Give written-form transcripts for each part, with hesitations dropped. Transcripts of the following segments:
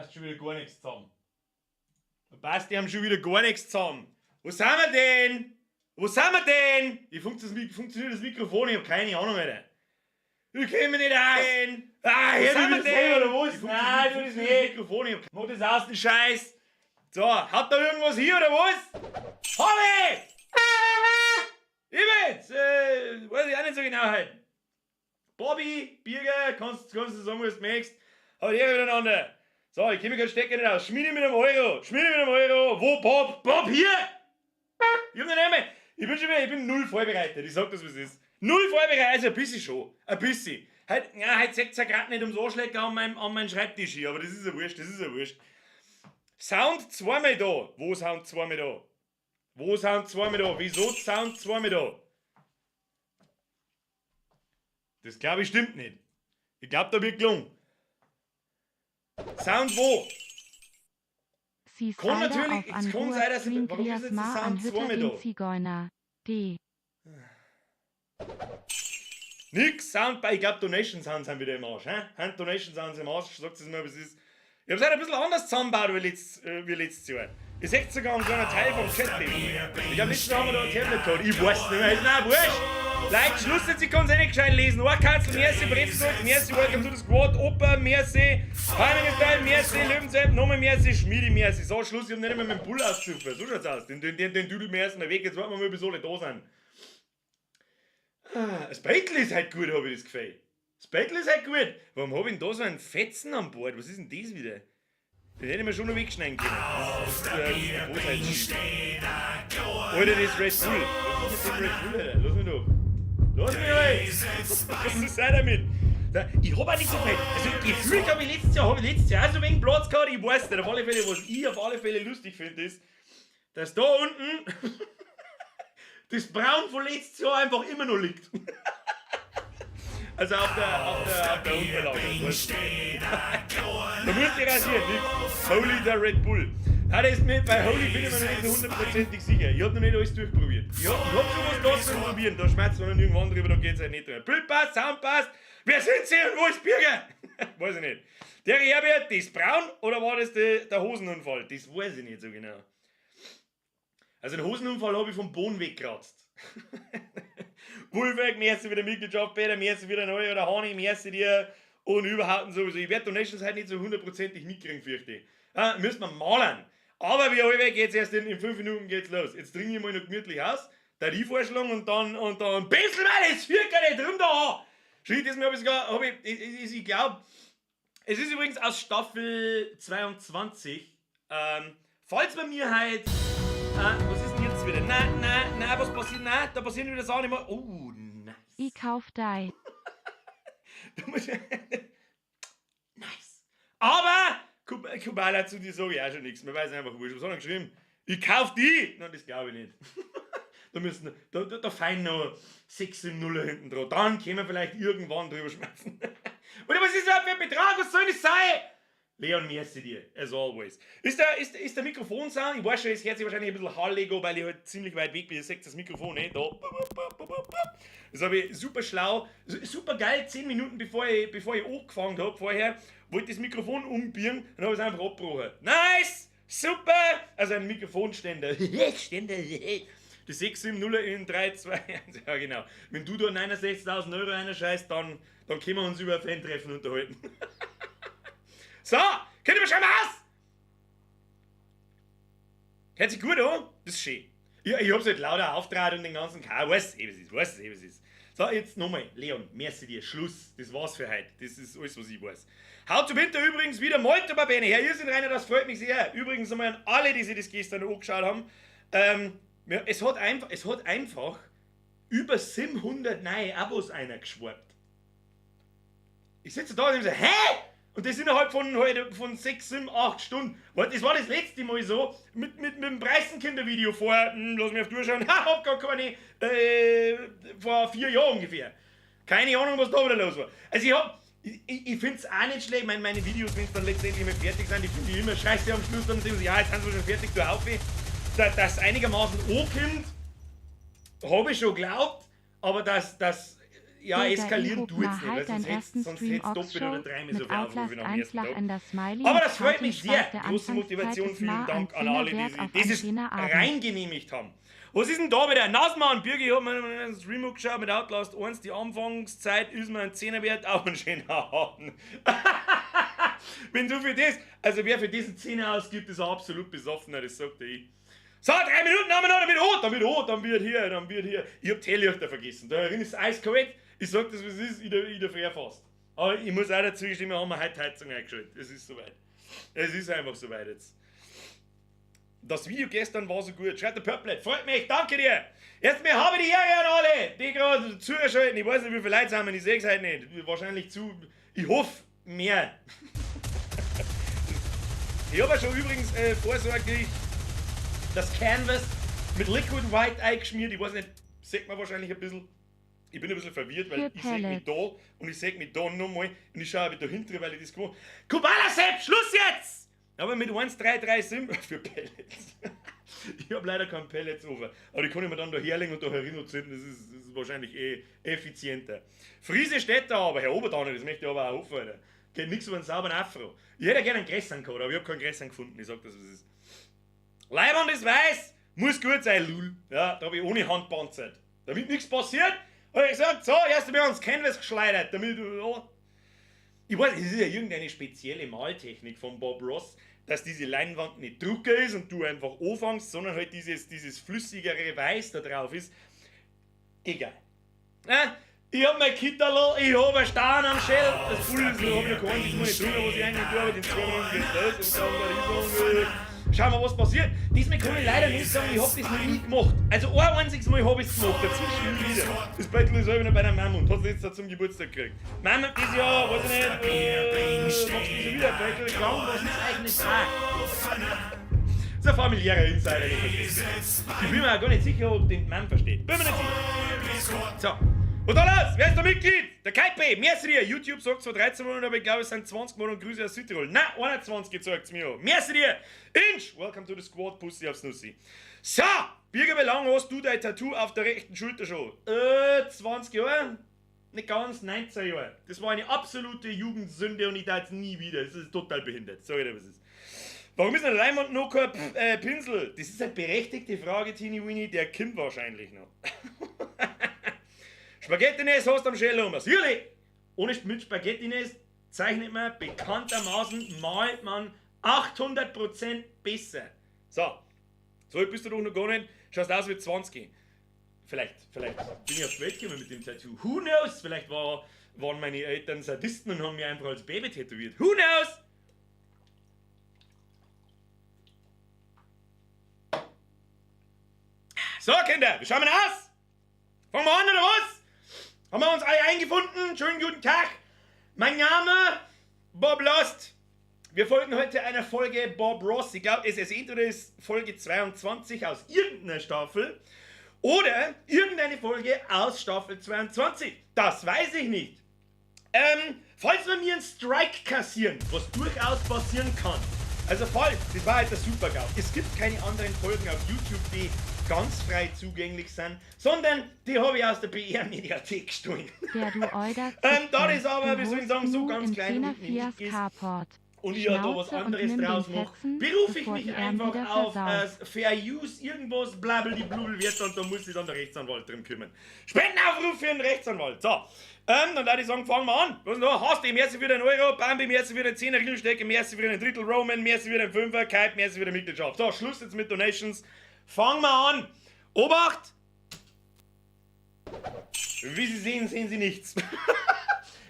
Passt schon wieder gar nichts zusammen. Da passt die haben schon wieder gar nichts zusammen. Wo sind wir denn? Wo sind wir denn? Wie funktioniert das Mikrofon? Ich hab keine Ahnung, Alter. Ich kenn mich nicht aus. Ah, Wo hör sind du wir das selber, denn? oder was? Wie Nein, tu das nicht. Mikrofon, ich hab... Mach das aus, den Scheiß. So, hat da irgendwas hier, oder was? Hab ich! Ich bin's! Weiß ich auch nicht so genau heute. Bobby, Birger, kannst du sagen, was du möchtest. Hat Ehre miteinander. So, ich kenn mich keinen Stecker nicht aus. Schmiede mit einem Euro. Schmiede mit einem Euro. Wo, Bob? Bob, hier! Ich hab noch nicht einmal, ich bin schon wieder, ich bin null vorbereitet. Ich sag das, was es ist. Null vorbereitet, also ein bisschen schon. Ein bisschen. Heute, ja, heute seht's ja grad nicht ums Anschläger an meinem Schreibtisch hier, aber das ist ja wurscht, das ist ja wurscht. Sound zweimal da. Wo Sound zweimal da? Wo Sound zweimal da? Wieso Sound zweimal da? Das, glaube ich, stimmt nicht. Ich glaube, da wird gelungen. Sound wo? Sie Kann Alter natürlich, auf es an kann sein, dass ich, Hoher warum ist jetzt der Ma an Sound Hütter zweimal den da? Zigeuner. D. Nix Sound bei, ich glaube, Donation Sounds sind wieder im Arsch. Hä? Haben Donation Sounds im Arsch, sagt es mal, was es ist. Ich hab's halt ein bisschen anders zusammengebaut wie letztes Jahr. Ihr seht sogar einen kleinen Teil vom Chat. Ich glaube, letztes Jahr haben wir da ein Tablet gehabt. Ich weiß nicht mehr, ist mir wurscht. Leute, Schluss jetzt, ich kann's eh nicht gescheit lesen. Ohrkatzel, merci, Brezeln, merci, welcome to the squad, Opa, merci, Heininger Style, merci, Löwenzeit, nochmal merci, Schmiedi, merci. So, Schluss, ich hab nicht einmal meinen Bull ausgesucht. So schaut's aus. Den Düdel merci weg, jetzt warten wir mal, bis alle da sind. Ah, das Beitel ist halt gut, hab ich das Gefühl. Das Beitel ist halt gut. Warum hab ich denn da so einen Fetzen am Bord? Was ist denn das wieder? Den hätte ich mir schon noch wegschneiden können. Das ist Alter, das ist Red Bull. Was ist mit dem Red Bull, Alter? Lass mich doch. Lass mich halt! Was ist sein damit? Ich hab auch nicht so viel. Also gefühlt habe ich letztes Jahr auch so wenig Platz gehabt, ich weiß nicht. Auf alle Fälle, was ich auf alle Fälle lustig finde, ist, dass da unten das Braun von letztes Jahr einfach immer noch liegt. Also auf der Unterlage. Da musst du rasieren, nix. Holy der Red Bull. Nein, das ist mir, bei Holy bin ich mir noch nicht so hundertprozentig sicher. Ich hab noch nicht alles durchprobiert. Ich hab schon was da zum Probieren. Da schmerzt man dann irgendwann drüber, da geht's halt nicht drüber. Bild passt, Sound passt. Wer sind Sie und wo ist Birger? Weiß ich nicht. Der Herbert, das braun oder war das der Hosenunfall? Das weiß ich nicht so genau. Also den Hosenunfall habe ich vom Boden weggekratzt. Wolfgang, merci wieder Mitgliedschaft, Peter, merci wieder neu oder Hani, merci dir und überhaupt und sowieso. Ich werde Donations heute nicht so hundertprozentig mitkriegen, fürchte ich. Ah, müssen wir malen. Aber wie allweil geht's erst in 5 Minuten geht's los. Jetzt trinke ich mal noch gemütlich aus, der die vorschlagen und dann bisschen mal das führt gar nicht drum da an. Schau, das mir hab ich sogar, hab ich glaube, es ist übrigens aus Staffel 22. Falls bei mir halt, was ist denn jetzt wieder? Nein, nein, nein, was passiert? Nein, da passieren wieder Sachen immer. Oh, nice. Ich kauf dei. Du musst, nice. Aber, Kubala, zu dir sage ich auch schon nichts. Mir weiß einfach wurscht. Was hat er geschrieben? Ich kauf die! Nein, das glaube ich nicht. Da fein noch 6 im Nuller hinten dran. Dann können wir vielleicht irgendwann drüber schmerzen. Oder was ist das für ein Betrag? Was soll das sein? Leon, merci dir, as always. Ist der Mikrofonsound? Ich weiß schon, es hört sich wahrscheinlich ein bisschen hallig an, weil ich halt ziemlich weit weg bin. Ihr seht das Mikrofon, eh? Da. Das habe ich super schlau, super geil, 10 Minuten bevor ich angefangen habe, vorher, wollte ich das Mikrofon umbiegen und habe es einfach abgebrochen. Nice! Super! Also ein Mikrofonständer. Ständer. Die 6, 7, 0 in 3, 2, 1. Ja, genau. Wenn du da 69.000 Euro reinscheißt, dann können wir uns über ein Fan-Treffen unterhalten. So, könnt ihr mir schon mal aus? Hört sich gut an? Das ist schön. Ich hab's halt lauter auftragen und den ganzen K. Weiß eh, was ist, weiß eh, was ist. So, jetzt nochmal. Leon, merci dir. Schluss. Das war's für heute. Das ist alles, was ich weiß. Haut zum Winter übrigens wieder Molto bene. Herr Irrsinn Rainer, das freut mich sehr. Übrigens einmal an alle, die sich das gestern angeschaut haben. Ja, es hat einfach über 700 neue Abos einer geschwappt. Ich sitze da und so, hä? Und das innerhalb von, halt, von 6, 7, 8 Stunden. Weil das war das letzte Mal so, mit dem Preisenkinder-Video vor, lass mich auf durchschauen, hab gar keine, vor 4 Jahren ungefähr. Keine Ahnung, was da wieder los war. Also ich finde es auch nicht schlecht, meine Videos, wenn sie dann letztendlich mal fertig sind, die finde ich immer scheiße am Schluss, dann sehen sie, ja, jetzt sind sie schon fertig, du auf. Dass einigermaßen ankommt, habe ich schon geglaubt, aber dass Ja, Digga, eskalieren ich hab tut's mal nicht, weil halt sonst deinen hätt's, ersten sonst Stream hätt's doppelt oder Ox-Show dreimal so mit viel Aufrufe Outlast wie am 1 ersten Tag. lachender Smiley Aber mit das freut mich Party sehr. Spaß der Große Anfangszeit Motivation. ist Vielen mal Dank ein an alle, Zehner die wert sich auf dieses einen schönen Abend. reingenehmigt haben. Was ist denn da wieder? Nasmann, Birgi, ich hab mir einen Stream angeschaut mit Outlast 1. Die Anfangszeit ist mir ein Zehner wert, auch ein schöner Abend. Wenn du für das, also wer für diesen Zehner ausgibt, ist ein absolut besoffener, das sagt ich. So, 3 Minuten haben wir noch, damit, oh, dann wird hier, dann wird hier. Ich hab Teelichter vergessen. Da drin ist es eiskalt. Ich sag das, wie es ist, in der Früh fast. Aber ich muss auch dazu gestehen, wir haben heute Heizung eingeschaltet. Es ist soweit. Es ist einfach soweit jetzt. Das Video gestern war so gut. Schreibt der Purple. Freut mich, danke dir. Erstmal habe ich die Ehre an alle, die gerade zuschalten. Ich weiß nicht, wie viele Leute sind, ich sehe es heute nicht. Wahrscheinlich zu. Ich hoffe, mehr. Ich habe ja schon übrigens vorsorglich das Canvas mit Liquid White eingeschmiert. Ich weiß nicht, sieht man wahrscheinlich ein bisschen. Ich bin ein bisschen verwirrt, weil Für ich sehe mich Pellets. da und ich sehe mich da nochmal und ich schaue wieder dahinter, weil ich das gemacht habe. Kubala Sepp, Schluss jetzt! Aber mit 1,337 für Pellets. Ich hab leider keinen Pellets-Ofen. Aber die kann ich mir dann da herlegen und da herinzünden. Das ist wahrscheinlich eh effizienter. Friese steht da aber, Herr Oberdauner, das möchte ich aber auch hoffen, Alter. Geht nichts über einen sauberen Afro. Ich hätte gerne einen Grässern gehabt, aber ich hab keinen Grässern gefunden. Ich sag das, was es ist. Leiband ist weiß, muss gut sein, lul. Ja, da hab ich ohne Hand panzert. Damit nichts passiert, hab ich gesagt, so, erst einmal ans Canvas geschleudert, damit, ja. Ich weiß, es ist ja irgendeine spezielle Maltechnik von Bob Ross, dass diese Leinwand nicht Drucker ist und du einfach anfängst, sondern halt dieses flüssigere Weiß da drauf ist. Egal. Ja, ich hab mein Kitterl, ich hab einen Stein am Schädel. Das Pulver ist noch, hab ich noch kein einziges Mal nicht drüber, was ich eigentlich tue, aber den 2 Minuten geht's los und dann werde ich sagen, schauen wir, was passiert. Diesmal kann ich leider nicht sagen, ich hab das noch nie gemacht. Also ein einziges Mal hab ich's gemacht, dazwischen nie wieder. Das Beutel ist selber noch bei der Mama und hat's jetzt zum Geburtstag gekriegt. Mama, dieses Jahr, weiß ich nicht, machst du schon wieder Beutel gegangen, was ist eigentlich da? Das ist ein familiärer Insider, den ich verstehe. Ich bin mir auch gar nicht sicher, ob den Mann versteht. Bin mir nicht sicher. So. Und da los! Wer ist der Mitglied? Der Kaipe, merci dir! YouTube sagt zwar 13 Monate, aber ich glaube, es sind 20 Monate und Grüße aus Südtirol. Na, 21 zeigt's mir an. Merci dir! Inch! Welcome to the squad, Pussy aufs Nussi. So! Birger, wie lange hast du dein Tattoo auf der rechten Schulter schon? 20 Jahre? Nicht ganz, 19 Jahre. Das war eine absolute Jugendsünde und ich darf es nie wieder. Das ist total behindert. Sag ich dir, was es ist. Warum ist denn Leinwand noch kein Pinsel? Das ist eine berechtigte Frage, Tini Winnie. Der kommt wahrscheinlich noch. Spaghetti-Nest hast du am Schädel um. Natürlich! Ohne mit Spaghetti-Nest zeichnet man bekanntermaßen, malt man 800% besser. So. So alt bist du doch noch gar nicht. Schaust aus wie 20. Vielleicht bin ich auf die Welt gekommen mit dem Tattoo. Who knows? Vielleicht waren meine Eltern Sadisten und haben mich einfach als Baby tätowiert. Who knows? So, Kinder, wie schauen wir denn aus? Fangen wir an, oder was? Haben wir uns alle eingefunden? Schönen guten Tag. Mein Name, Bob Lost. Wir folgen heute einer Folge Bob Ross. Ich glaub, es ist entweder ist Folge 22 aus irgendeiner Staffel oder irgendeine Folge aus Staffel 22. Das weiß ich nicht. Falls wir mir einen Strike kassieren, was durchaus passieren kann. Also falls, das war halt der Super-GAU. Es gibt keine anderen Folgen auf YouTube, die ganz frei zugänglich sind, sondern die habe ich aus der B R-Mediathek gestohlen. Der du Euder Da ist aber, du wie soll ich holst sagen, so nu ganz im klein Zehner unten nicht Fias ist. Carport. Und ich ja da was Schnauze und anderes nimm den draus mach, Fetzen, berufe ich bevor mich die Arm einfach wieder auf, versaut. Fair Use, irgendwas, blablabla wird und da muss sich dann der Rechtsanwalt drum kümmern. Spendenaufruf für den Rechtsanwalt. So, dann würde ich sagen, fangen wir an. Was denn da? Hast du, merci für den Euro, Bambi, merci für den 10er, Ringelstecke, merci für den Drittel Roman, merci für den 5er, Kype, merci für die Mitgliedschaft. So, Schluss jetzt mit Donations. Fangen wir an. Obacht! Wie Sie sehen, sehen Sie nichts.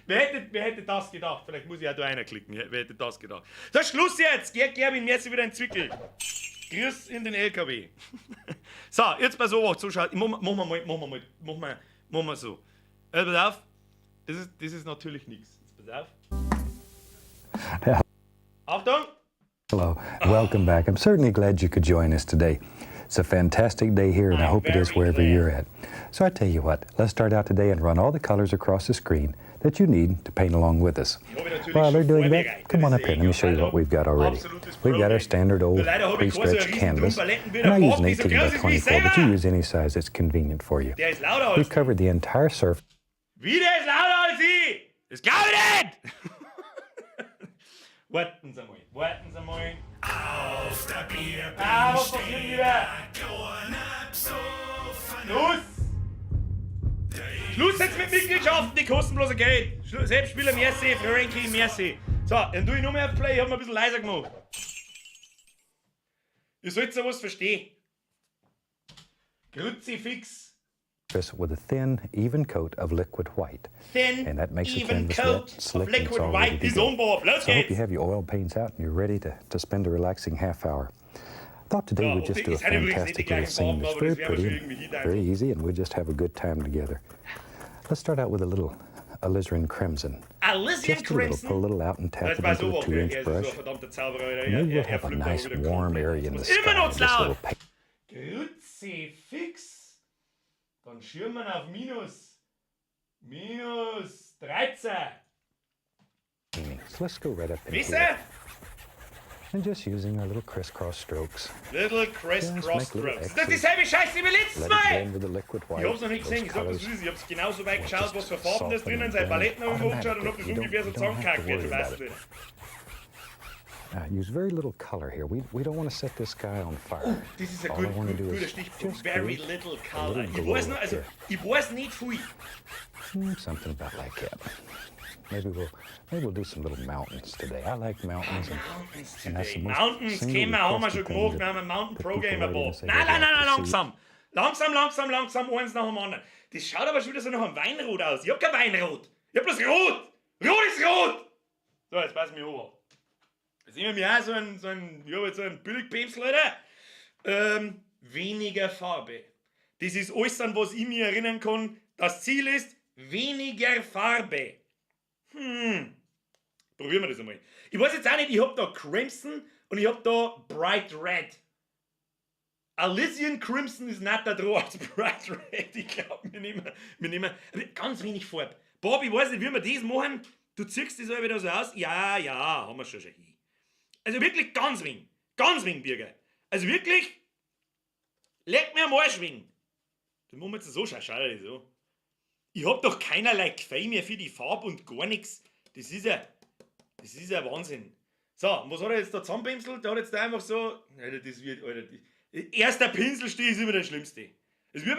Wer hätte das gedacht? Vielleicht muss ich auch da einer klicken. Ja, wer hätte das gedacht? So, Schluss jetzt! Gerd Gerwin, merci wieder ein Zwickel. Grüß in den LKW. So, jetzt pass auf, Zuschauer. Machen wir mal, machen wir mal, machen wir, machen wir so. Also, pass auf. Das ist natürlich nichts. Jetzt pass auf. Ja. Achtung! Hello, welcome back. I'm certainly glad you could join us today. It's a fantastic day here, and I I'm hope it is very wherever glad. you're at. So I tell you what, let's start out today and run all the colors across the screen that you need to paint along with us. Ich habe natürlich While they're schon doing that, vorbereitet. come on Das up here. Let me show you what we've got already. Absolutes We've got our Problem. standard old Nur leider habe ich pre-stretched quasi einen riesen canvas, Paletten and I wieder use an die so 18 by groß ist wie ich 24, but you selber. use any size that's convenient for you. Der ist lauter als We've covered the entire surface. Wieder ist lauter als ich! Das glaub ich nicht! Warten Sie mal, warten Sie mal. Auf der Bierbank Ah, was passiert wieder? Schluss! Schluss jetzt mit Mitgliedschaften, die kosten bloß Geld. Selbstspieler, merci, Frankie, merci. So, dann tue ich noch mehr auf Play, ich hab mir ein bisschen leiser gemacht. Ihr sollt ja was verstehen. Kruzifix. With a thin, even coat of liquid white. Thin, And that makes the even canvas coat wet, slick, of and it's liquid all white ready to is go. on board. Los So I hope you geht's. have your oil paints out and you're ready to spend a relaxing half hour. I thought today Ja, we'd just okay, do a es sind übrigens nicht die fantastic little gleichen scene Farben, that's aber very das werden wir pretty, schon irgendwie and hin very easy, and we'll just have a good time together. Let's start out with a little alizarin crimson. Alizarin Just a little, Crimson. pull a little out and tap Das it war into so a okay. 2-inch Er ist so ein brush. verdammter Zauberer. Alter. Maybe we'll Er have a flippt nice aber wieder warm komplett. area in the Muss sky. immer noch This zu laut. little paint Kruzifix. Dann schirmen wir auf Minus. Minus 13. painting. So let's go right up in Wisst here. ihr? And just using our little crisscross strokes. Little crisscross Just make little strokes. Ist das X's. dieselbe Scheiße wie letztes Let it Mal? blend with the liquid white. Ich hab's noch nicht Those gesehen, ich sag das colors ist, ich hab's genauso weit will geschaut, just was für Farben das soften drinnen and sind. blend Paletten habe ich mir angeschaut und hab das automatically. You ungefähr so don't have to zusammengekackt, worry du about weißt it. nicht. Use very little color here. We don't want to set this guy on fire. Oh, Das ist ein All I want to do guter is Stichpunkt. just Very create little a color. little Ich glow weiß noch, up also, here. ich weiß nicht viel. Something about like that. Maybe we'll do some little mountains today. I like mountains. And, Mountains and that's today. the most Mountains single kennen wir, haben wir requested schon thing gemacht. that Wir haben ein Mountain that Pro people Gamer write in Bob. and say Nein, they'd nein, nein, like nein, to see. langsam. Langsam, langsam, langsam, eins nach dem anderen. Das schaut aber schon wieder so nach einem Weinrot aus. Ich hab kein Weinrot. Ich hab bloß Rot. Rot ist rot. So, jetzt pass mich an. Jetzt nehmen wir auch so ein, ja, so ein Billigpäpsel, Alter. Weniger Farbe. Das ist alles, an was ich mich erinnern kann. Das Ziel ist weniger Farbe. Probieren wir das einmal. Ich weiß jetzt auch nicht, ich hab da Crimson und ich hab da Bright Red. Alizarin Crimson ist nicht da dran als Bright Red. Ich glaub, wir nehmen ganz wenig Farbe. Bob, ich weiß nicht, wie wir das machen. Du ziehst das auch wieder so aus. Ja, ja, haben wir schon hin. Also wirklich ganz wenig. Ganz wenig, Birger. Also wirklich, leck mir am Arsch wenig. Das machen wir jetzt so, schau, schau dir das so. Ich hab doch keinerlei Gefühl mehr für die Farbe und gar nichts. Das ist ja Wahnsinn. So, und was hat er jetzt da zusammenpinselt? Der hat jetzt da einfach so. Alter, das wird, Alter. Erster Pinselstich ist immer der schlimmste. Das ist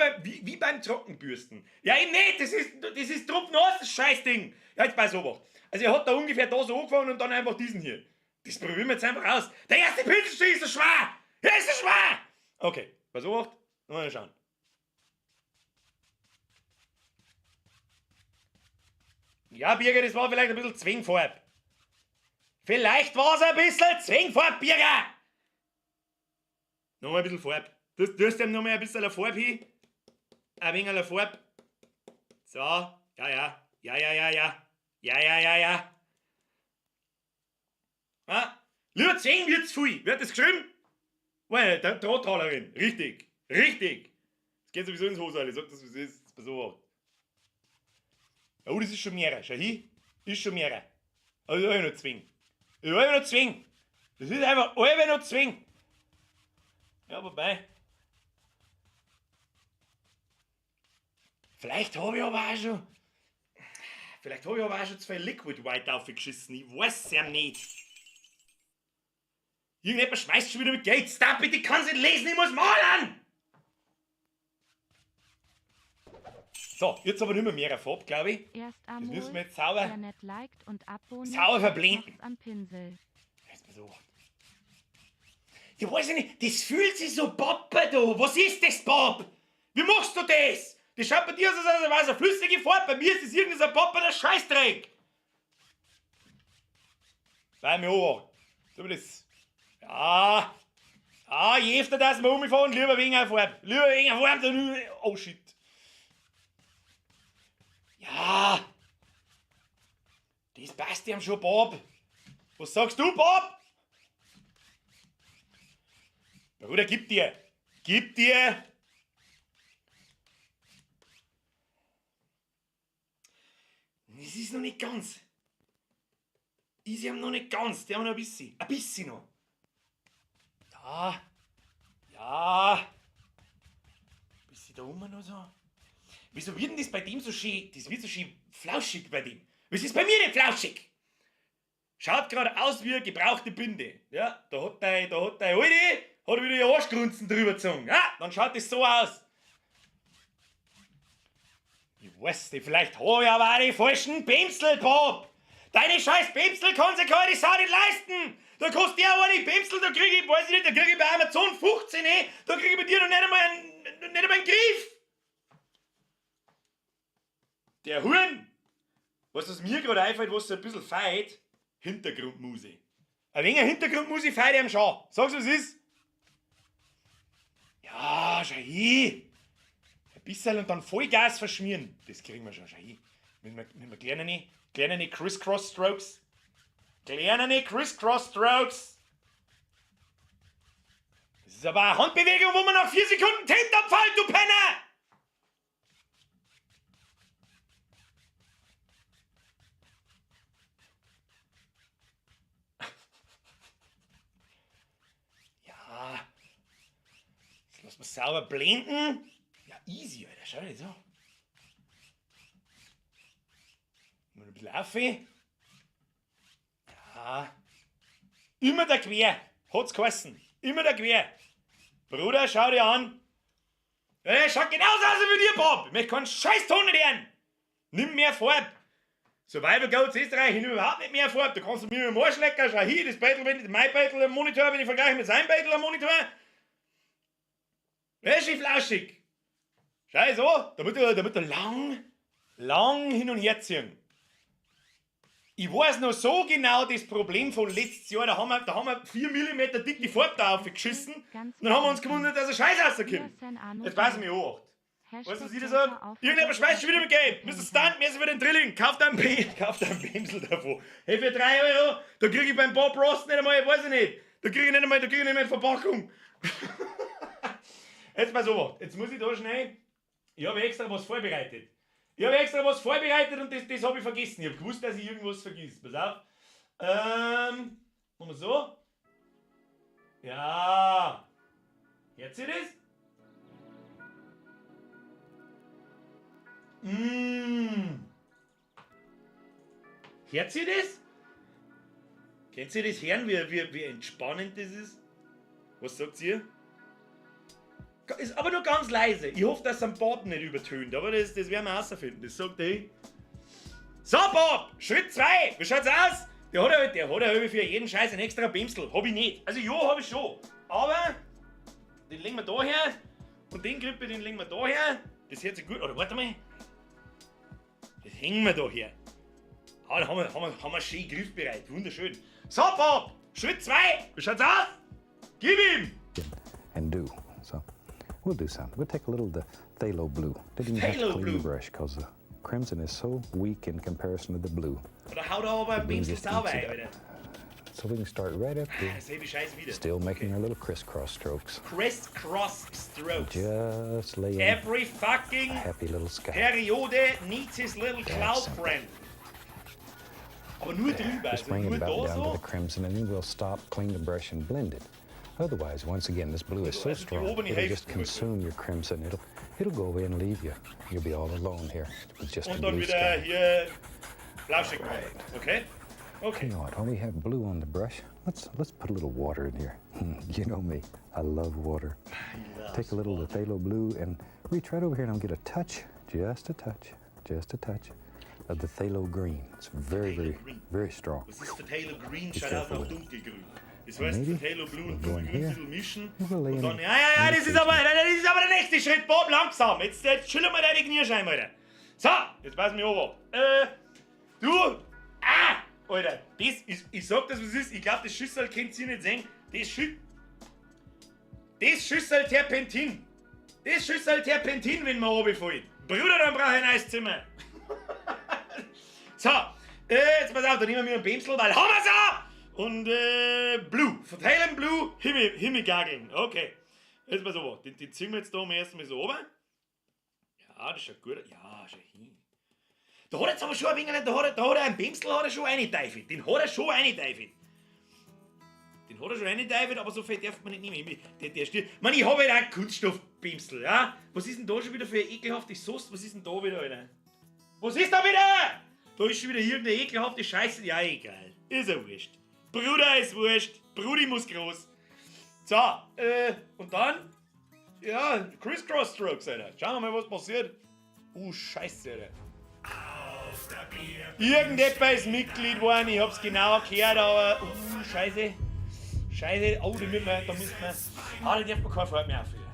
wie beim Trockenbürsten. Ja, eben nicht, das ist tropfnass, das Scheißding. Ja, jetzt pass auf. Also er hat da ungefähr da so angefangen und dann einfach diesen hier. Das probieren wir jetzt einfach aus. Der erste Pinselstich ist so schwer! Der ist so schwer! Okay, pass auf, mal schauen. Ja, Birger, das war vielleicht ein bisschen Zwingfarb. Vielleicht war es ein bisschen Zwingfarb, Birger! Noch mal ein bisschen Farb. Du tust ihm noch mal ein bisschen Farbe hin. Ein wenig Farbe. So, ja, ja. Ja, ja, ja, ja. Ja, ja, ja, ja. Ah, lieber 10 wird's viel. Wer hat das geschrieben? Well, der Drahtalerin. Richtig. Richtig. Das geht sowieso ins Hose, ich sag das, wie es ist. Pass auf. Oh, das ist schon mehr. Schau hin. Ist schon mehr. Also, ich noch zwingen. Ich will noch zwingen. Das ist einfach alle noch zwingen. Ja, wobei. Vielleicht habe ich aber auch schon. Vielleicht habe ich aber auch schon zu viel Liquid White aufgeschissen. Ich weiß es ja nicht. Irgendjemand schmeißt schon wieder mit Geld. Stop it, ich kann's nicht lesen, ich muss malen! So, jetzt aber nicht mehr Farbe, glaube ich. Erst Das müssen wir amol, jetzt sauber, wer nicht liked und abonniert, sauber verblenden. macht's am Pinsel. Jetzt mal so. Ich weiß nicht, das fühlt sich so Pappe da. Was ist das, Bob? Wie machst du das? Das schaut bei dir aus, als wäre es eine flüssige Farbe. Bei mir ist das irgendein so Pappe, der Scheißdreck. Bei mir an. So das. Ja. Ah, je öfter das wir umfahren, lieber weniger Farbe. Lieber weniger Farbe, dann. Oh shit. Ja. Das passt ihm schon, Bob. Was sagst du, Bob? Bruder, gib dir. Gib dir. Das ist noch nicht ganz. Ist ihm noch nicht ganz. Der haben noch ein bisschen. Ein bisschen noch. Ja. Ja. Bisschen da oben noch so. Wieso wird denn das bei dem so schön, das wird so schön flauschig bei dem? Was ist bei mir nicht flauschig? Schaut gerade aus wie eine gebrauchte Binde. Ja, da hat dein Alte, hat wieder ihr Arschgrunzen drüber gezogen. Ja, dann schaut das so aus. Ich weiß nicht, vielleicht habe ich aber auch die falschen Pinsel, Bob. Deine scheiß Pinsel kann sich keine Sau nicht leisten. Da kostet der eine Pinsel, da kriege ich, weiß ich nicht, da kriege ich bei Amazon 15, eh? Da kriege ich bei dir noch nicht einmal einen Griff. Der Huhn! Was das mir gerade einfällt, was so ein bisschen feit? Hintergrundmusik. Ein wenig Hintergrundmusik feit ihm schon. Sag's, was ist? Ja, schau hin. Ein bisschen und dann Vollgas verschmieren. Das kriegen wir schon, schau hin. Mit kleinen Criss-Cross-Strokes. Kleine Criss-Cross-Strokes. Das ist aber eine Handbewegung, wo man nach 4 Sekunden Tinte abfällt, du Penner! Ja. Jetzt lassen wir sauber blenden. Ja, easy, Alter. Schau dir das an. Nur ein bisschen auf. Ja. Immer da quer. Hat's geheißen. Immer da quer. Bruder, schau dir an. Ja, der schaut genauso aus wie dir, Bob. Ich möchte keinen scheiß Ton nicht hören. Nimm mehr Farbe. Survival Goats Österreich, ich nehme überhaupt nicht mehr Farbe. Da kannst du mir mit dem Arsch lecken. Schau hier, das Beitel, wenn ich, mein Beitel am Monitor, wenn ich vergleiche mit seinem Beitel am Monitor. Der ist schön flauschig. Schau so, da wird er lang, lang hin und her ziehen. Ich weiß noch so genau das Problem von letztes Jahr, da haben wir 4 mm dicke Farbe da aufgeschissen. Ganz Und dann haben wir uns gewundert, dass ein Scheiß rauskommt. Jetzt pass mich an. Weißt du, was ich da sag? Irgendjemand schmeißt schon wieder mit Geld. Mr. Stunt, merci für den Drilling. Kauf dir einen Pinsel davon. Hey, für 3 Euro, da krieg ich beim Bob Ross nicht einmal, weiß ich nicht. Da krieg ich nicht einmal eine Verpackung. Jetzt pass auf, jetzt muss ich da schnell. Ich habe extra was vorbereitet. Ich habe extra was vorbereitet und das habe ich vergessen. Ich habe gewusst, dass ich irgendwas vergiss. Pass auf. Machen wir so. Ja. Hört ihr das? Mmh. Hört ihr das? Könnt ihr das hören, wie entspannend das ist? Was sagt ihr? Ist aber nur ganz leise. Ich hoffe, dass es am Bob nicht übertönt, aber das werden wir herausfinden. Das sagt er. So, Bob, Schritt 2. Wie schaut's aus? Der hat ja für jeden Scheiß einen extra Pinsel. Hab ich nicht. Also ja, hab ich schon. Aber den legen wir da her und den Grippe, den legen wir da her. Das hört sich gut. Oder warte mal. Das hängen wir da her. Ah, da haben wir schön griffbereit. Wunderschön. So, Bob, Schritt 2. Wie schaut's aus? Gib ihm! And do. So we'll do some. We'll take a little of the phthalo blue. Didn't even have to Phthalo clean blue. the brush because the crimson is so weak in comparison to the blue. Oder haut er aber ein Blue Pinsel just sauber eats it ein, up. Alter. So we can start right up here, Selbe Scheiß wieder. still making our little crisscross strokes. Crisscross Strokes. Just laying Every fucking a happy little sky. Periode needs his little cloud simple. friend. Aber nur drüber, Just also bring it nur about da down to so. the crimson, and then we'll stop, clean the brush, and blend it. Otherwise, once again, this blue is so Also die strong, obere it'll just Hälfte. consume your crimson. It'll go away and leave you. You'll be all alone here with just a Und dann blue wieder sky. hier flauschig machen. Okay? Okay. You know what? While we have blue on the brush, let's put a little water in here. You know me, I love water. Take a little of the phthalo blue and reach right over here, and I'll get a touch, just a touch, just a touch of the phthalo green. It's very, very, Green. very strong. Was ist Phthalo Green? Schaut aus careful nach with it. dunkelgrün. Das heißt, Maybe Phthalo Blue und we'll go in dunkelgrün ein here. bisschen mischen. We'll lay Und dann, in ja, das ist aber der nächste Schritt, Bob, langsam. Jetzt chillen wir deine Kniescheiben, Alter. So, jetzt pass mich auf. Du, ah, Alter, das ist, ich sag das, was es ist. Ich glaube, das Schüssel könnt ihr nicht sehen. Das Schüssel Terpentin. Das Schüssel Terpentin, wenn man runterfällt. Bruder, dann brauche ich ein neues Zimmer. So, jetzt pass auf, da nehmen wir einen Pinsel, weil haben wir's auch! Und Blue, Phthalo Blue, Himmel, Himmelgageln. Okay. Jetzt pass auf, den ziehen wir jetzt da mal erstmal so runter. Ja, das schaut gut aus. Ja, schau hin. Da hat er jetzt aber schon ein wenig, da hat er einen Pinsel hat er schon eingeteifelt. Den hat er schon eingeteifelt. Den hat er schon reingeteifelt, aber so viel darf man nicht nehmen. Der steht. Ich meine, ich habe halt auch Kunststoffpinsel, ja? Was ist denn da schon wieder für eine ekelhafte Sauce? Was ist denn da wieder, Alter? Was ist da wieder? Da ist schon wieder irgendeine ekelhafte Scheiße. Ja, egal. Ist ja wurscht. Bruder ist wurscht. Brudi muss groß. So, und dann? Ja, Crisscross Strokes, Alter. Schauen wir mal, was passiert. Scheiße, Alter. Irgendetwas ist Mitglied geworden, ich hab's genau gehört, aber. Scheiße. Scheiße, oh, da müssen wir. Ah, da darf man keine Fahrt mehr aufführen.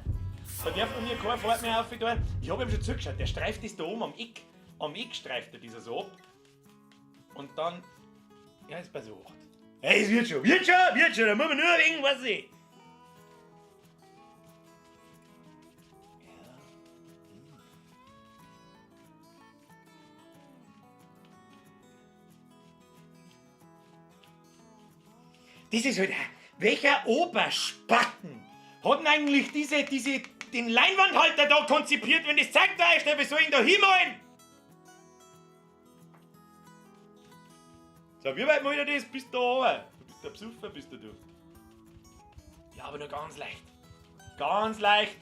Da darf man mir keine Fahrt mehr aufführen. Ich hab ihm schon zugeschaut, der streift das da oben am Eck. Am Eck streift er dieser so ab. Und dann. Ja, ist bei so 8. Ey, es wird schon, wird schon, wird schon, da muss man nur ein wenig was sehen. Das ist halt, welcher Oberspacken hat denn eigentlich den Leinwandhalter da konzipiert, wenn das zeigt da ist, wie soll ich ihn da hinmalen? So, wie weit malt er das? Bis da oben. Du bist der Besucher, bist du. Ja, aber nur ganz leicht. Ganz leicht.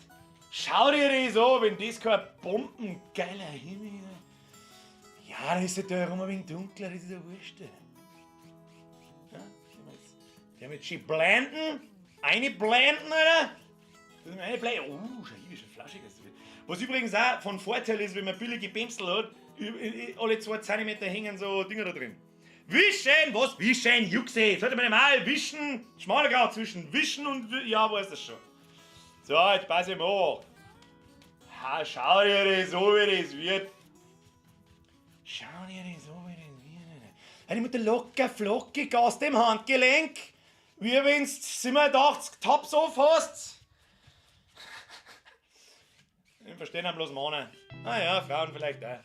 Schau dir das an, wenn das kein bombengeiler Himmel ist. Ja, da ist ja da herum ein wenig dunkler, das ist ja wurscht. Ja, die haben jetzt schön blenden. Eine blenden, Alter. Eine blenden. Oh, schau hier, wie schön flaschig ist das. Was übrigens auch von Vorteil ist, wenn man billige Pinsel hat, alle 2 Zentimeter hängen so Dinger da drin. Wischen! Was? Wischen? Juxe! Sollte man mal wischen. Schmaler Grad zwischen Wischen und ja, weiß das schon. So, jetzt pass ich mal auf. Ha, schau dir das an, wie das wird. Schau dir das an, wie das wird. Eine Mutter locker flockig aus dem Handgelenk. Wie wenn's 87 Tops auf hast. Ich verstehe ihn bloß Männer. Ah ja, Frauen vielleicht auch.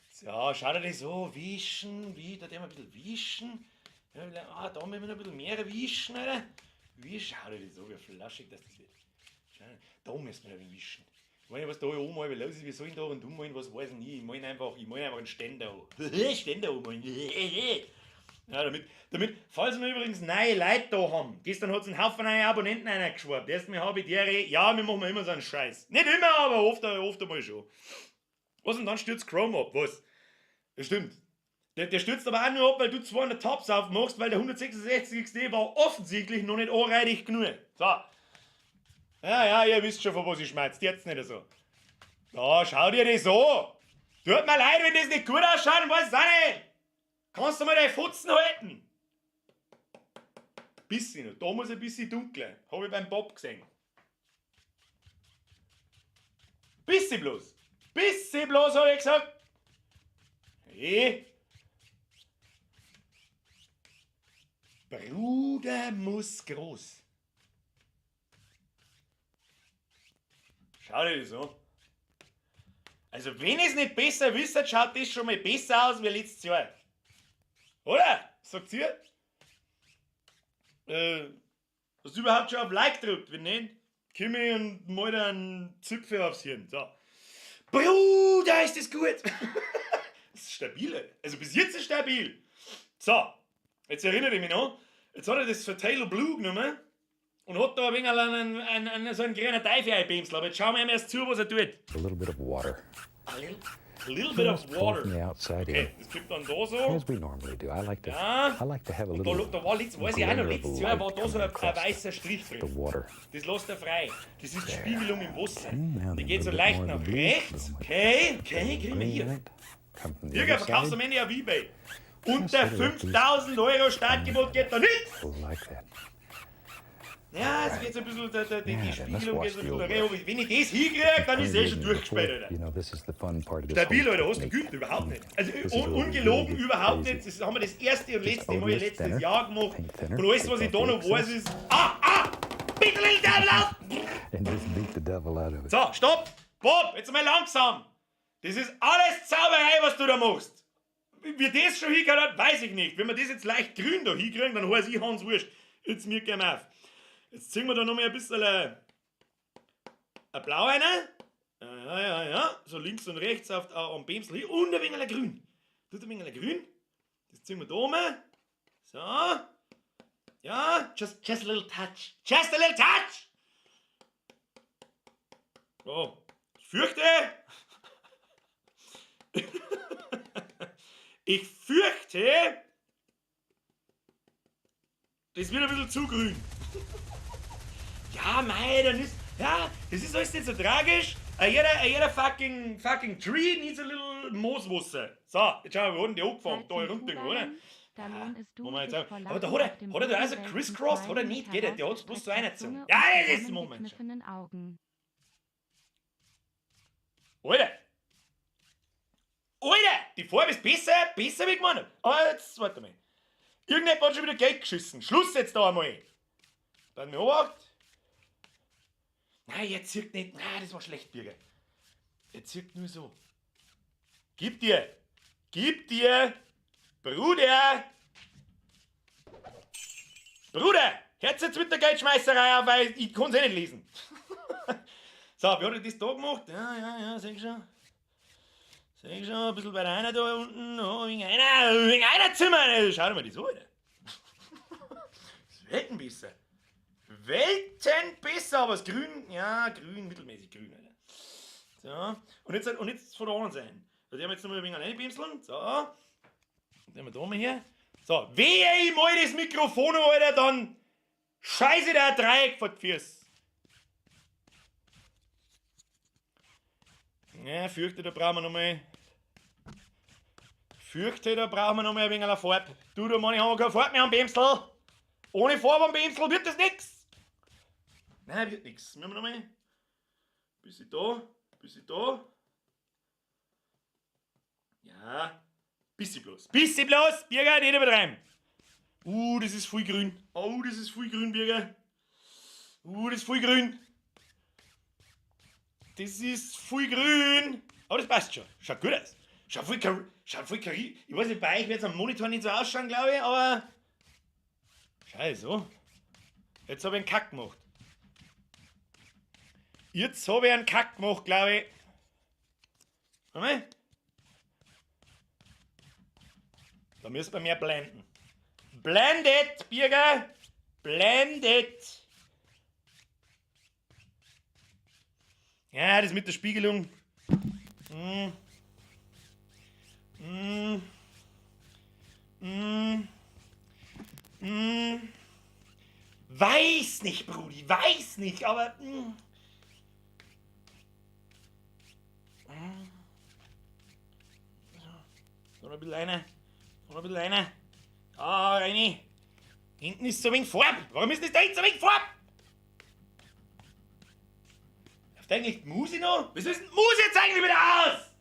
So, schau dir das so, wischen, wie, da ein bisschen wischen. Ja, ah, da müssen wir noch ein bisschen mehr wischen, Alter. Wie schau dir das so, wie flaschig das wird. Schau, da müssen wir ein wenig wischen. Ich weiß nicht, was da oben halb los ist, wie soll ich da und ummalen, was weiß ich nie. Ich male einfach, einen Ständer an. Ständer anmalen. Ja, damit, falls wir übrigens neue Leute da haben, gestern hat's einen Haufen neue Abonnenten reingeschwappt. Erstmal habe ich die, ja, wir machen immer so einen Scheiß. Nicht immer, aber oft einmal schon. Was, und dann stürzt Chrome ab, was? Das stimmt. Der stürzt aber auch nur ab, weil du 200 Tabs aufmachst, weil der 166 XD war offensichtlich noch nicht anreidig genug. So. Ja, ja, ihr wisst schon, von was ich schmerzt. Jetzt nicht so. Da, schau dir das an. Tut mir leid, wenn das nicht gut ausschaut, dann weiß ich auch nicht. Kannst du mal deine Fotzen halten? Bisschen noch. Da muss ein bisschen dunkler. Hab ich beim Bob gesehen. Bisschen bloß. Bisschen bloß, hab ich gesagt. Hey. Bruder muss groß. Schau dir das an. Also, wenn ich's nicht besser wisst, schaut das schon mal besser aus wie letztes Jahr. Oder? Sagt ihr? Hast du überhaupt schon auf Like gedrückt? Wenn nicht, komm ich und mal dir einen Zipfel aufs Hirn. So. Bruder, ist das gut! Das ist stabil, Alter. Also bis jetzt ist stabil. So, jetzt erinnere ich mich noch. Jetzt hat er das Phthalo Blue genommen und hat da ein wenig so einen kleinen Teufel eingepinselt. Aber jetzt schauen wir ihm erst zu, was er tut. A little bit of water. A little bit of Just pull water. from the outside Okay, in. das kommt dann da so. As we normally do. Ja. I like to have a Und da, little da war letztes, weiß ich auch noch, glimmer of letztes Jahr war light da so coming ein across weißer Strich the drin. water. Das lässt er frei. Das ist die Spiegelung im Wasser. Okay, now Die then geht a so little bit leicht more of nach the blue, rechts. a little more Okay, okay, kriegen wir green hier. in it. Come from the Jürgen, other verkaufst side. am Ende auf eBay. Unter 5000 Euro Startgebot geht da nicht. Like that. Ja, es geht so ein bisschen, die Ja, then let's Spiegelung wash geht so ein the bisschen old rein. brush. Wenn ich das hinkriege, dann ist eh schon durchgespielt, Alter. You know, this is the fun part of this Stabil, whole Alter, hast du technique. geübt? Überhaupt nicht. Also This is where we ungelogen, really get überhaupt crazy. nicht. Das haben wir das erste und letzte Mal odorless letztes thinner. Jahr gemacht. Paint thinner. Und alles, was ich Take da off noch the weiß, excess. ist. Ah, ah! Bitte, little devil out! And just beat the devil out of it. So, stopp! Bob, jetzt mal langsam! Das ist alles Zauberei, was du da machst! Wie das schon hingehört hat, weiß ich nicht. Wenn wir das jetzt leicht grün da hinkriegen, dann heiß ich Hans Wurscht. Jetzt mir gehen auf. Jetzt ziehen wir da noch mal ein bisschen ein Blau rein. Ja, ja, ja. So links und rechts am Bämsel hin. Und ein wenig grün. Tut ein wenig grün. Das ziehen wir da oben. So. Ja, just a little touch. Just a little touch! Oh, ich fürchte... Ich fürchte... Das wird ein bisschen zu grün. Ja, mei, dann ist... Ja, das ist alles nicht so tragisch. Jeder fucking tree needs a little Mooswasser. So, jetzt schauen wir, wo hat denn die angefangen? Da runter, oder? Aber da hat er da also crisscrossed, hat er nicht, geht er? Der hat's bloß so reingezogen. Ja, das ist Moment schon. Augen. Alter! Alter! Die Farbe ist besser wie gemeint. Aber jetzt, warte mal. Irgendjemand hat schon wieder Geld geschissen. Schluss jetzt da einmal. Dann mir Obacht. Nein, er zirkt nicht. Nein, das war schlecht, Birger. Er zirkt nur so. Gib dir! Gib dir! Bruder! Bruder! Hört's jetzt mit der Geldschmeißerei auf, weil ich kann's eh nicht lesen. So, wie hat er das da gemacht? Ja, seh schon. Seh schon, ein bisschen weiter einer da unten. Oh, wegen einer Zimmer. Schau dir mal das an, Alter. Das ist Welten besser. Welten besser, aber das Grün, ja, grün, mittelmäßig grün, Alter. So, und jetzt von der anderen Seite. Da werden wir jetzt nochmal ein wenig reinpimseln. So. Dann haben wir da mal hier. So, wehe ich mal das Mikrofon, Alter, dann scheiße der Dreieck vor die Füße. Ja, fürchte, da brauchen wir nochmal. Fürchte, da brauchen wir nochmal ein wenig eine Farbe. Du, da meine ich, haben wir keine Farbe mehr am Bämsel. Ohne Farbe am Bämsel wird das nix. Nein, wird nix. Müssen wir nochmal. Bisschen da, bisschen da. Ja, bisschen bloß. Bisschen bloß, Birger, nicht übertreiben. Das ist viel grün. Oh, das ist viel grün, Birger. Das ist viel grün. Das ist viel grün. Aber das passt schon. Schaut gut aus. Schaut voll kari. Ich weiß nicht, bei euch wird's am Monitor nicht so ausschauen, glaube ich, aber... Scheiße, so. Jetzt hab ich einen Kack gemacht. Jetzt hab ich einen Kack gemacht, glaube ich. Warte mal. Da müssen wir mehr blenden. Blendet, Birger! Blendet! Ja, das mit der Spiegelung. Weiß nicht, Brudi, weiß nicht, aber... So, noch ein bisschen einer. Noch ein bisschen einer. Ah, rein. Hinten ist so ein wenig Farbe. Warum ist das da hinten so ein wenig Farbe? Läuft eigentlich die Muse noch? Wieso ist denn die Muse jetzt eigentlich wieder aus?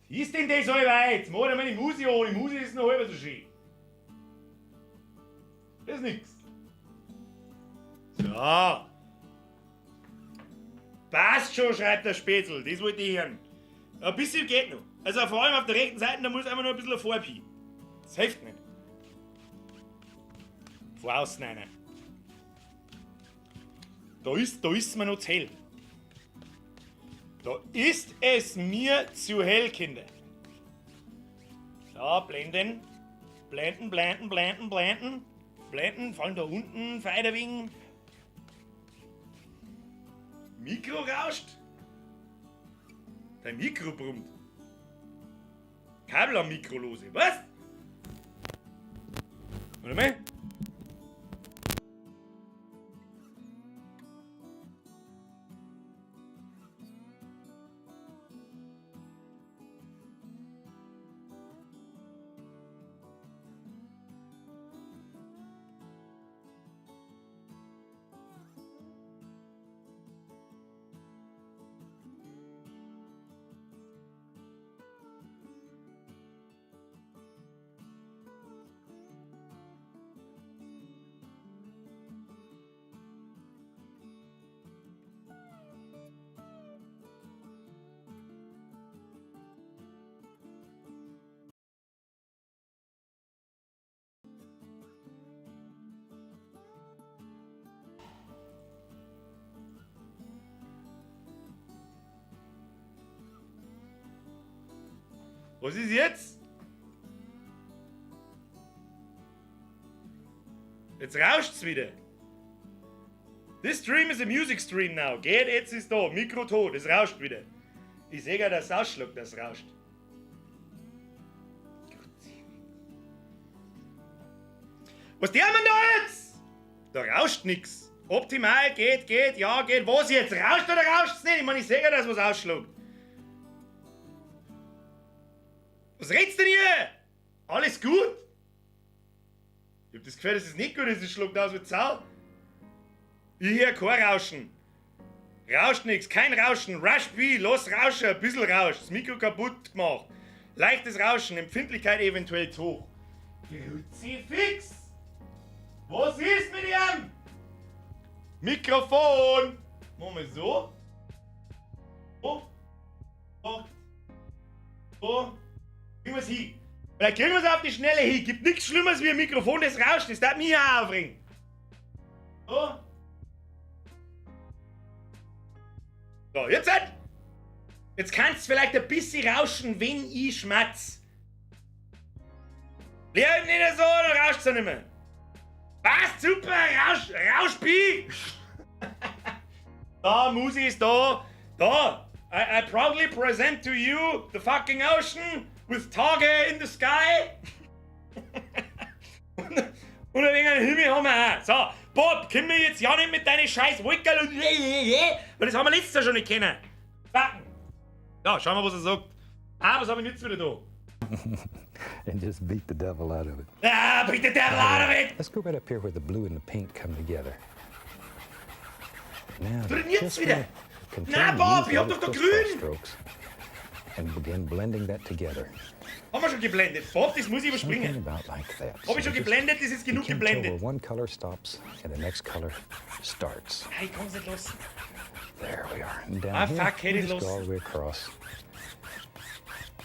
Was ist denn das allweil? Jetzt mach ich meine Muse an. Die Muse ist noch halb so schön. Das ist nix. So. Passt schon, schreibt der Spätzl. Das wollte ich hören. Ein bisschen geht noch. Also vor allem auf der rechten Seite, da muss einfach nur ein bisschen Farbe hin. Das hilft nicht. Von außen einer. Da ist mir noch zu hell. Da ist es mir zu hell, Kinder. So, blenden. Blenden, blenden, blenden, blenden. Blenden, vor allem da unten, weiter wegen. Mikro rauscht. Dein Mikro brummt. Kabel am Mikro lose. Was? Warte mal. Was ist jetzt? Jetzt rauscht's wieder. This stream is a music stream now. Geht, jetzt ist da. Mikro tot, es rauscht wieder. Ich sehe ja, dass es ausschlägt, das rauscht. Was der man da jetzt? Da rauscht nix. Optimal, geht, geht, ja, geht. Was jetzt? Rauscht oder rauscht's nicht? Ich meine, ich sehe ja, dass was ausschlägt. Was redst denn hier? Alles gut? Ich hab das Gefühl, dass es nicht gut ist, es schlägt aus wie Sau. Ich höre kein Rauschen. Rauscht nix, kein Rauschen. Rush B, los Rauschen, ein bisschen rauscht. Das Mikro kaputt gemacht. Leichtes Rauschen, Empfindlichkeit eventuell zu hoch. Kruzifix! Was ist mit ihm? Mikrofon! Machen wir so. So. So. So. Kriegen wir's hin. Vielleicht kriegen wir's auf die Schnelle hin. Gibt nichts Schlimmeres wie ein Mikrofon, das rauscht. Das darf mich auch aufregen. So. So, jetzt halt! Jetzt kannst du vielleicht ein bisschen rauschen, wenn ich schmatz. Bleib nicht so, dann rauscht's ja nicht mehr. Was? Super! Rausch, Rauschbi! Da, Musi ist da. Da! I proudly present to you the fucking ocean with Tage in the sky. Und ein wenig einen Himmel haben wir auch. So, Bob, komm mir jetzt ja nicht mit deinen scheiß Wolkerl und weil das haben wir letztes Jahr schon nicht kennen. Backen. Ja, schauen wir, was er sagt. Ah, was hab ich jetzt wieder da? And just beat the devil out of it. Ah, beat the devil out of it! Let's go right up here where the blue and the pink come together. Now, Tu denn jetzt just wieder? gonna continue Na, to Bob, use ich hab little doch da crisscross grün! strokes and begin blending that together. Haben wir schon geblendet. Bob, das muss ich Something überspringen. about like that. Hab ich schon So just geblendet, das ist you genug can't tell where geblendet. one color stops and the next color starts. Nein, ich kann's nicht lassen. There we are. And down Ah, here, fuck, we hätte ich just go los. all the way across.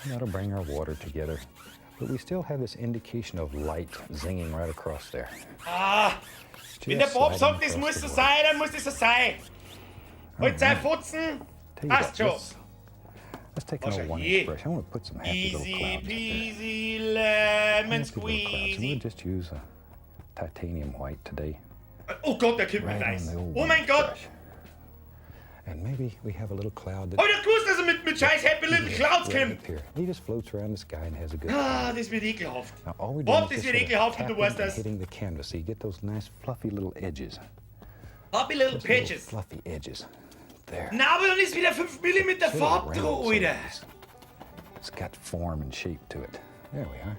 And that'll bring our water together. But we still have this indication of light zinging right across there. Ah, wenn der Just Bob sliding sagt, das across muss the so water. sein, dann muss das so sein. Halt sei Fotzen. Tell you Passt what, schon. let's take Oh, an old schau 1-inch hier. brush. I want to put some happy little Easy clouds up there. peasy lemon Happy little clouds. And we'll squeezy. just use a titanium white today. Oh Gott, der kommt mit Right on Eis. the old Oh mein 1-inch Gott. brush. And maybe we have a little cloud that Hab ich doch gewusst, dass er mit scheiß Happy Little Clouds right kommt. up here. He just floats around the sky and has a good time. Ah, das wird ekelhaft. Now all we're doing Bob, is das just wird sort of ekelhaft und du tapping weißt and das. hitting the canvas, so you get those nice fluffy little edges. Happy Little Just little Patches. fluffy edges. There. Na, aber dann ist wieder 5 mm Sort of Farbe round, dran, so Alter. it's got form and shape to it. There we are.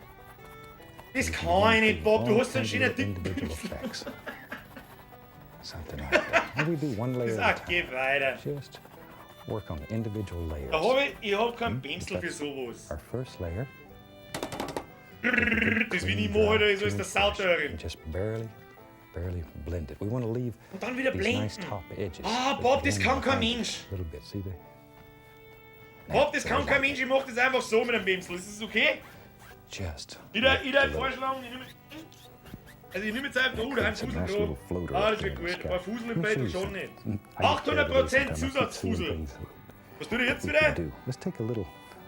Das kann ich nicht, Bob. Du All hast so einen kinds of schönen little dicken individual Pinsel. effects. Something like that. And we do one layer Das at a ach, geh time. weiter. Just work on individual layers. Da hab ich hab keinen Pinsel für sowas. Our first layer. Das will ich machen, Alter, so ist der Sauterin. And just barely, barely blend it. We want to leave Und dann wieder these nice blenden. top edges. Ah, that Bob, das blend kann kein behind it Mensch. A little bit. See the Bob, das kann kein Mensch. Ich mach das einfach so mit dem Pinsel. Ist das okay? Just Wieder, lift wieder a ein little. Vorschlag. Ich nehme, also ich nehme jetzt einfach, oh, da haben Creates a Fusel nice dran. little floater Ah, up das there wird in the gut. sky. Ein paar Fusel im Let me Bett show you schon something. nicht. I get carried away 800% sometimes. I keep seeing Zusatzfusel. things Was tut ihr jetzt we wieder? can do. Let's take a little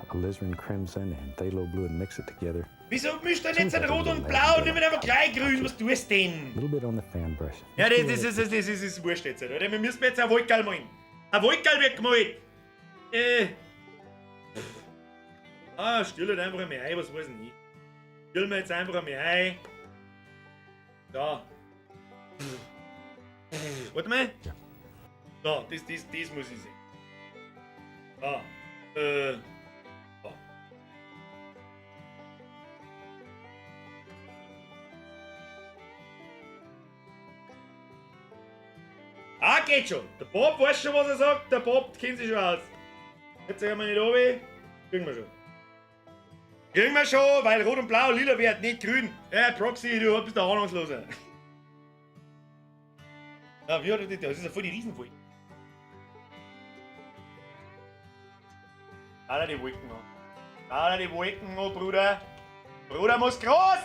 alizarin crimson and phthalo blue and mix it together. Wieso mischt er nicht Rot und Blau und nimm einfach gleich Grün? Was tust du denn? A little bit on the fan brush. Ja, Let's das, do a das, little ist, das, ist, das ist wurscht jetzt, oder? Wir müssen jetzt ein Wolkerl malen. Ein Wolkerl wird gemalt. Ah, stell halt einfach einmal ein, was weiß ich nicht. Stell mir jetzt einfach einmal ein. Da. Warte mal. Ja. Da, das muss ich sehen. Da. Da. Ah, geht schon. Der Bob weiß schon, was er sagt. Der Bob kennt sich schon aus. Jetzt sagen wir nicht runter. Kriegen wir schon. Kriegen wir schon, weil Rot und Blau lila wird, nicht grün. Ja, Proxy, du bist der Ahnungsloser. Ja, wie hat er das? Das ist ja voll die Riesenwolke. Schau dir die Wolken an. Schau dir die Wolken an, Bruder. Bruder muss groß!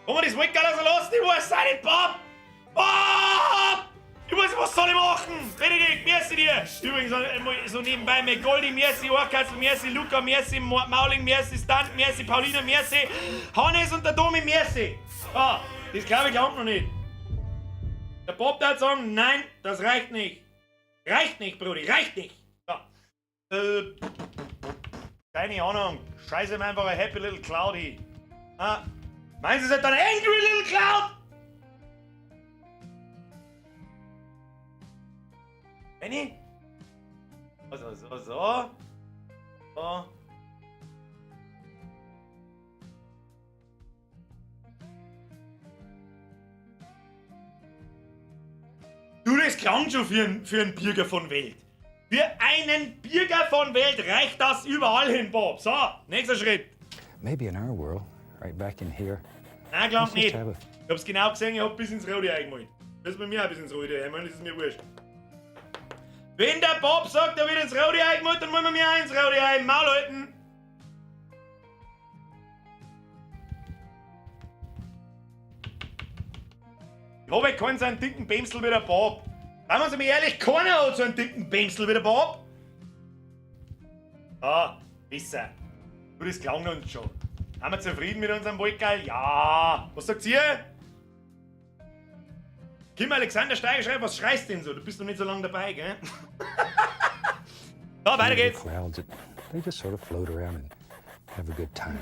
Kann man das Wolkerl so lassen? Ich weiß auch nicht, Bob! Bob! Ich weiß nicht, was soll ich machen? Benedikt, merci dir. Übrigens, so nebenbei, McGoldi, merci, Orkatzel, merci, Luca, merci, Mauling, merci, Stunt, merci, Paulina, merci, Hannes und der Domi, merci. Ah, das glaube ich glaubt noch nicht. Der Bob da sagen, nein, das reicht nicht. Reicht nicht, Brudi, reicht nicht. So. Keine Ahnung. Scheiße mir einfach ein Happy Little Cloud hin. Ah, meinen Sie, seid dann Angry Little Cloud? Benny? So, so, so. So. Du, das klang schon für einen Bürger von Welt. Für einen Bürger von Welt reicht das überall hin, Bob. So, nächster Schritt. Maybe in our world, right back in here. Nein, glaub nicht. Ich hab's genau gesehen, ich hab bis ins Rote eingemalt. Das ist bei mir auch bis ins Rote eingemalt, das ist mir wurscht. Wenn der Bob sagt, er wird ins Rote eingemalt, dann wollen wir mir auch ins Rote ein. Maul halten! Ich hab halt keinen so einen dicken Bämsel wie der Bob. Seien wir uns mal ehrlich, keiner hat so einen dicken Bämsel wie der Bob. Ah, besser. Du, das klang uns schon. Sind wir zufrieden mit unserem Wolkerl? Ja. Was sagt ihr? Kim Alexander Steiger schreibt, was schreist denn so? Du bist noch nicht so lange dabei, gell? So, weiter geht's. Clouds, they just sort of float around and have a good time.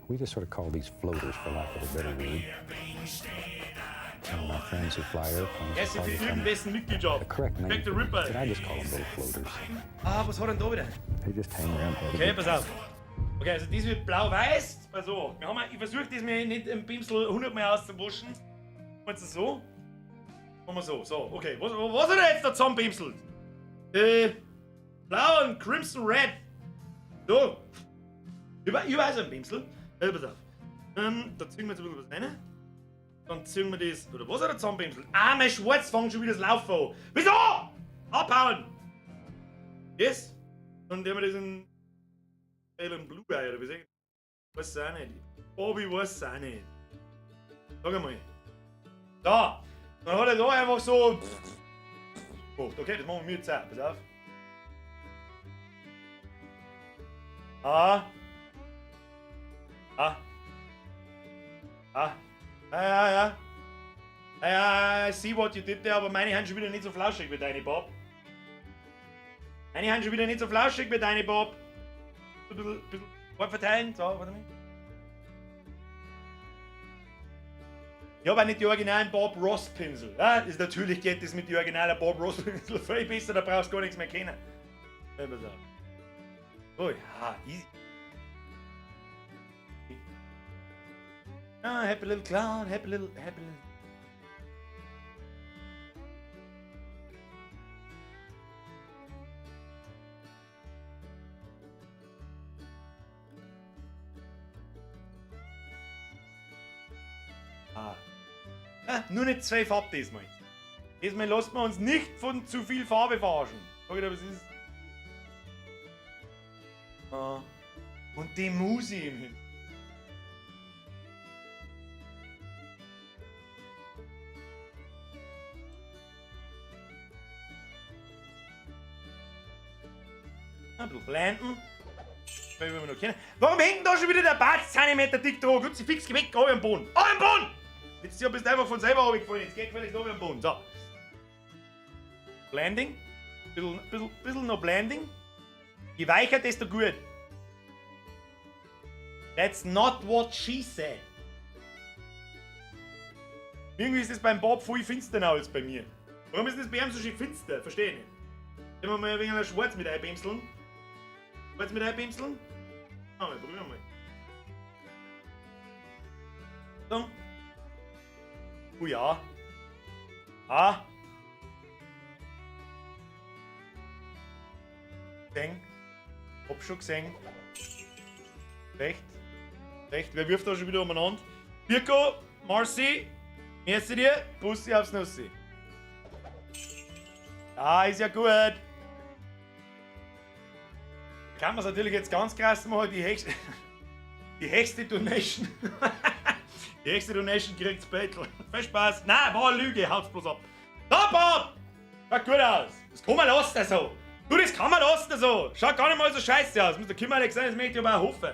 We just sort of call these floaters, for lack of a better word. Some of my friends who fly airplanes Yes, probably if you even Mitgliedschaft. the correct name Back the for them, Ripper. but I just call them little floaters. Ah, was hat denn da wieder? They just hang around. Have a Okay, good pass time. auf. Okay, also das wird blau-weiß. Pass auf. Wir haben, ich versuche das mir nicht im Pinsel 100 Mal auszuwaschen. Jetzt so. Machen wir so. So, okay. Was hat er jetzt da zusammenpimselt? Blau und Crimson Red. So. Ich weiß ein Pinsel. Pass auf. Da ziehen wir jetzt ein bisschen was rein. Dann ziehen wir das. Oder was hat er zusammenpimselt? Ah, mein Schwarz fängt schon wieder das Laufen an. Wieso? Abhauen! Yes? Dann nehmen wir das in Alien Blue Eye oder wie sag ich? Weiß es auch nicht. Bobby weiß es auch nicht. Sag einmal. Da! Dann hat er da einfach so. Gemacht. Okay, das machen wir jetzt auch. Pass auf. Ah. Ah. Ah. Ja, ja, ja. Ja, ja, I see what you did there, aber meine haben schon wieder nicht so flauschig wie deine, Bob. Meine haben schon wieder nicht so flauschig wie deine, Bob. Ein bisschen Farbe verteilen. So, warte mal. Ich hab auch nicht die originalen Bob Ross Pinsel. Ja, ist natürlich geht das mit den originalen Bob Ross Pinsel viel besser, da brauchst du gar nichts mehr kennen. Ja, pass auf. Oh ja, easy. Ah, happy little clown, happy little, happy little. Ah. Ah, nur nicht zwei Farben diesmal. Diesmal lassen wir uns nicht von zu viel Farbe verarschen. Sag ich dir, was ist. Ah. Und die Musi im Himmel. Ein bisschen blenden. Weil wir noch kennen. Warum hängt denn da schon wieder der Bart Zentimeter dick drauf? Gut, sie fix, geh weg, am Boden. Oh, am Boden! Jetzt bist du einfach von selber runtergefallen. Jetzt geh gefälligst runter am Boden. So. Blending. Bisschen noch Blending. Je weicher, desto gut. That's not what she said. Irgendwie ist das beim Bob viel finsterer als bei mir. Warum ist das bei ihm so schön finster? Verstehe ich nicht. Wenn wir mal ein wenig schwarz mit einpimseln. Schwarz mit einpimseln? Ah, wir probieren mal. So. Oh ja. Ah. Gesehen. Hab schon gesehen. Recht. Recht. Wer wirft da schon wieder umeinander? Birko, Marci, merci dir. Bussi aufs Nussi. Ah, ist ja gut. Kann man's natürlich jetzt ganz krass machen, die höchste Donation. Die höchste Donation kriegt's Battle. Viel Spaß. Nein, war eine Lüge, haut's bloß ab. Top up! Schaut gut aus. Das kann man lassen so. Du, das kann man lassen so. Schaut gar nicht mal so scheiße aus. Muss der Kimmerle sein, das möchte ich aber auch hoffen.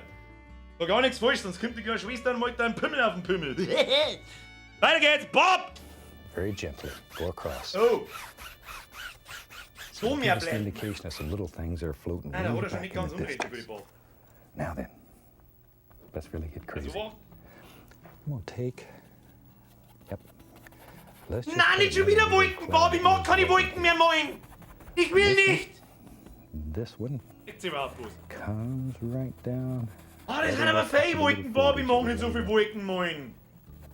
Sag gar nichts falsch, sonst kommt die kleine Schwester und malt da einen Pimmel auf den Pimmel. Weiter geht's, Bob! Very gently, go across. Oh. So mehr Give us an Blenden. indication of some little things that are floating Nein, da way hat er schon back nicht in ganz the unrecht, der gute distance. Bob. Now then, let's really get crazy. Also, warte. I'm gonna take. Yep. Let's just Nein, put nicht schon another wieder little Wolken, cloud Bob. Ich mag keine over Wolken mehr malen. Ich will nicht. This one Jetzt überhaupt was. comes right down. Ah, das sind aber viele Wolken, Bob. Ich mag nicht so viele Wolken malen.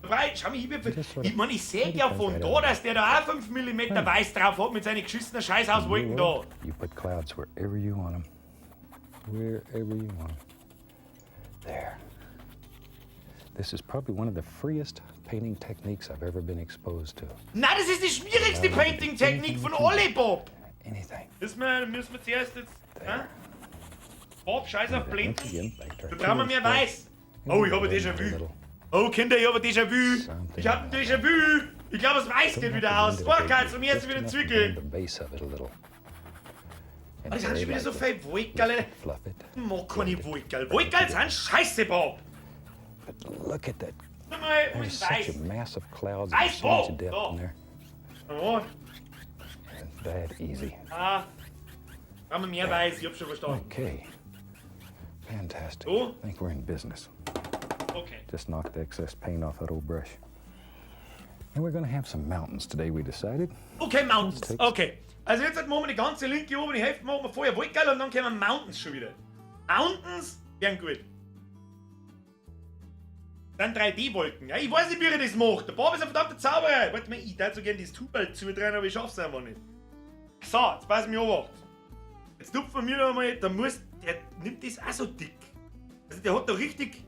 Breit, schau mich, ich, bin, ich meine, ich sehe ja von da, dass der da auch 5 mm weiß drauf hat mit seinen geschissenen Scheißhauswolken da. You put clouds wherever you want them. Wherever you want them. There. This is probably one of the freest painting techniques I've ever been exposed to. Nein, das ist die schwierigste Painting-Technik von alle, Bob. Anything. Müssen wir zuerst jetzt. Hä? Bob, scheiß auf Once Blenden. again, back to our Da brauchen wir mehr two-inch brush. Weiß. Oh, ich habe ein Déjà-vu. Oh, Kinder, ich habe ein Déjà-vu. Ich habe ein Déjà-vu. Ich glaube, das Weiß geht wieder aus. Oh, Karl, zu mir jetzt wieder Zwickel. The base of it a little. Oh, das sind schon wieder so viele Wolkerl. Fluff it. Ich mag keine Wolkerl. Wolkerl sind scheiße, Bob. But look at that. Schau mal, wo There's ist such weiß? a mass of clouds Weiß, and so much Bob. depth Da. in there. Oh, It's that easy. ah. Brauchen wir mehr Weiß, ich hab schon verstanden. Okay. Fantastic. So? I think we're in business. Okay. Just knock the excess paint off that old brush. And we're gonna have some mountains today, we decided. Okay, Mountains. Okay. Also jetzt machen wir die ganze linke obere Hälfte machen wir vorher Wolkerl und dann kommen Mountains schon wieder. Mountains wären gut. Dann 3D-Wolken. Ja, ich weiß nicht, wie er das macht. Der Bob ist ein verdammter Zauberer. Warte mal, ich darf so gerne das Tubal zudrehen, aber ich schaff's einfach nicht. So, jetzt pass mich auf. Jetzt tupfen wir da mal, da muss, der nimmt das auch so dick. Also der hat da richtig,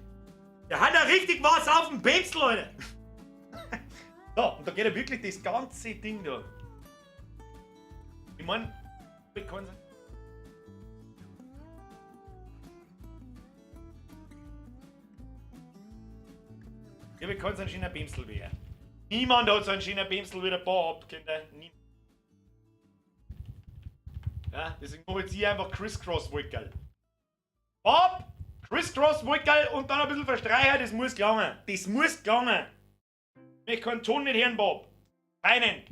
der hat da richtig was auf dem Pencil, Alter. So, und da geht ja wirklich das ganze Ding da. Ich mein, ich kann sein. Ich habe keinen so einen schönen Pinsel wie er. Niemand hat so einen schönen Pinsel wie der Bob, Kinder. Niemand. Ja, deswegen mache ich jetzt hier einfach Criss-Cross-Wolkerl. Bob! Criss-Cross-Wolkerl und dann ein bisschen verstreichen, das muss gelangen. Das muss gelangen. Ich kann Ton nicht hören, Bob. Keinen.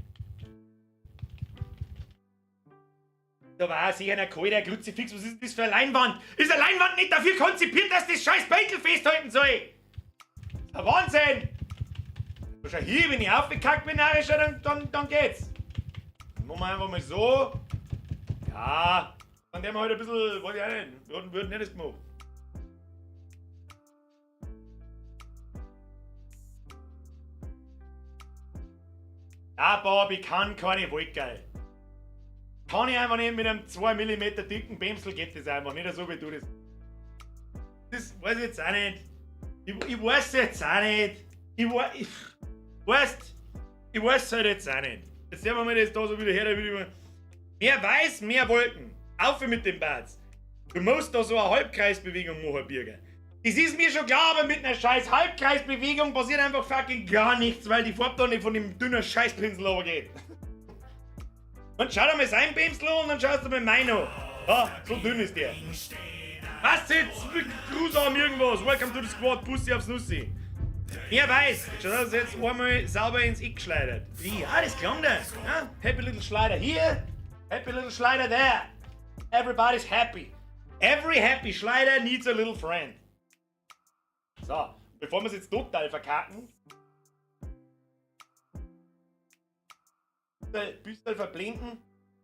Da war sicher ein kalter Kruzifix. Was ist denn das für eine Leinwand? Ist eine Leinwand nicht dafür konzipiert, dass das scheiß Beitel festhalten soll? Ein Wahnsinn! Schau hier, wenn ich aufgekackt bin, narrischer, dann geht's. Dann machen wir einfach mal so. Ja, dann werden wir heute ein bisschen, weiß ich auch nicht, wir würden nicht das gemacht. Ja, Bob, ich kann keine Wolkerl. Kann ich einfach nicht mit einem 2 mm dicken Pinsel geht das einfach nicht so wie du das. Das weiß ich jetzt auch nicht. Ich weiß jetzt auch nicht. Ich weißt, ich weiß halt jetzt auch nicht. Jetzt nehmen wir mal das da so wieder her, da würde ich mal. Mehr Weiß, mehr Wolken. Auf mit dem Bart. Du musst da so eine Halbkreisbewegung machen, Birger. Das ist mir schon klar, aber mit einer scheiß Halbkreisbewegung passiert einfach fucking gar nichts, weil die Farbe da nicht von dem dünnen Scheißpinsel runtergeht. Und schau dir mal sein Pinsel an und dann schaust du mal meinen an. Ja, so dünn ist der. Was jetzt? Grusam irgendwas. Welcome to the squad, Pussy aufs Nussi. Wer weiß, schon hat er jetzt einmal sauber ins Eck geschleudert. Ja, das klang da. Ja? Happy little Schleider hier, happy little Schleider there. Everybody's happy. Every happy Schleider needs a little friend. So, bevor wir es jetzt total verkacken, Büstel verblenden,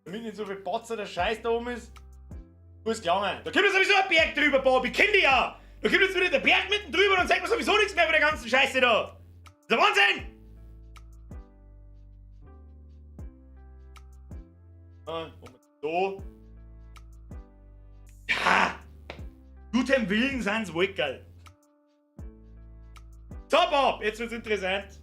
damit nicht so viel Patzer der Scheiß da oben ist. Muss gelangen. Da kommt jetzt sowieso ein Berg drüber, Bob. Ich kenn dich ja. Da kommt jetzt wieder der Berg mitten drüber und dann zeigt man sowieso nichts mehr von der ganzen Scheiße da. Das ist der Wahnsinn! Ah, so. Ja! Gutem Willen sind's Wolkerl. So, Bob, jetzt wird's interessant.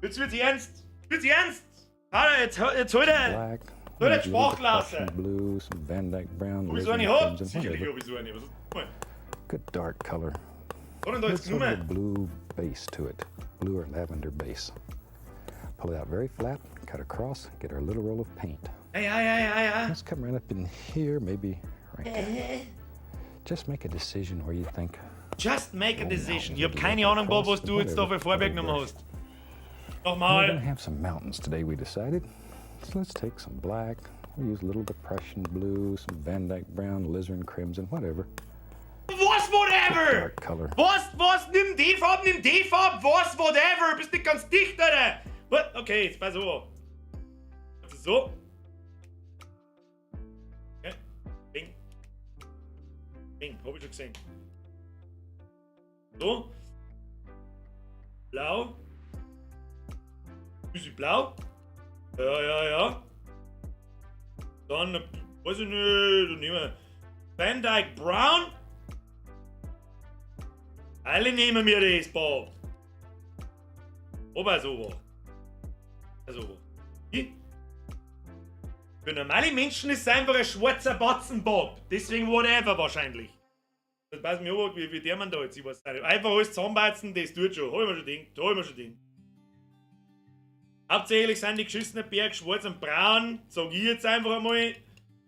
Jetzt wird's ernst. Jetzt wird's ernst. Alter, jetzt holt er. Black. Soll der maybe a little Sprachlasse? Prussian Blue, some Van Dyke Brown. Ob ich so eine alizarin hab? crimson, Sicherlich whatever. hab ich so eine. Was ist das? Good dark color. Was hat denn da With jetzt sort of a genommen? blue base to it, blue or lavender base. Pull it out very flat, cut across, get our little roll of paint. Ja. Let's come right up in here, maybe right there. Just make a decision where you think. Just make a decision. Ich hab keine Ahnung, Bob, was du jetzt da für Farbe genommen hast. We're Nochmal. gonna have some mountains today, we decided. So let's take some black. We'll use a little Prussian blue, some Van Dyke brown, alizarin crimson, whatever. Was, whatever? Dark color. Was, was? Nimm die Farbe, nimm die Farbe, was, whatever? Bist nicht ganz dicht, Alter. What? Okay, jetzt pass auf. So. Okay. Bing. Bing, hab ich schon gesehen. So. Blau. Bisschen blau. Ja. Dann, weiß ich nicht, dann nehmen wir Van Dyke Brown. Alle nehmen mir das, Bob. Aber so. Also. Ich? Für normale Menschen ist es einfach ein schwarzer Batzen, Bob. Deswegen whatever wahrscheinlich. Das weiß mir auch, wie der man da jetzt, ich weiß nicht. Einfach alles zusammenbatzen, das tut schon. Hab ich mir schon gedacht, hab ich mir schon gedacht. Hauptsächlich sind die geschissenen Berge schwarz und braun. Sag ich jetzt einfach einmal.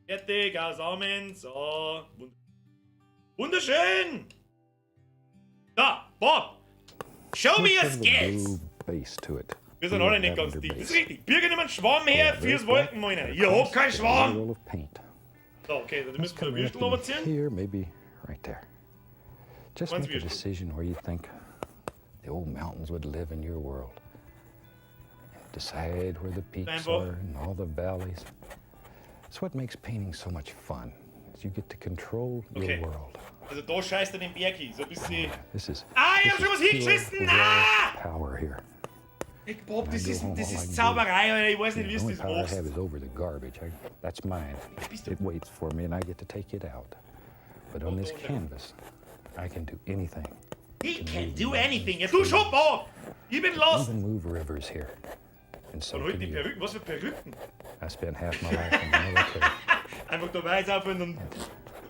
Fertig, aus Amen. So. Wunderschön! Da, Bob! Show me your Let's have a skills! blue base to it. Wir sind Blue alle nicht ganz lavender dicht. Das ist base. richtig. Birger nimmt einen Schwamm her fürs Wolkenmalen. Ich hab keinen Schwamm! Roll of paint. So, okay, dann Let's müssen wir come ein right Würstel up in runterziehen. here, maybe right there. Just One's make a Würstel. decision where you think the old mountains would live in your world. Decide where the peaks Einfach. are and all the valleys. It's what makes painting so much fun. Is you get to control your Okay. world. Also da scheißt er den Berg hin. So ein bisschen. This is, Ah, ich hab this schon was is hingeschissen! pure raw Ah! power here. Ey, Bob, das I go ist, home, das all I ist can do- Zauberei, Alter. Ich weiß nicht, wie The du only das power I machst. have is over the garbage. That's mine. It waits for me and I get to take it out. But on this canvas, I can do anything. He can do anything. Ja, du schon, Bob! Ich bin lost! Even move rivers here. And so Und halt can die you. Perücken. Was für Perücken? I spent half my life in the military. Einfach da weiß aufhören und.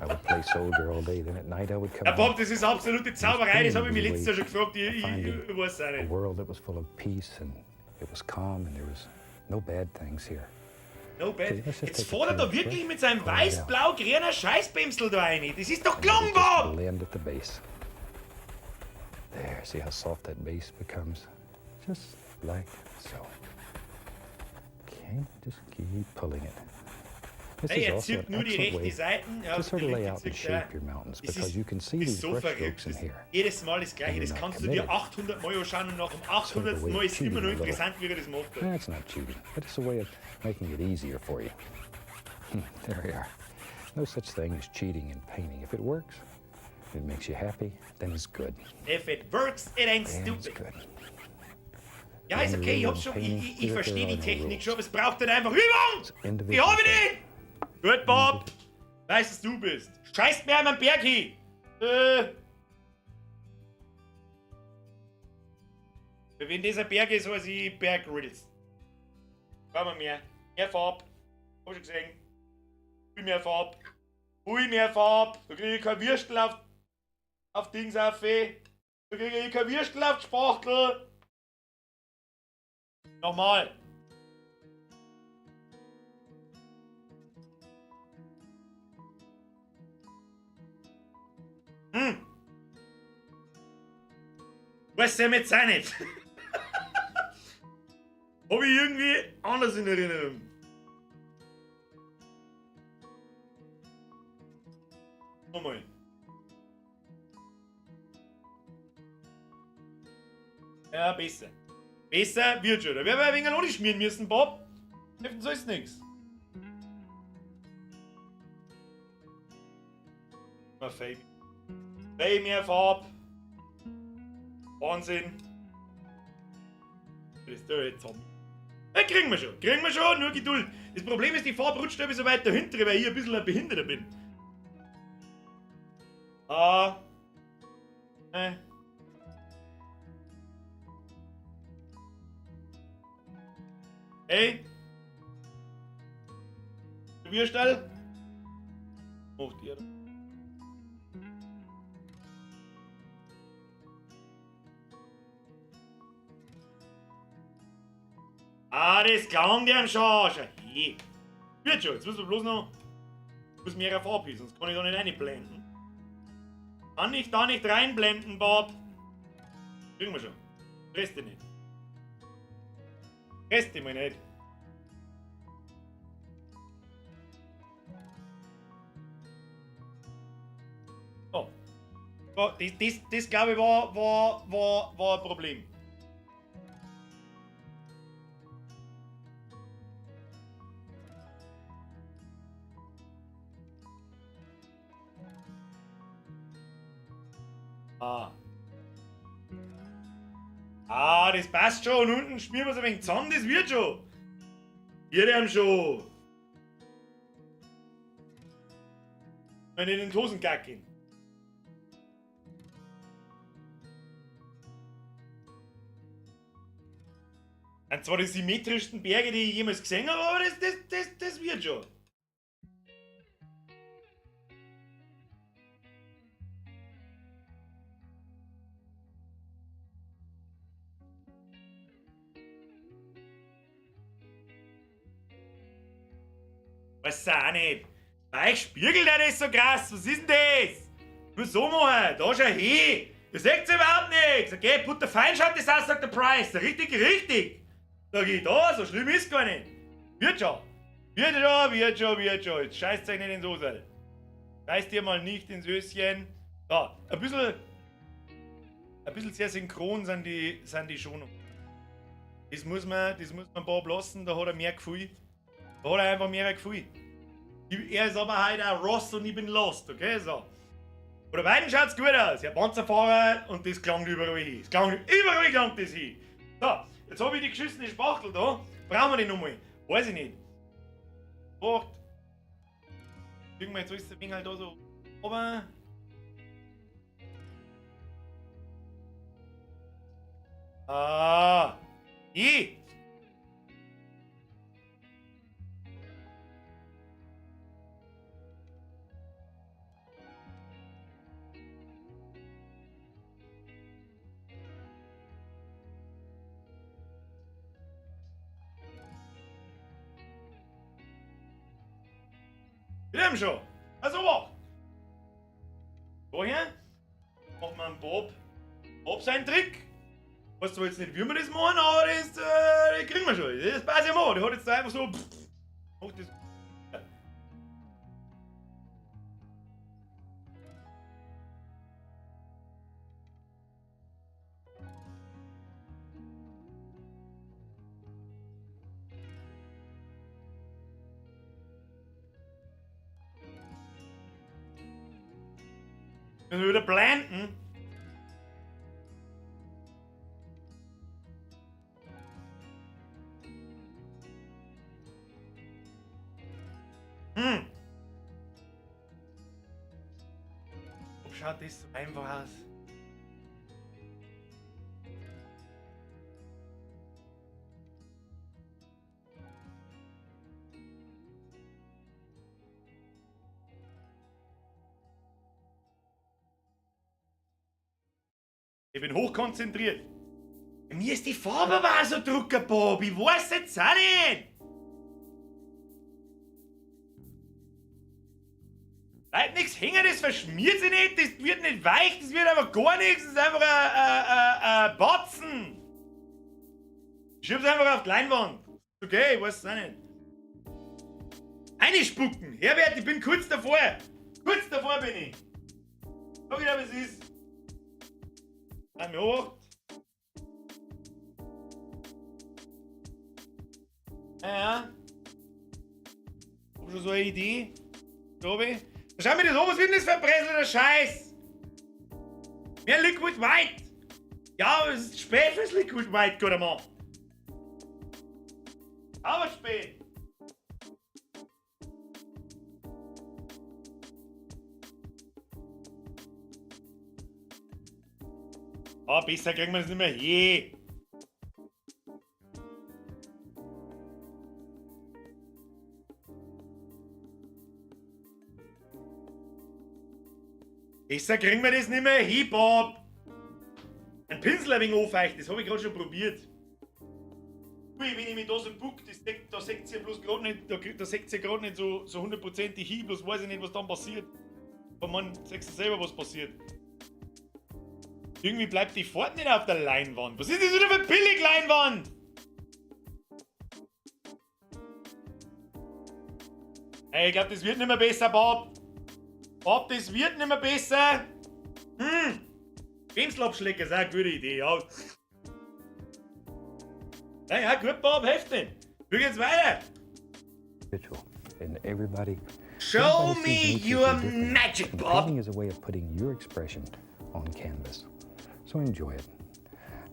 I would play soldier all day. Then at night I would come Ja, Bob, home. das ist absolute Zauberei. Das habe ich mich letztes Jahr schon gefragt. Ich Finding weiß auch a nicht. world that was full of peace and it was calm and there was no bad things here. No bad. Okay, let's just Jetzt take a fährt er da turn. wirklich mit seinem Pull it out. weiß-blau-grünen Scheißpinsel da rein. Das ist doch gelungen, Just Bob! blend at the base. There, see how soft that base becomes? Just like so. Okay, just keep pulling it. This Hey, is er also zieht an nur die excellent rechte way Seiten. Ja, to sort die of lay linke out and zieht er. shape your mountains Das because ist, you can see ist these so brush verrückt. strokes in Das, here. jedes Mal das Gleiche. And Das you're not kannst du dir committed. 800 Mal anschauen und nach dem Sort of a 800. way Mal of ist es immer cheating noch a little. interessant, wie er das macht. That's not cheating, but it's a way of making it easier for you. There we are. No such thing as cheating in painting. If it works, if it makes you happy, then it's good. If it works, it ain't Then it's stupid. good. Ja, ist okay, ich hab's schon, ich verstehe die Technik schon, aber es braucht halt einfach Übung! Die hab ich nicht! Gut, Bob! Weißt, dass du bist. Scheißt mir an meinen Berg hin! Wenn dieser Berg ist, weiß ich Bear Grylls. Brauchen wir mehr. Mehr Farbe. Hab schon gesehen. Viel mehr Farbe. Viel mehr Farbe. Da krieg ich kein Würstel auf Dings auf. Da krieg ich kein Würstel auf die Spachtel. Nochmal. Weiß der mit sein nicht. Hab ich irgendwie anders in Erinnerung. Nochmal. Ja, besser. Besser wird schon. Da werden wir ein wenig noch nicht schmieren müssen, Bob. Helfen soll's nix. Mal Fame. Fame mehr Farb. Wahnsinn. Das ist der jetzt haben. Ja, kriegen wir schon. Kriegen wir schon, nur Geduld. Das Problem ist, die Farbe rutscht ein bisschen weiter hinten, weil ich ein bisschen ein Behinderter bin. Ah. Hey. Würstel. Macht ihr. Ah, das klang dem schon. Schau her. Wird schon, jetzt müssen wir bloß noch. Muss mehr Farbe, sonst kann ich da nicht reinblenden. Kann ich da nicht reinblenden, Bob? Kriegen wir schon. Stress dich nicht. Stress dich mal nicht. Oh. Oh, das glaube ich war ein Problem. Ah. Ah, das passt schon. Und unten schmieren wir es ein wenig zusammen, das wird schon. Wird ihm schon. Wenn in den Hosen kacken. Sind zwar die symmetrischsten Berge, die ich jemals gesehen habe, aber das wird schon. Weiß auch nicht. Weich spiegelt er das so krass? Was ist denn das? Nur so machen. Da schau her. Ihr seht überhaupt nichts. Okay, Butter fein schaut das aus, sagt der Price. Richtig, richtig. Sag ich, da, so schlimm ist gar nicht. Wird schon. Wird schon, wird schon, wird schon. Jetzt scheißt euch nicht ins Hosel. Scheißt dir mal nicht ins Höschen. Da, ein bisschen sehr synchron sind die schon. Das muss man Bob lassen, da hat er mehr Gefühl. Da hat er einfach mehr Gefühl. Er ist aber halt auch Ross und ich bin Lost, okay? So. Oder beiden schaut's gut aus. Ja, Panzerfahrer und das klang überall hin. Das klang überall klang das hin. So, jetzt hab ich die geschissene Spachtel da. Brauchen wir die nochmal? Weiß ich nicht. Wart. Kriegen wir jetzt alles ein wenig halt da so. Aber. Ah. I. Wir haben schon. Also was? Woher? Macht man Bob. Bob seinen Trick. Weißt du jetzt nicht, wie wir das machen, aber das kriegen wir schon. Das passt ja mal. Der hat jetzt da einfach so. Macht das. Müssen wir wieder blenden. Hm. Ob schaut das so einfach aus? Ich bin hochkonzentriert. Mir ist die Farbe aber auch so drucker, Bob. Ich weiß jetzt auch nicht. Bleibt nichts hängen, das verschmiert sich nicht, das wird nicht weich, das wird einfach gar nichts, das ist einfach ein Batzen. Ich schieb's einfach auf die Leinwand. Okay, ich weiß es auch nicht. Einspucken! Herbert, ich bin kurz davor. Kurz davor bin ich. Schau wieder, was es ist. Bleib mir hoch. Ja, ja. Hab schon so eine Idee. Glaube ich. Schau mir das an, was wird denn das für ein Bresler Scheiß? Mehr Liquid White! Ja, aber es ist spät fürs Liquid White, guter Mann. Aber spät. Ah, besser kriegen wir das nicht mehr hin. Besser kriegen wir das nicht mehr hin, Bob. Ein Pinsel ein wenig anfeuchten, das hab ich grad schon probiert. Ui, wenn ich mich da so buck, das, da seht ihr bloß grad nicht, da seht ihr grad nicht so hundertprozentig hin, bloß weiß ich nicht, was dann passiert. Aber man, siehst du selber, was passiert. Irgendwie bleibt die Fahrt nicht auf der Leinwand. Was ist das wieder für eine Billig-Leinwand? Ey, ich glaub, das wird nicht mehr besser, Bob. Bob, das wird nicht mehr besser. Bremslabschläger ist auch eine gute Idee, ja. Ja, ja, gut, Bob, helft nicht. Wie geht's weiter? And everybody, Show everybody me sees nature your through different magic, And Bob. painting is a way of putting your expression on canvas. So enjoy it.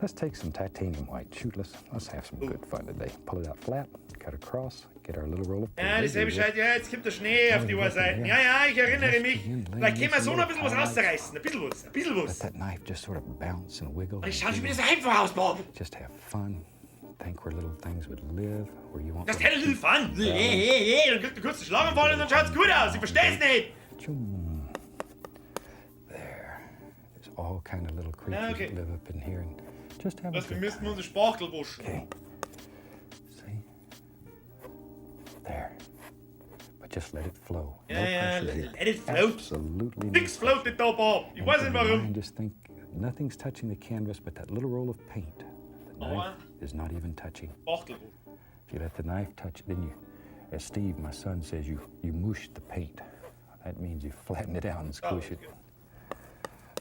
Let's take some titanium white. Shoot, let's have some good fun today. Pull it out flat, cut across, get our little roll of Ja, paper. dasselbe Scheiß. Ja, jetzt kommt der Schnee auf die Seiten. Ja, ja, ich erinnere mich. Vielleicht können wir so noch ein bisschen was rausreißen. Ein bisschen was, ein bisschen Let was. that knife just sort of bounce and wiggle. Das schaut schon wieder so einfach aus, Bob. Just have fun. Think where little things would live, where you want Das little ist little fun. Hey, hey, hey. Dann kriegt du kurz einen Schlaganfall und dann schaut's gut aus. Ich versteh's nicht. Chum. There. There's all kind of little creatures Okay. that live up in here and just have a Was, wir good müssen time. unser Spachtel waschen. Okay. See? There. But just let it flow. No Ja, ja, pressure here. let it float. Absolutely no Nix floatet da, Bob. Ich And weiß in nicht your warum. mind, just think nothing's touching the canvas but that little roll of paint. The Oh, knife is not even touching. Spachtel waschen. If you let the knife touch, then you, as Steve, my son, says, you mush the paint. That means you flatten it out and squish it.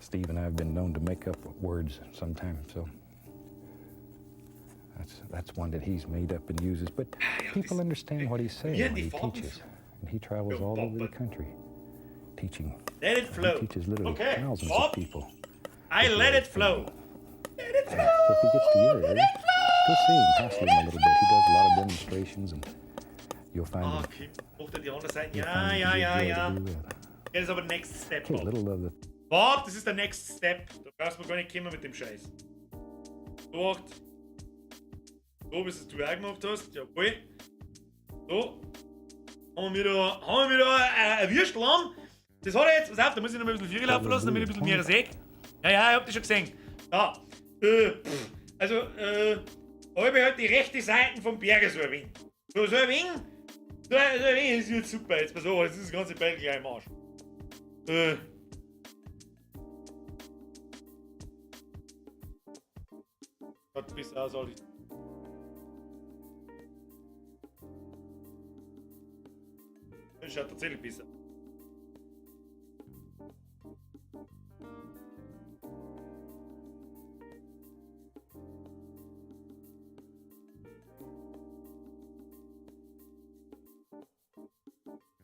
Steve and I have been known to make up words sometimes, so that's one that he's made up and uses. But people understand what he's saying Yeah, when die he Farben teaches. And he travels all over the country teaching. Let it He flow. teaches literally Okay, thousands Bob, of people. I let it flow. Let it So flow. if he gets to your Let area, it flow. go see him, hassle him a little bit. He does a lot of demonstrations, and you'll find Ah, him. okay. Macht er die andere Seite? You'll Ja, find him ja, to be a ja, joy ja. to be with. Das ist aber next step, Okay, Bob. little of the Bob, das ist der next step. Da brauchst du mir gar nicht kommen mit dem Scheiß. So, acht. So, wie es du auch gemacht hast. Jawohl. So. Haben wir da, haben wir da ein Würstel an. Das hat er jetzt, pass auf, da muss ich noch mal ein bisschen Vögel laufen lassen, damit ich ein bisschen mehr sehe. Ja, ja, ich hab das schon gesehen. Da. Pff. Also, hab ich halt die rechte Seite vom Berger so ein wenig. So, so ein wenig. So, so ein wenig ist jetzt super. Jetzt pass auf, jetzt ist das ganze Beil gleich im Arsch. Schaut besser aus, als ich. Das schaut tatsächlich besser.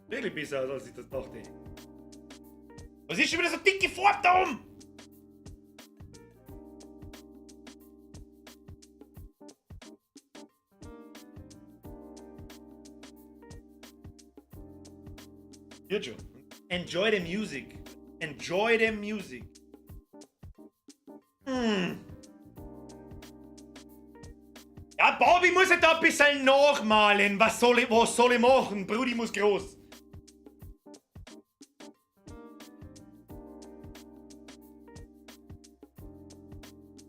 Wirklich besser aus, als ich das dachte. Was ist schon wieder so dicke Farbe da oben? Wird schon. Enjoy the music. Enjoy the music. Ja, Bobby muss ja da ein bisschen nachmalen. Was soll ich machen? Brudi muss groß.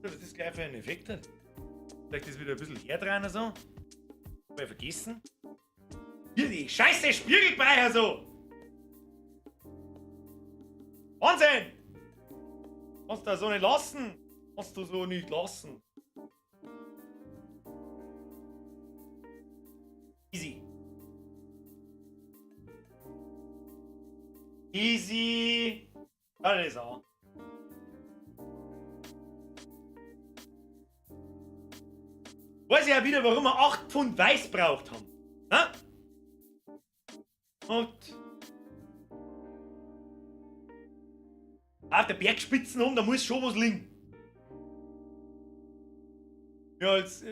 Was das gleich für einen Effekt hat? Vielleicht ist wieder ein bisschen her dran oder so. Hab ich vergessen. Hier die Scheiße Spiegelbeier so! Wahnsinn! Kannst du so nicht lassen! Kannst du so nicht lassen! Easy! Easy! Alles an. Weiß ich ja wieder, warum wir 8 Pfund Weiß braucht haben. Ha? Und auf der Bergspitzen um, da muss schon was liegen. Ja, als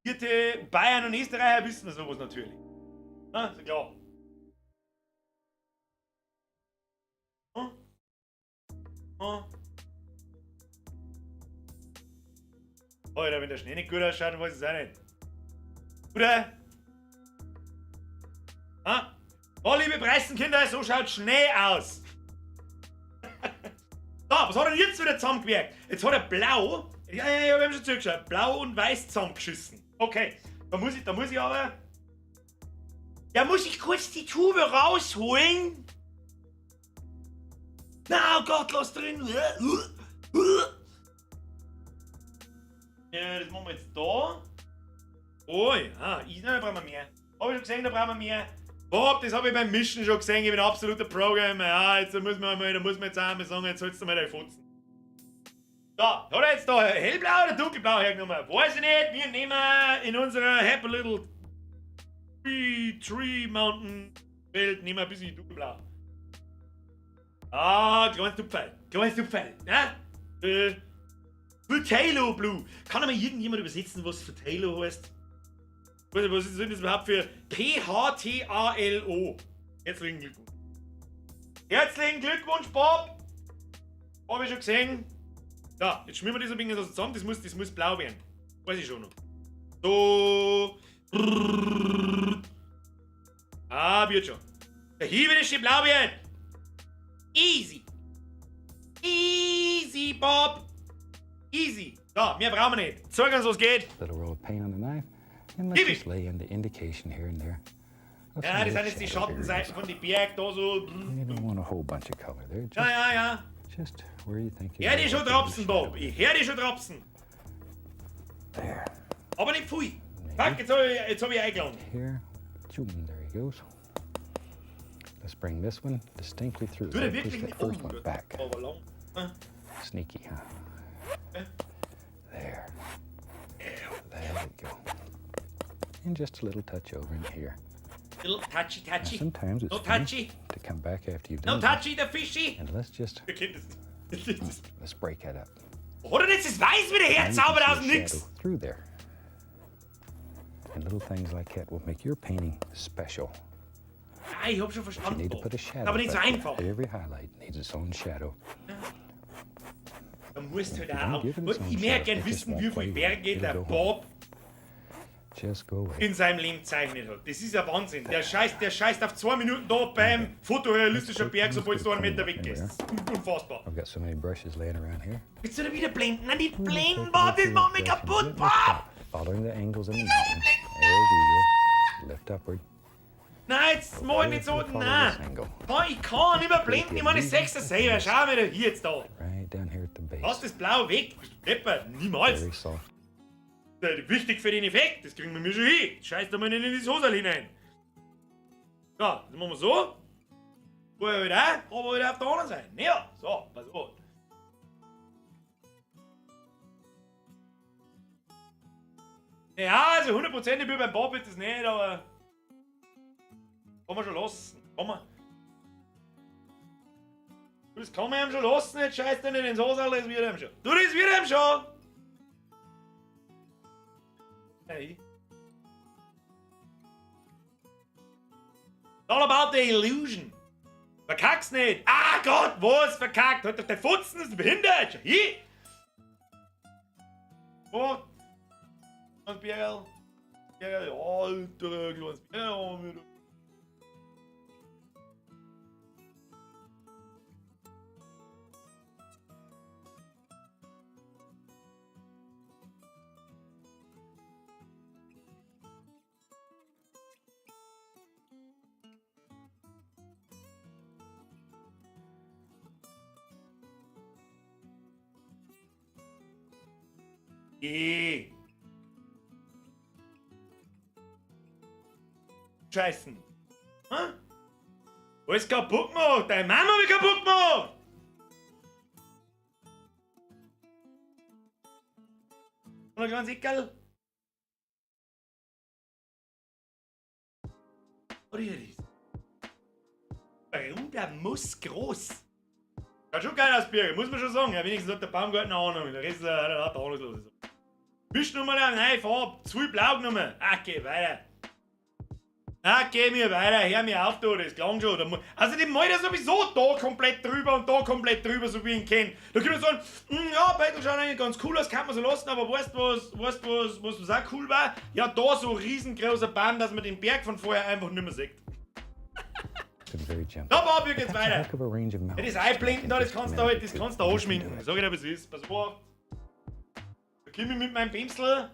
vierte Bayern und Österreicher wissen wir sowas natürlich. Na, ist ja klar. Hm? Hm? Alter, wenn der Schnee nicht gut ausschaut, dann weiß ich es auch nicht. Oder? Ah? Oh, liebe Preisenkinder, so schaut Schnee aus. So, was hat er denn jetzt wieder zusammengewerkt? Jetzt hat er blau, ja, ja, ja, wir haben schon zugeschaut, blau und weiß zusammengeschissen. Okay, Da muss ich aber. Da muss ich kurz die Tube rausholen. Na, oh Gott, lass drin. Ja, das machen wir jetzt da. Oh ja, da brauchen wir mehr. Hab ich schon gesehen, da brauchen wir mehr. Bob, das habe ich beim Mischen schon gesehen, ich bin ein absoluter Programmer. Ja, jetzt muss man mal, da muss man jetzt auch mal sagen, jetzt sollst du mal deine Fotzen. So, hat er jetzt da hellblau oder dunkelblau hergenommen? Weiß ich nicht, wir nehmen in unserer Happy Little Tree Mountain Welt, nehmen wir ein bisschen dunkelblau. Ah, kleines Tupferl, kleines Tupferl, ne? Phthalo Blue. Kann aber irgendjemand übersetzen, was Phthalo heißt? Was ist denn das überhaupt für P-H-T-A-L-O? Herzlichen Glückwunsch. Herzlichen Glückwunsch, Bob! Hab ich schon gesehen. So, jetzt schmieren wir das ein bisschen so zusammen. Das muss blau werden. Weiß ich schon noch. So. Ah, wird schon. Der hier wird es schön blau werden. Easy. Easy, Bob. Easy. So, mehr brauchen wir nicht. Zeig uns, was geht. Little roll of paint on the knife. And let's Give just lay in the indication here and there. of Ja, some das little sind jetzt die shadow areas. Schattenseiten von den Bergen da so. You don't want a whole bunch of color there. Ja, ja, ja. Just where you think Ich hör dich you schon like a little trapsen, Bob. shadow. Ich hör dich schon trapsen. There. Aber nicht pfui. Fuck, jetzt hab ich eingeladen. Here. Zoom, there he goes. Let's bring this one distinctly through. Tut er Push wirklich that nicht? first Oh, one back. aber lang. Sneaky, huh? There. There we go. And just a little touch over in here. Little touchy, Now, touchy. sometimes it's No fun touchy. to come back after you've No done that. touchy, the fishy. And let's just Okay, das, let's break that up. Hat er jetzt das Weiß wieder Now you can herzaubert see aus a dem Nix? shadow through there. And little things like that will make your painting special. Ah, ich hab schon You verstanden. need to put a shadow. Aber nicht so effect. einfach. Every highlight needs its own shadow. Da musst halt If you auch. don't give it its own Ich möchte shadow, gern it just wissen, won't wie play viel with Berge it. der It'll go home. Bob Just go away. in seinem Leben gezeichnet hat. Das ist ja Wahnsinn. Der scheißt auf 2 Minuten da beim fotorealistischen Berg, sobald du einen Meter weg gehst. Unfassbar. I've got so many brushes laying around here. Jetzt soll er wieder blenden. Nein, nicht We'll blenden, take a Bob, look das through macht the mich brush and kaputt, gently Bob! tap, following the angles in the mountain, as usual. Lift upward. Nein, jetzt mach ich nicht so. Follow Nein. this angle. Mann, ich kann nicht mehr blenden. Ich meine, ich seh's das selber. Schau mir da hier jetzt da. Right down here at the base. Lass das Blau weg. Bist du deppert? Niemals. Very soft. Wichtig für den Effekt. Das kriegen wir mir schon hin. Scheiß da mal nicht in die Hose hinein. So, das machen wir so. Vorher wieder, aber wieder auf der anderen Seite. Ja, so, pass auf. Ja, also hundertprozentig wie beim Bob ist das nicht, aber kann man schon lassen. Kann man. Das kann man ihm schon lassen, jetzt scheißt er nicht ins Hosal, das wird ihm schon. Du, das wird ihm schon! Hey. It's all about the illusion. Verkack's nicht! Ah Gott, was? Verkackt! Halt doch der Futzen, ist behindert! Hier! Oh! Kleines Bierl. Bierl, ja, Alter, kleines Bierl. Geh. Scheißen. Hm? Alles kaputt gemacht. Deine Mama hab ich kaputt gemacht. Und ein kleines Eckerl. Oder hier ist. Warum der muss groß? Schaut schon geil aus, Birger, muss man schon sagen. Ja, wenigstens hat der Baumgarten eine Ahnung. Der Rest hat ahnungslos. Misch nochmal eine neue Farbe. Zu viel blau genommen. Okay, weiter. Okay, mir weiter. Hör mir auf, du. Das klang schon. Also, die malt ja sowieso da komplett drüber und da komplett drüber, so wie ich ihn kenn. Da können wir sagen, ja, Beitel schaut eigentlich ganz cool aus, kann man so lassen, aber weißt du, was auch cool war? Ja, da so ein riesengroßer Baum, dass man den Berg von vorher einfach nicht mehr sieht. Very gentle. Da, Bob, hier geht's That's a weiter. heck of a range of Ja, das mountains. Einblenden da, das kannst du halt, das kannst du You can do anschminken. it. Sag ich dir, was es ist. Pass auf. Da komm ich mit meinem Pinsel.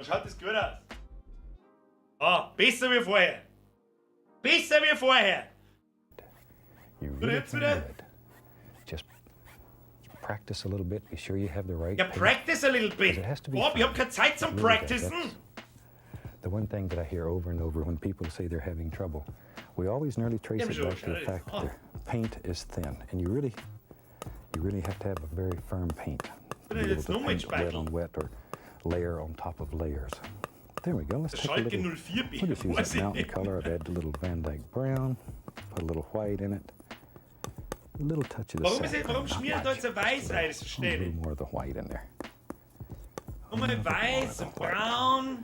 Dann schaut das gut aus. Ah, besser wie vorher. Besser wie vorher. You really jetzt can wieder? do it. Just practice a little bit. Be sure you have the right Ja, paint. practice a little bit. It has to be Bob, ich hab fun. keine Zeit zum It really does. Practicen. That's the one thing that I hear over and over when people say they're having trouble. We always nearly trace Yeah, it sure, back to the sure. fact Oh. that their paint is thin, and you really have to have a very firm paint to be able Jetzt to nochmal paint wet Speitel. on wet or layer on top of layers. There we go. Let's take a Schalke little. 04 We'll just use weiß that ich mountain nicht. color. I've added a little Van Dyke brown, put a little white in it, a little touch of the Warum, ist, saffron, warum not schmiert da much, jetzt ein Weiß ein? Das a verstehe ich little nicht. more of the white in there. Nochmal weiß und braun.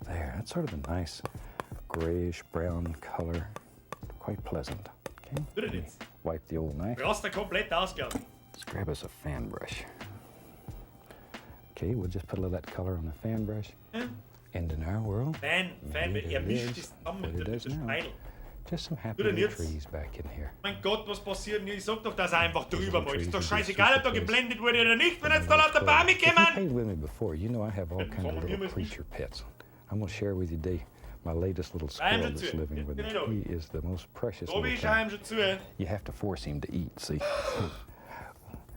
There, that's sort of a nice grayish brown color. Quite pleasant. Okay. Tut Let me jetzt. wipe the old knife. Rast er komplett aus, glaub ich. Let's grab us a fan brush. Okay, we'll just put a little of that color on the fan brush. And in our world, Fan, Fan, maybe er it mischt is das zusammen what mit it der, does mit der now. Speidel. Just some happy Tut er little jetzt? trees back in here. Mein Gott, was passiert denn hier? Ich sag doch, dass er einfach drüber malt. Ist doch Trees scheißegal, ob da geblendet wurde oder nicht, wenn jetzt da lauter Bäume If you kommen. painted with me before, you know I have all kind of Sollen wir little mal creature pets. I'm gonna share with you today my latest little squirrel schon that's zu. living with me. Genau. He is the most precious Tobi, little schau thing. ihm schon zu. You have to force him to eat, see?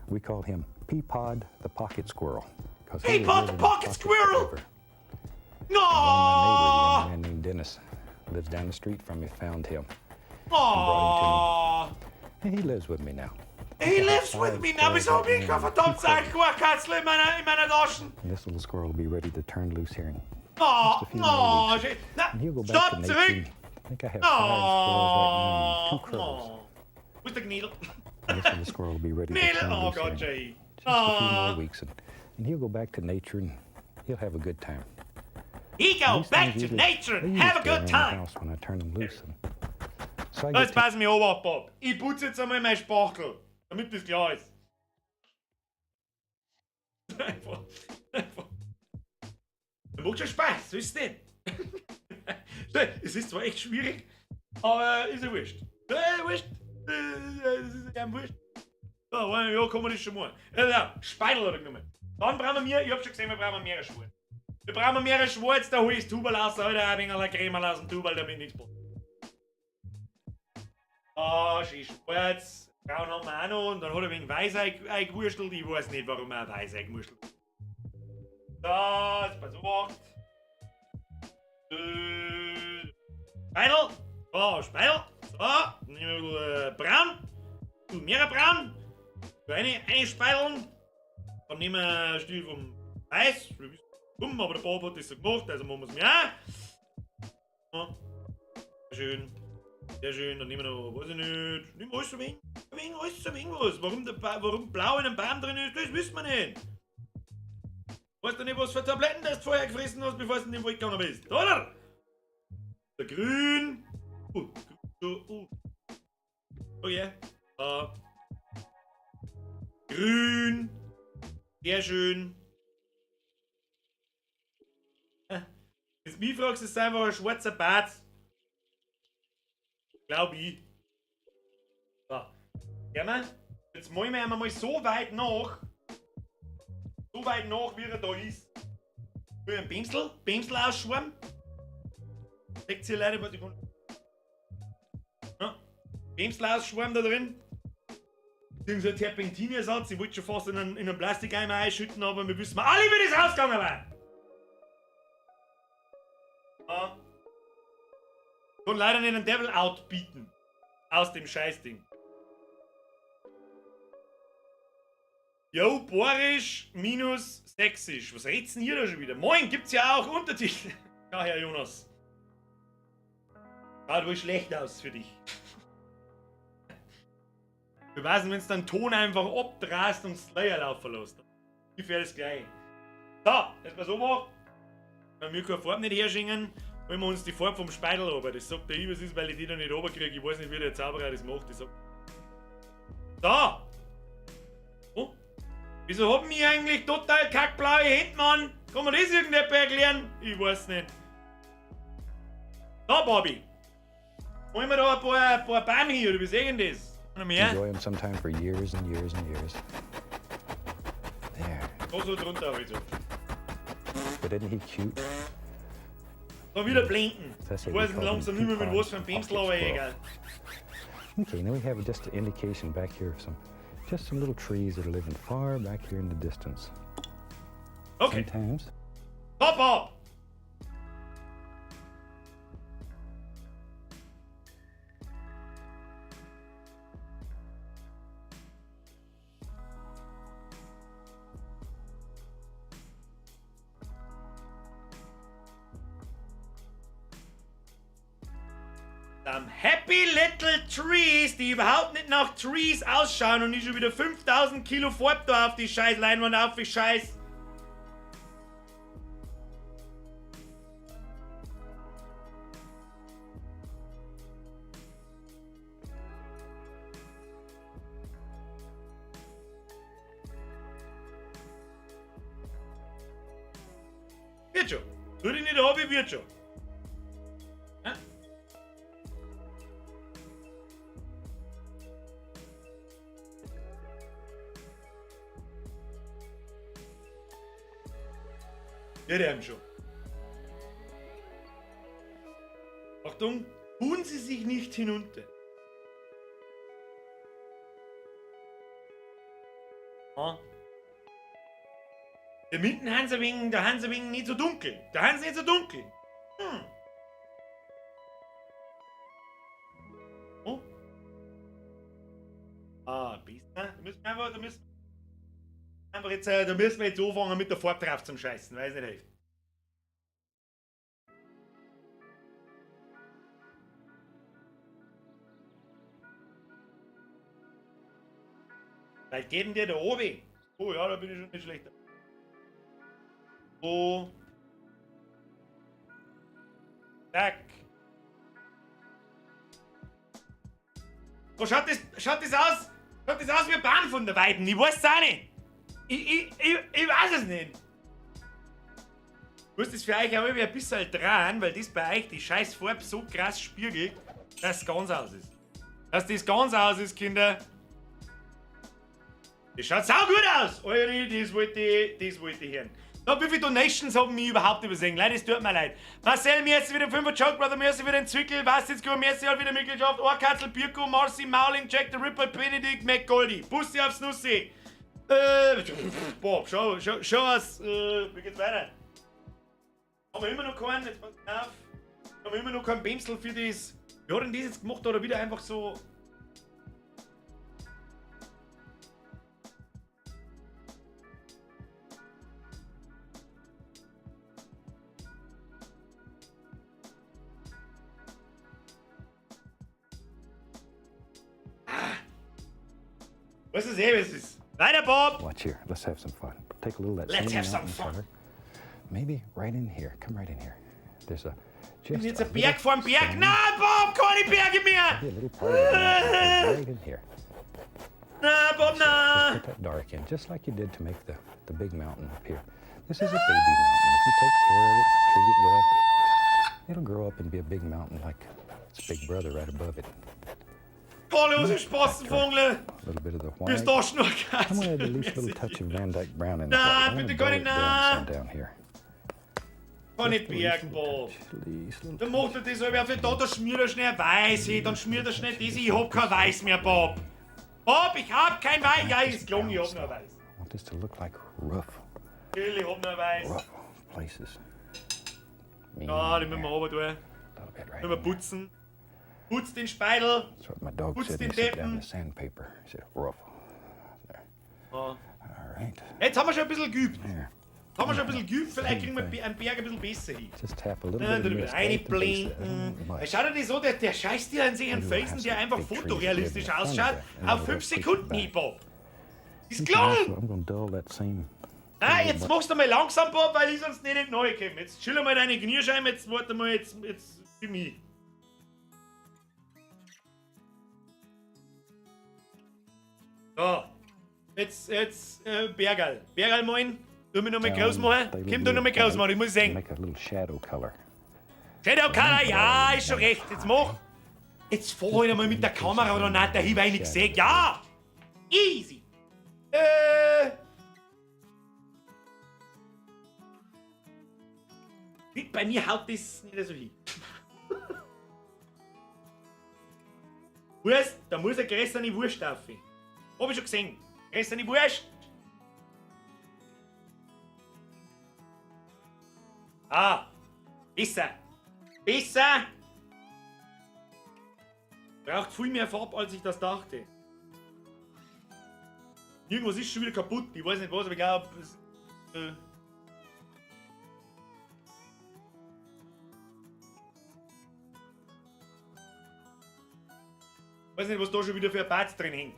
We call him Peapod the Pocket Squirrel. 'Cause he will Peapod live the in Pocket pocket Squirrel! forever. One of my neighbors, a young No! man named Dennis, lives down the street from me, found him. Oh! And he lives with me now. He lives with me now. Wieso hab ich kein verdammtes Eichhornkatzel in meiner Taschen? And this little squirrel will be ready to turn loose here in Oh, just a few oh, more weeks. shit. Na, And he'll go back stopp, to nature. zurück! I think I have five squirrels right now and two Oh, crows. oh. Wo ist der Gnädel? And this little squirrel will be ready to Gnädel! turn Oh loose here Gott, in Jay. just a few more Oh. weeks. And he'll go back to nature and he'll have a good time. He go These back things to usually- nature they and usually have a stay good around the time. house when I turn them loose. And so I So, get jetzt to pass mich auf, Bob. Ich putze jetzt einmal mein Spachtel, damit das klar ist. Einfach, einfach. Das macht schon Spaß, so ist es nicht. Es ist zwar echt schwierig, aber ist ja wurscht. Wurscht. Es ist ja wurscht. So, ja, kann man das schon machen. Ja, Speidel hat er genommen. Dann brauchen wir, ich hab schon gesehen, wir brauchen mehrere Schwarz. Wir brauchen mehrere Schwarz, da hol ich das Tubal raus, Alter, ein wenig Creme aus dem Tubal, damit nichts passiert. Ah, schön schwarz. Braun haben wir auch noch und dann hat er wegen weiß eingewurstelt. Ich weiß nicht, warum er weiß eingewurstelt. So, jetzt pass auf. Speidel. So, Speidel. So, nehmen wir ein bisschen braun. Ein bisschen mehr braun. So eine Speideln. Dann nehmen wir ein Stück vom Weiß. Wir wissen warum, aber der Bob hat das so gemacht, also machen wir es mir auch. Ja. Sehr schön. Sehr schön, dann nehmen wir noch, weiß ich nicht, nehmen wir alles so wenig, alles so wenig was. Warum blau in einem Baum drin ist, das wissen wir nicht. Weißt du nicht, was für Tabletten du vorher gefressen hast, bevor du in den Wald gegangen bist, oder? Der Grün. Grün. Oh yeah. Grün. Sehr schön. Wenn du mich fragst, ist es einfach ein schwarzer Bart. Glaub ich. So. Gehen. Jetzt malen wir einmal so weit nach. So weit nach, wie er da ist. Will ich einen Pinsel ausschwimmen? Seht ihr Leute, was ich kann. Ja. Pinsel ausschwimmen da drin. Irgend so ein Terpentinersatz. Ich wollte schon fast in einen Plastikeimer einschütten, aber wir wissen alle, wie das ausgegangen war. Ja. Kann leider nicht einen Devil outbieten. Aus dem Scheißding. Yo, Boarisch minus Sächsisch. Was red's denn hier da schon wieder? Moin, gibt's ja auch Untertitel. Ja, Herr Jonas. Schaut wohl schlecht aus für dich. Wir wissen, wenn's dann Ton einfach abdrast und Slayer laufen lässt. Ungefähr das gleiche. So, jetzt mal so machen. Wenn wir keine Farbe nicht herschenken, holen wir uns die Farbe vom Speidel runter. Das sagt der ich, was ist, weil ich die da nicht runterkriege. Ich weiß nicht, wie der Zauberer das macht. Ich sag. Da! Oh. Wieso haben wir eigentlich total kackblaue Hände, Mann? Kann man das irgendjemand erklären? Ich weiß nicht. Da, Bobby. Holen wir da ein paar Bäume hier, oder wie sehen das? Noch mehr? Enjoy them sometime for years and years and years. There. Da so drunter, also. But isn't he cute? Da wieder blinken. Das Ich weiß langsam nicht mehr mit was für einem Pinsel, aber egal. Okay, now we have just an indication back here of some, just some little trees that are living far back here in the distance. Okay. Sometimes Top up! Some happy little trees, die überhaupt nicht nach Trees ausschauen und nicht schon wieder 5000 Kilo Farbe da auf die scheiß Leinwand auf die Scheiß. Wird schon. Tu dich nicht ab, wird schon. Ja? Wird einem schon. Achtung, tun Sie sich nicht hinunter. Ah. Da hinten haben sie ein wenig, da haben sie ein wenig nicht so dunkel. Da haben sie nicht so dunkel. Oh. Ah, besser. Da müssen wir einfach, da müssen wir einfach jetzt, da müssen wir jetzt anfangen mit der Farbe drauf zum Scheißen, weil es nicht hilft. Vielleicht geht denn der da oben. Oh ja, da bin ich schon nicht schlecht. Oh. Zack. Oh, schaut das aus? Schaut das aus wie ein Bahn von der Weiden? Ich weiß es auch nicht. Ich weiß es nicht. Ich muss das für euch auch ein bisschen dran, weil das bei euch die scheiß Farbe so krass spiegelt, dass es ganz aus ist. Dass das ganz aus ist, Kinder. Das schaut sau gut aus! Eure, das wollte ich hören. Da, wie viele Donations haben mich überhaupt übersehen? Leute, es tut mir leid. Marcel, merci wieder 5 Joke Brother, merci wieder den Zwickel, was jetzt gut, merci hat wieder Mitgliedschaft, Ohrkatzel, Birko, Marcy, Mauling, Jack the Ripper, Benedikt, McGoldi. Bussi aufs Nussi. Bob, schau aus, wie geht's weiter? Haben wir immer noch keinen, jetzt pass auf. Haben wir immer noch keinen Bämsel für das. Wie hat denn das jetzt gemacht oder wieder einfach so? Was ist eh, was ist? Weiter, Bob! Watch here. Let's have some fun. Take a little of that Let's same have some mountain fun. color. Maybe right in here. Come right in here. There's a just Jetzt a ein Berg little vorm Berg. stone. Nein, Bob, keine Berge mehr! Maybe a little part of the mountain right in here. Na, Bob, na! Put that dark in, just like you did to make the big mountain up here. This is a baby mountain. If you take care of it, treat it well, it'll grow up and be a big mountain like its big brother right above it. Tolle Spaßenvogel! A little bit of the white. Bist du Schnurrkatze? I'm gonna add the least little touch of Van Dyke Brown in the Na, white. I'm gonna bitte dull keine, it down na. some down here. Keine Just the least Bergen, little Bob. touch, least little Dann macht er das aber auf da, da schmiert er schnell Weiß hin, dann schmiert er schnell das. Ich hab kein Weiß mehr, Bob. Bob, ich hab kein Weiß. Ja, ist gelungen, ich hab noch Weiß. I want this to look like rough, Natürlich, ich hab noch Weiß. rough places. Ja, die müssen wir runter tun. A little bit right Müssen wir in there. putzen. Putz den Speidel. That's what my dog Putz said den when he sat down Deppen. the sandpaper. He said, rough. There. Ja. All right. Jetzt haben wir schon ein bisschen geübt. There. Jetzt haben wir schon ein bisschen geübt, vielleicht kriegen wir einen Berg ein bisschen besser hin. Just tap a little Ja, bit da of wieder mist right at the base of that. reinblenden. Much. Schau dir das an, der scheißt dir an sich einen Du Felsen, hast der einfach big trees fotorealistisch living in front of ausschaut, that, and auf then 5 we'll push it Sekunden back. hin, Bob. Ist Okay, also gelungen! I'm gonna dull that same. Nein, jetzt machst du mal langsam, Bob, weil ich sonst nicht in die Neue komme. Jetzt chill mal deine Kniescheiben, jetzt warte mal, jetzt für mich. So, jetzt Bergerl. Bergerl malen. Tu mich nochmal groß machen. Komm, du nochmal groß machen, ich muss sehen. Make a little shadow color. Shadow Color, ja, ist schon recht. Jetzt mach. Jetzt fahr ich einmal mit der Kamera oder nicht, dahin, weil ich nichts sehe. Ja! Easy! Bei mir haut das nicht so hin. Wurst, da muss eine größere Wurst auf. Hab ich schon gesehen. Größere Wurst. Ah, besser. Besser. Braucht viel mehr Farbe, als ich das dachte. Irgendwas ist schon wieder kaputt. Ich weiß nicht was, aber ich glaube, weiß nicht, was da schon wieder für ein Bad drin hängt.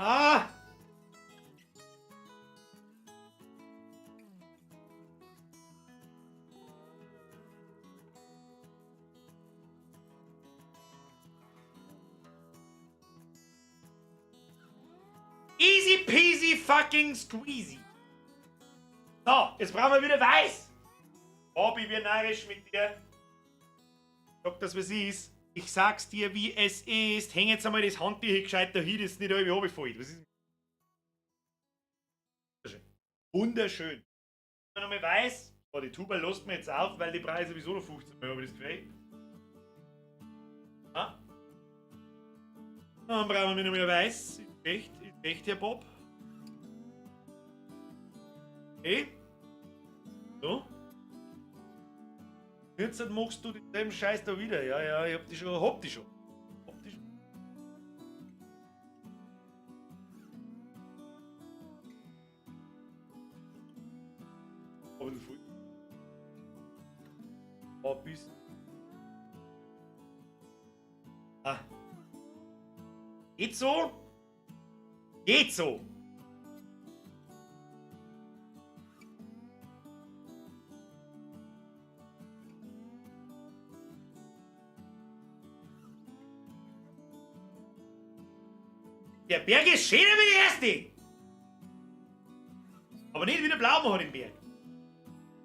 Ah! Easy peasy fucking squeezy. So, jetzt brauchen wir wieder weiß. Bobby, wir narrisch mit dir. Sag das, was ist. Ich sag's dir, wie es ist. Häng jetzt einmal das Handtuch gescheit da hin, das ist nicht irgendwie runterfällt. Was ist? Wunderschön. Wenn man nochmal weiß, oh, die Tuba lässt mir jetzt auf, weil die Preise sowieso noch 15 Mal, habe ich das Gefühl. Ah. Dann brauchen wir noch mehr weiß. Ist echt, Herr Bob. Okay. So. Jetzt machst du denselben Scheiß da wieder. Ja, ja, ich hab die schon. Hab die schon. Hab die schon. Aber voll. Oh, bis. Ah. Geht so? Geht so! Der Berg ist schöner wie der erste! Aber nicht wieder blau machen den Berg.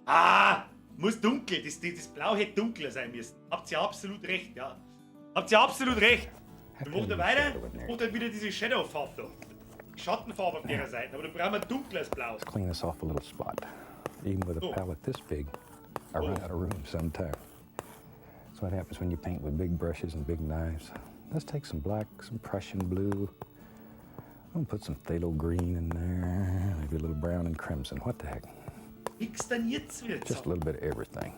Ah, muss dunkel. Das Blau hätte dunkler sein müssen. Habt ihr absolut recht, ja. Habt ihr absolut recht. Dann macht er weiter, macht er wieder diese Shadow-Farbe da. Die Schattenfarbe auf der Seite, aber da brauchen wir dunkles Blau. Let's clean this off a little spot. Even with a palette this big, I run out of room sometime. That's what happens when you paint with big brushes and big knives. Let's take some black, some Prussian blue. I'm gonna put some phthalo green in there, maybe a little brown and crimson. What the heck? Nix denn jetzt wieder Just a little bit of everything.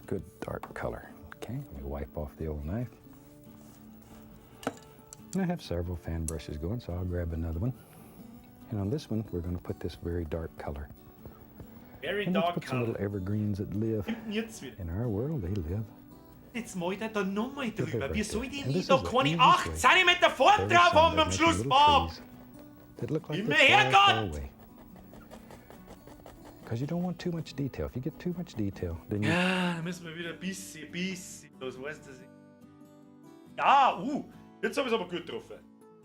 Good dark color. Okay, let me wipe off the old knife. And I have several fan brushes going, so I'll grab another one. And on this one, we're going to put this very dark color. Very And let's dark put some color. little evergreens that live. Jetzt wieder. In our world, they live. Jetzt mal der da nochmal drüber. Wie soll ich And denn this da is the keine easiest 8 way. cm Farbe Every drauf haben Sunday, am making Schluss, little Bob? trees that look like Immer they're far, far Herrgott! away. Because you don't want too much detail. If you get too much detail, then you Ja, da müssen wir wieder ein bisschen, was weißt du? Ja, jetzt habe ich es aber gut getroffen.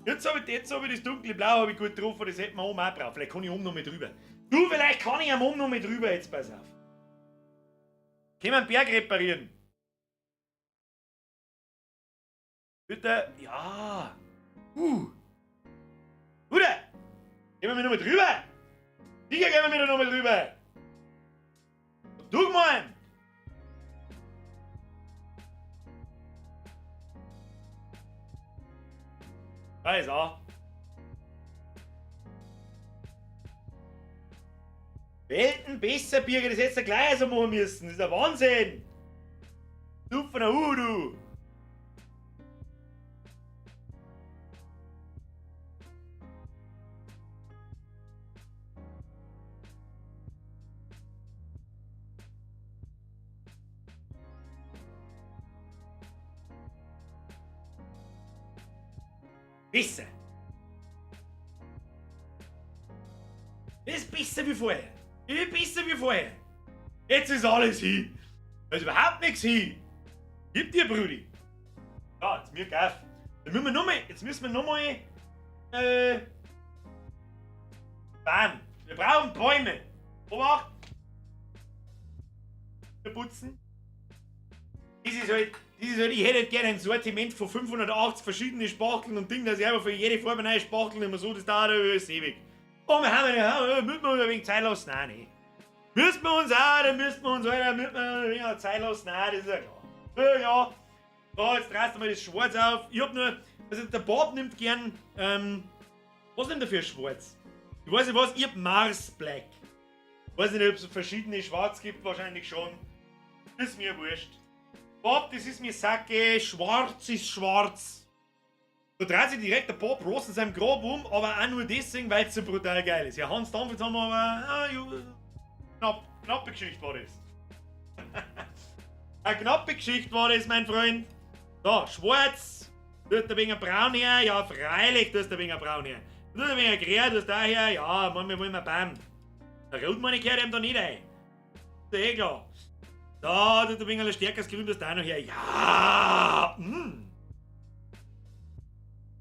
Jetzt habe ich, das dunkle Blau hab ich gut getroffen, das hätten wir oben auch brauchen. Vielleicht kann ich oben noch mit drüber. Du, vielleicht kann ich am oben noch mit drüber, jetzt pass auf. Können wir einen Berg reparieren? Bitte, ja. Bruder, gehen wir noch mit drüber. Sicher gehen wir noch mit drüber. Du, Mann! Da ist er. Welten besser, Birger, das hättest du gleich so machen müssen. Das ist der Wahnsinn. Du von der U, du. Besser. Das ist besser wie vorher. Viel besser wie vorher. Jetzt ist alles hin. Da ist überhaupt nichts hin. Gib dir, Brudi. Ja, jetzt mir auf. Dann müssen wir noch mal, jetzt müssen wir nochmal. Bam. Wir brauchen Bäume. Obacht. Wir putzen. Das ist halt, ich hätte halt gerne ein Sortiment von 580 verschiedene Spachteln und Ding, dass ich einfach für jede Farbe neue Spachteln immer so, das dauert ja ewig. Oh, wir haben ja, müssen wir uns ein wenig Zeit lassen? Nein, nee. Müssen wir uns auch, dann müssen wir uns, Alter, müssen wir ein wenig Zeit lassen? Nein, das ist ja klar. Ja, ja. So, jetzt reißt du mal das Schwarz auf. Ich hab nur, also der Bob nimmt gern, was nimmt er für Schwarz? Ich weiß nicht was, ich hab Mars Black. Weiß nicht, ob es verschiedene Schwarz gibt, wahrscheinlich schon. Ist mir wurscht. Bob, das ist mir Sacke, schwarz ist schwarz. Da dreht sich direkt der Bob Ross in seinem Grab um, aber auch nur deswegen, weil es so brutal geil ist. Ja, Hans Dampf, jetzt haben wir aber. Ah, ja, knappe Geschichte war das. Eine knappe Geschichte war das, mein Freund. So, schwarz. Tut ein wenig braun her? Ja, freilich tust ein wenig braun her. Tut ein wenig grün, tust da her? Ja, manchmal wollen wir Baum. Der Rotmann gehört ihm da nicht ein. Ist ja eh klar. Da, tut ein wenig stärkeres Grün, das da noch her. Ja!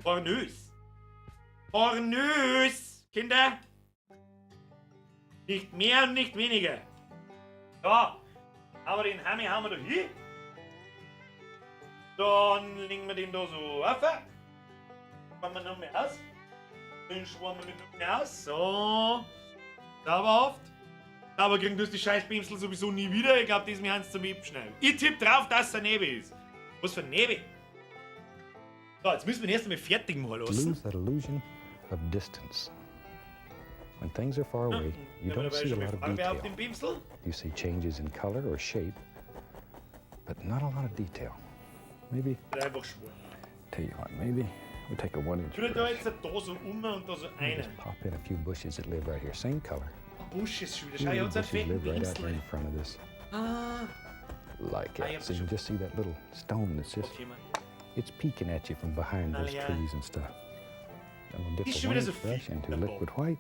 Pornös. Pornös, Kinder. Nicht mehr und nicht weniger. So, aber den Hammer haben wir da hier. Dann legen wir den da so auf. Fahren wir noch mehr aus. Den schwammen wir noch mehr aus. So. Dauerhaft. Aber kriegen du die scheiß Pinsel sowieso nie wieder. Ich glaube, das wir zum Abschneiden. Ich tippe drauf, dass es ein Nebel ist. Was für ein Nebel? So, jetzt müssen wir ihn erst einmal fertig machen lassen. Lose that illusion of distance. When things are far away, you don't see a lot of Farbe auf detail. dem Pinsel. You see changes in color or shape, but not a lot of detail. Maybe, Einfach schwor. tell you what, maybe we take a 1-inch Ich würde da brush. jetzt da so um und da so eine. Just pop in a few bushes that live right here. Same color. Bushes schon wieder. Few Schau, ich little hab so einen bushes fetten live right out here Pinsel. in front of this. Ah. Like Ah, it. ja, So you can just see that little stone that's just, Okay, Mann. it's peeking at you from behind those yeah. trees and stuff. I'm gonna dip Ist a schon wieder 1-inch so brush viel into der Bob. liquid white.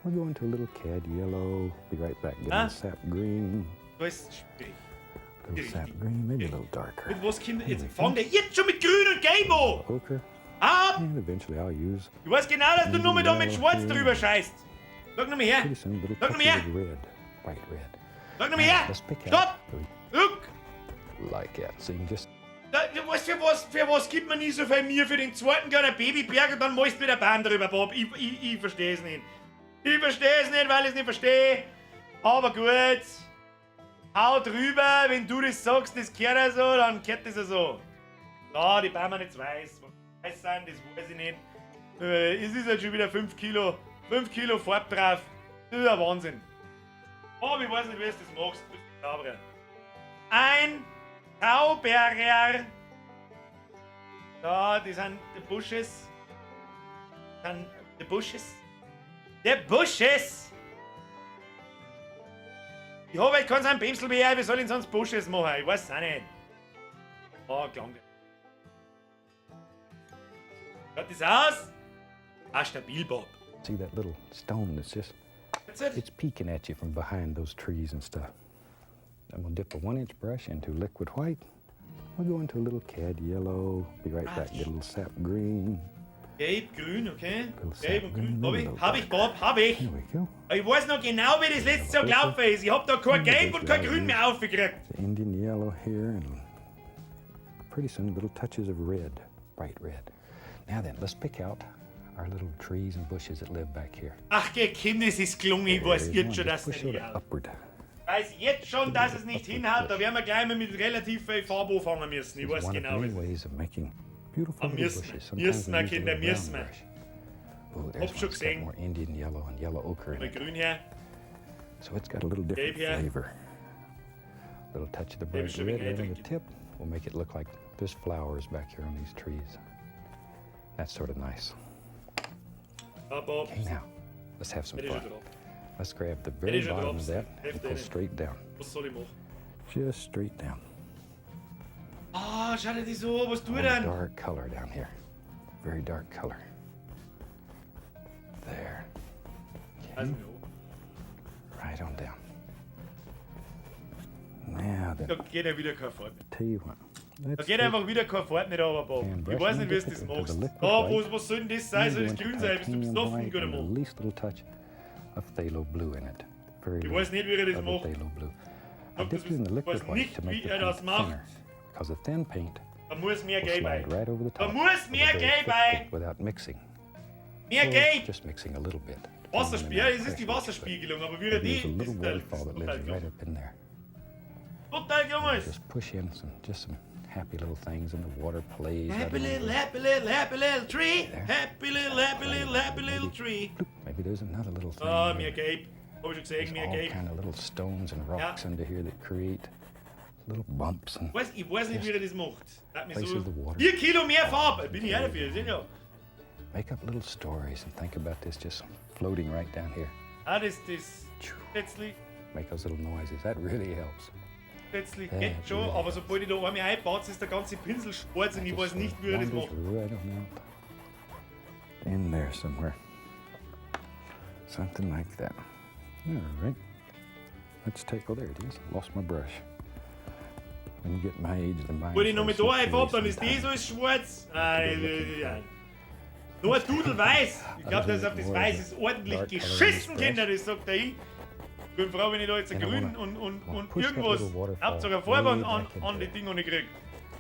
We're going to a little cad yellow. Be right back. Get Ah. a sap green. Da ist schwierig. Little sap green, maybe a little darker. Mit was kommt jetzt? Fang der jetzt schon mit Grün und Gelb an! Ochre. Ab! And eventually I'll use Ich weiß genau, dass du nur mit da mit Schwarz drüber scheißt. Sag noch mal her. pretty soon little Sag noch mal touches her. of red, bright red. Sag noch mal her. Let's pick out Stopp! the- Look! like that. So you can just Da, was, für was gibt man nie so viel mir für den zweiten kleinen Babyberg und dann malst du wieder Bahn drüber, Bob. Ich verstehe es nicht. Ich verstehe es nicht, weil ich es nicht verstehe. Aber gut. Hau drüber, wenn du das sagst, das gehört ja so, dann gehört das ja so. So, die Bäume nicht weiß. Was weiß sind, das weiß ich nicht. Es ist halt schon wieder 5 Kilo. 5 Kilo Farbe drauf. Das ist ein Wahnsinn. Bob, ich weiß nicht, wie du das machst. Du bist ein Zauberer. Ein Zauberer. Da, die sind die Bushes. Sind die Bushes. Die Bushes! Ich habe halt keinen Pinsel mehr, wie soll ich denn sonst Bushes machen? Ich weiß es auch nicht. Oh, klang. Schaut das aus? Ah, stabil, Bob. see that little stone that's just That's it. it's peeking at you from behind those trees and stuff. I'm gonna dip a 1-inch brush into liquid white. We'll go into a little cad yellow. Be right back. Get a little sap green. Gelb, grün, okay. Little Gelb und grün. Hab maybe a ich, little hab ich, Bob, hab ich. Here we go. Ich weiß noch genau, wie das letztes Jahr gelaufen ist. Ich hab da kein Gelb und kein Grün mehr aufgekriegt. The Indian yellow here, and pretty soon little touches of red, bright red. Now then, let's pick out our little trees and bushes that live back here. Ach, geh, Kind, es ist gelungen. Ich weiß There's jetzt one. schon, Just dass es push nicht it hinhaut. upward. Ich weiß jetzt schon, dass es nicht hinhaut. Da werden wir gleich mal mit relativ viel Farbe anfangen müssen. Ich It's weiß one of genau. many wie es ways of making beautiful Ah, little müssen bushes. wir. Sometimes Müssen we wir, use a Kinder, little brown müssen wir. brush. Oh, there's Hab one schon that's got gesehen. more Indian yellow and yellow ochre in Mal it. grün her. So it's got a little different Gelb her. flavor. Little touch of the bright ist schon red wieder right on the eindrücklich. tip will make it look like there's flowers back here on these trees. That's sort of nice. Ja, Bob. Okay, now let's have some Hätte ich fun. schon drauf. Let's grab the very ich schon bottom drauf. of that and Hälfte pull rein. straight down. Was soll ich machen? Just straight down. Ah, schau dir das so, was tut I want a denn? dark color down here. Very dark color. There. Also, Right on down. Now then, Da geht ja wieder keine Farbe mehr. tell you what. Da Let's geht take einfach wieder keine Farbe mehr runter, Bob. And Ich brush weiß nicht, wie and du dip das it into machst. the liquid Ah, white. was soll denn das sein? Soll das We're grün going sein? to Bist du titanium besoffen, white guter and the Mann? least little touch of phthalo blue in it. Very Ich little weiß nicht, wie er das of the macht. phthalo blue. I Sag, das dipped it in the ist- liquid weiß white nicht, to make wie the er das paint macht. thinner. Because the thin paint Da muss mehr will Gelb slide rein. right over the Da top muss of a mehr very Gelb thick rein. paint without mixing. Mehr Or Gelb! just mixing a little bit, depending on the Wasserspiegel, ja, amount das of ist die pressure that you put. Wasserspiegelung, aber wie er Maybe die. there's a little Das ist waterfall that total lives right gelungen. up in there. Total gelungen. Just push in some, just some happy little things, and the water plays. right Happy along little, there. happy little, happy little tree. There. Happy little, happy little, happy little tree. Bloop, maybe there's another little thing. Ah, here. mehr Gelb. Hab ich schon gesehen, There's mehr all Gelb. kind of little stones and rocks under here that create little bumps and Ich weiß nicht, wie er das macht. Hat mich Places so the water. 4 Kilo mehr Farbe. Bin ich auch dafür, sind ja. Make up little stories and think about this just floating right down here. Ah, das letztlich, Make those little noises. That really helps. letztlich Ja, geht schon, really aber sobald ich da einmal einbaut, ist der ganze Pinsel schwarz und ich Just weiß sort nicht, of wie er das wanders macht. right on out in there somewhere. Something like that. All right. Let's take, oh, there it is. I lost my brush. When you get my age, the mind Wenn ich noch starts mit da slipping away einfahre, dann ist das sometimes. alles schwarz. Nein, nein, nein. Nur ein Dudel weiß. Ich glaube, dass auf das Weiß ist ordentlich Dark color in this geschissen, brush. Kinder, das sagt der ich. Bin froh, wenn ich da jetzt ein And I Grün wanna und push that irgendwas, little waterfall Hauptsache eine Farbe way back an die into Dinge nicht krieg.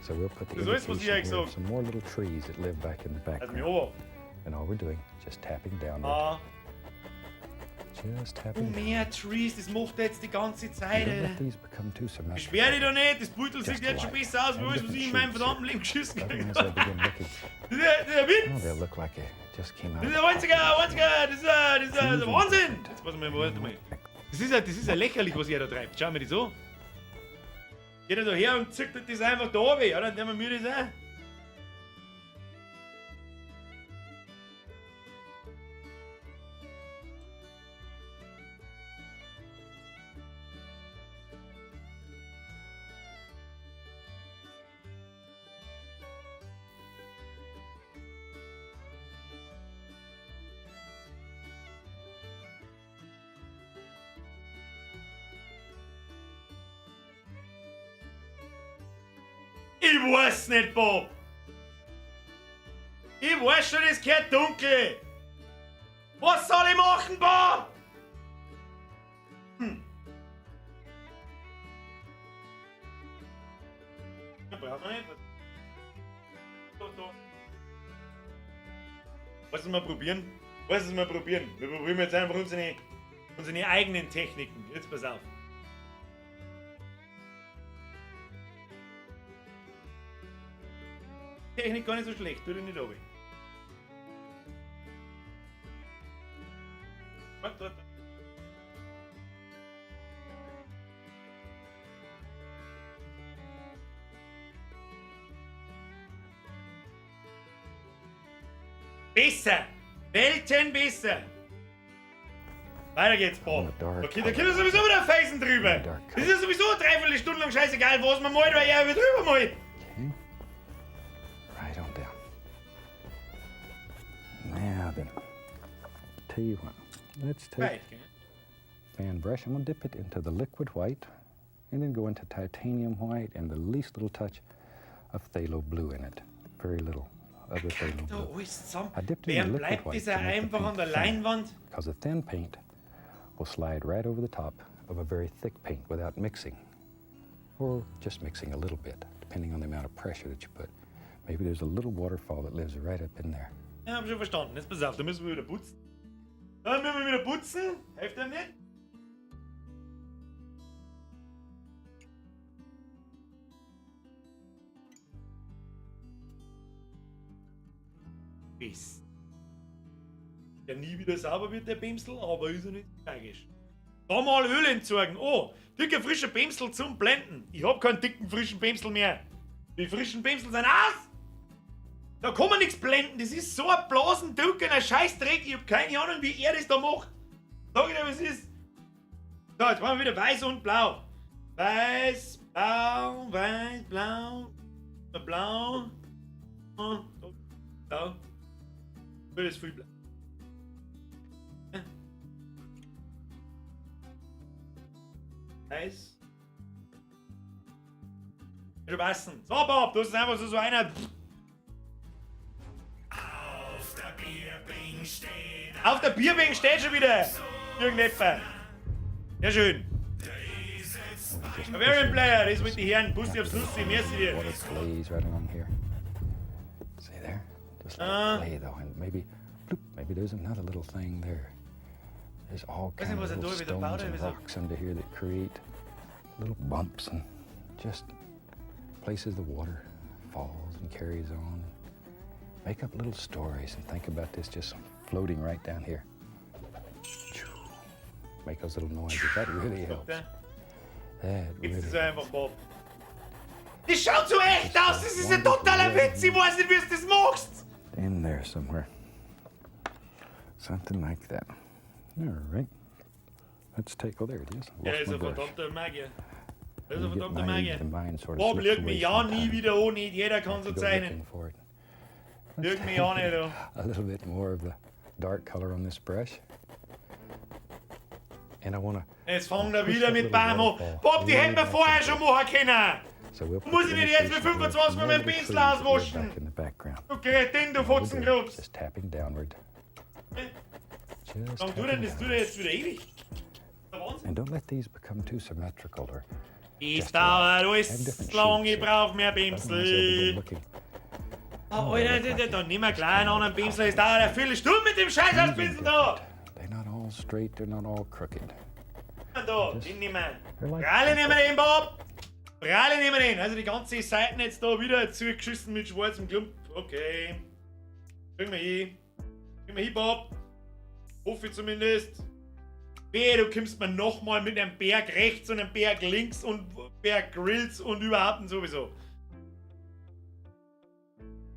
So we'll put the Das ist alles, was ich indication euch here of sag. some more little trees that live back in the Also mir background. aber. And all we're doing is just tapping downward. Ah, Just tapping und down. mehr Trees, das macht er jetzt die ganze Zeit. Don't Alter. let these become too symmetrical. Beschwer dich doch nicht, das Beutel sieht Just jetzt schon light. besser aus, wie And alles, was different ich in meinem shapes verdammten here. Leben geschissen But kriege. as I begin looking, Das ist ja ein oh, Witz! they look like it just came out Das of ist a ein einziger, pocket. einziger, das ist ein Wahnsinn! Jetzt pass mal, warte mal. Das ist ja lächerlich, was ihr da treibt. Schau mir das an. Geht er da her und zieht das einfach da runter, ja, dann nehmen wir das auch. Ich weiß nicht, Bob. Ich weiß schon, es gehört dunkel. Was soll ich machen, Bob? Ja, brauchen wir nicht. Da, da. Was wir probieren? Was wir probieren? Wir probieren jetzt einfach unsere eigenen Techniken. Jetzt pass auf. Technik gar nicht so schlecht, tut ich nicht runter. Warte, warte. Besser! Welten besser! Weiter geht's, Bob. Dark Okay, da können wir sowieso wieder Feisen drüber. Dark Das ist ja sowieso eine Dreiviertelstunde lang scheißegal, was man malt, weil er wieder drüber malt. Okay. Right on down. Now then, tell you what, let's take Right, gell? fan brush. I'm gonna dip it into the liquid white and then go into titanium white and the least little touch of phthalo blue in it. Very little of the phthalo Da blue. alles zusammen. I dipped it in Wem the liquid bleibt white das to auch make the einfach an paint der thinner, Leinwand? because the thin paint will slide right over the top of a very thick paint without mixing, or just mixing a little bit, depending on the amount of pressure that you put. Maybe there's a little waterfall that lives right up in there. Ja, hab schon verstanden. Jetzt pass auf, da müssen wir wieder putzen. Da müssen wir wieder putzen. Hilft einem nicht? Bis. Der nie wieder sauber wird, der Bämsel, aber ist ja nicht tragisch. Da mal Öl entzogen. Oh, dicker frischer Bämsel zum Blenden. Ich hab keinen dicken frischen Bämsel mehr. Die frischen Bämsel sind aus! Da kann man nichts blenden. Das ist so ein blasendunkeler Scheißdreck. Ich hab keine Ahnung, wie er das da macht. Sag ich dir, was ist. So, jetzt machen wir wieder weiß und blau. Weiß, blau, weiß, blau, blau, blau. Das ist viel blau. Weiß. Schon passen. So, Bob, du ist einfach so einer. Auf der Bierbing steht Auf der Bierbing steht schon wieder irgendetwas. Sehr schön. Just Bavarian Player, das wollte ich hören. Bussi aufs Nussi, merci dir. Water plays right along here. See there? Just let it play though, and maybe, bloop, maybe there's another little thing there. There's all Weiß nicht, kinds was of er little da wieder baut, stones and aber so- rocks under here that create little bumps and just places the water falls and carries on. Make up little stories and think about this just floating right down here. Make those little noises. That really helps. Da. That Jetzt really ist er einfach Bob. Das schaut so echt aus, das ist ein totaler Witz. Ich weiß nicht, wie du das machst. In there somewhere. Something like that. All right. Let's take. Oh, there it is. I Er lost ist my ein brush. verdammter Magier. Er ist When ein you get verdammter my age, Magier. the mind sort of Bob, slips lüg away mich ja nie sometimes. wieder an, nicht jeder kann Have so to go zeichnen. looking for it. Let's Lüg mich ja nicht an. A little bit more of the dark color on this brush. And I want to. Jetzt fangen wir wieder mit Bam an. Bob, die hätten wir vorher schon machen können. So we'll put Muss the ich nicht jetzt mit illustration 25 Mal here meinen with Pinsel the trees that live auswaschen? back in the background. Du Kretin, du We'll do it. Fotzenkrups. Just tapping downward. Just Warum tut tapping denn das? Tut downward. er jetzt wieder ewig? Der Wahnsinn. And don't let these become too symmetrical or Es just dauert alike. Have alles different lang, shapes ich here. brauch mehr Otherwise they'll begin Pinsel. looking Oh, Alter, da, da, da nehmen wir gleich einen anderen Pinsel. Es dauert eine Viertelstunde mit dem scheiß These are Pinsel da. different. They're not all straight, they're not all crooked. Da, den nehmen wir. They're like Pralle nehmen wir den, Bob. Pralle nehmen wir den. Also die ganze Seiten jetzt da wieder zugeschissen mit schwarzem Klump. Okay. Kriegen wir hin. Kriegen wir hin, Bob. Hoffe ich zumindest. Wehe, du kommst mir nochmal mit einem Berg rechts und einem Berg links und Berg Grills und überhaupt und sowieso.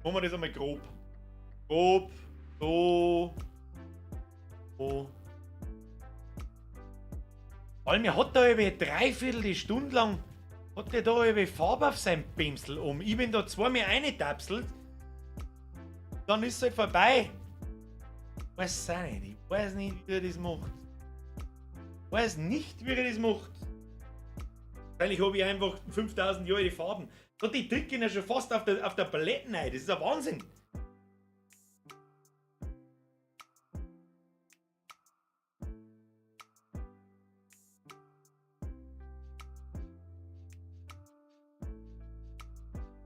Machen wir das einmal grob. Grob. So. So. Vor allem, er hat da über dreiviertel die Stunde lang hat der da über Farbe auf seinem Pinsel um. Ich bin da zweimal reintapselt, dann ist es halt vorbei. Weiß auch nicht. Ich weiß nicht, wie er das macht. Weiß nicht, wie er das macht. Wahrscheinlich habe ich einfach 5000 Jahre die Farben. Da die drücken ja schon fast auf der Palette rein. Das ist ein Wahnsinn.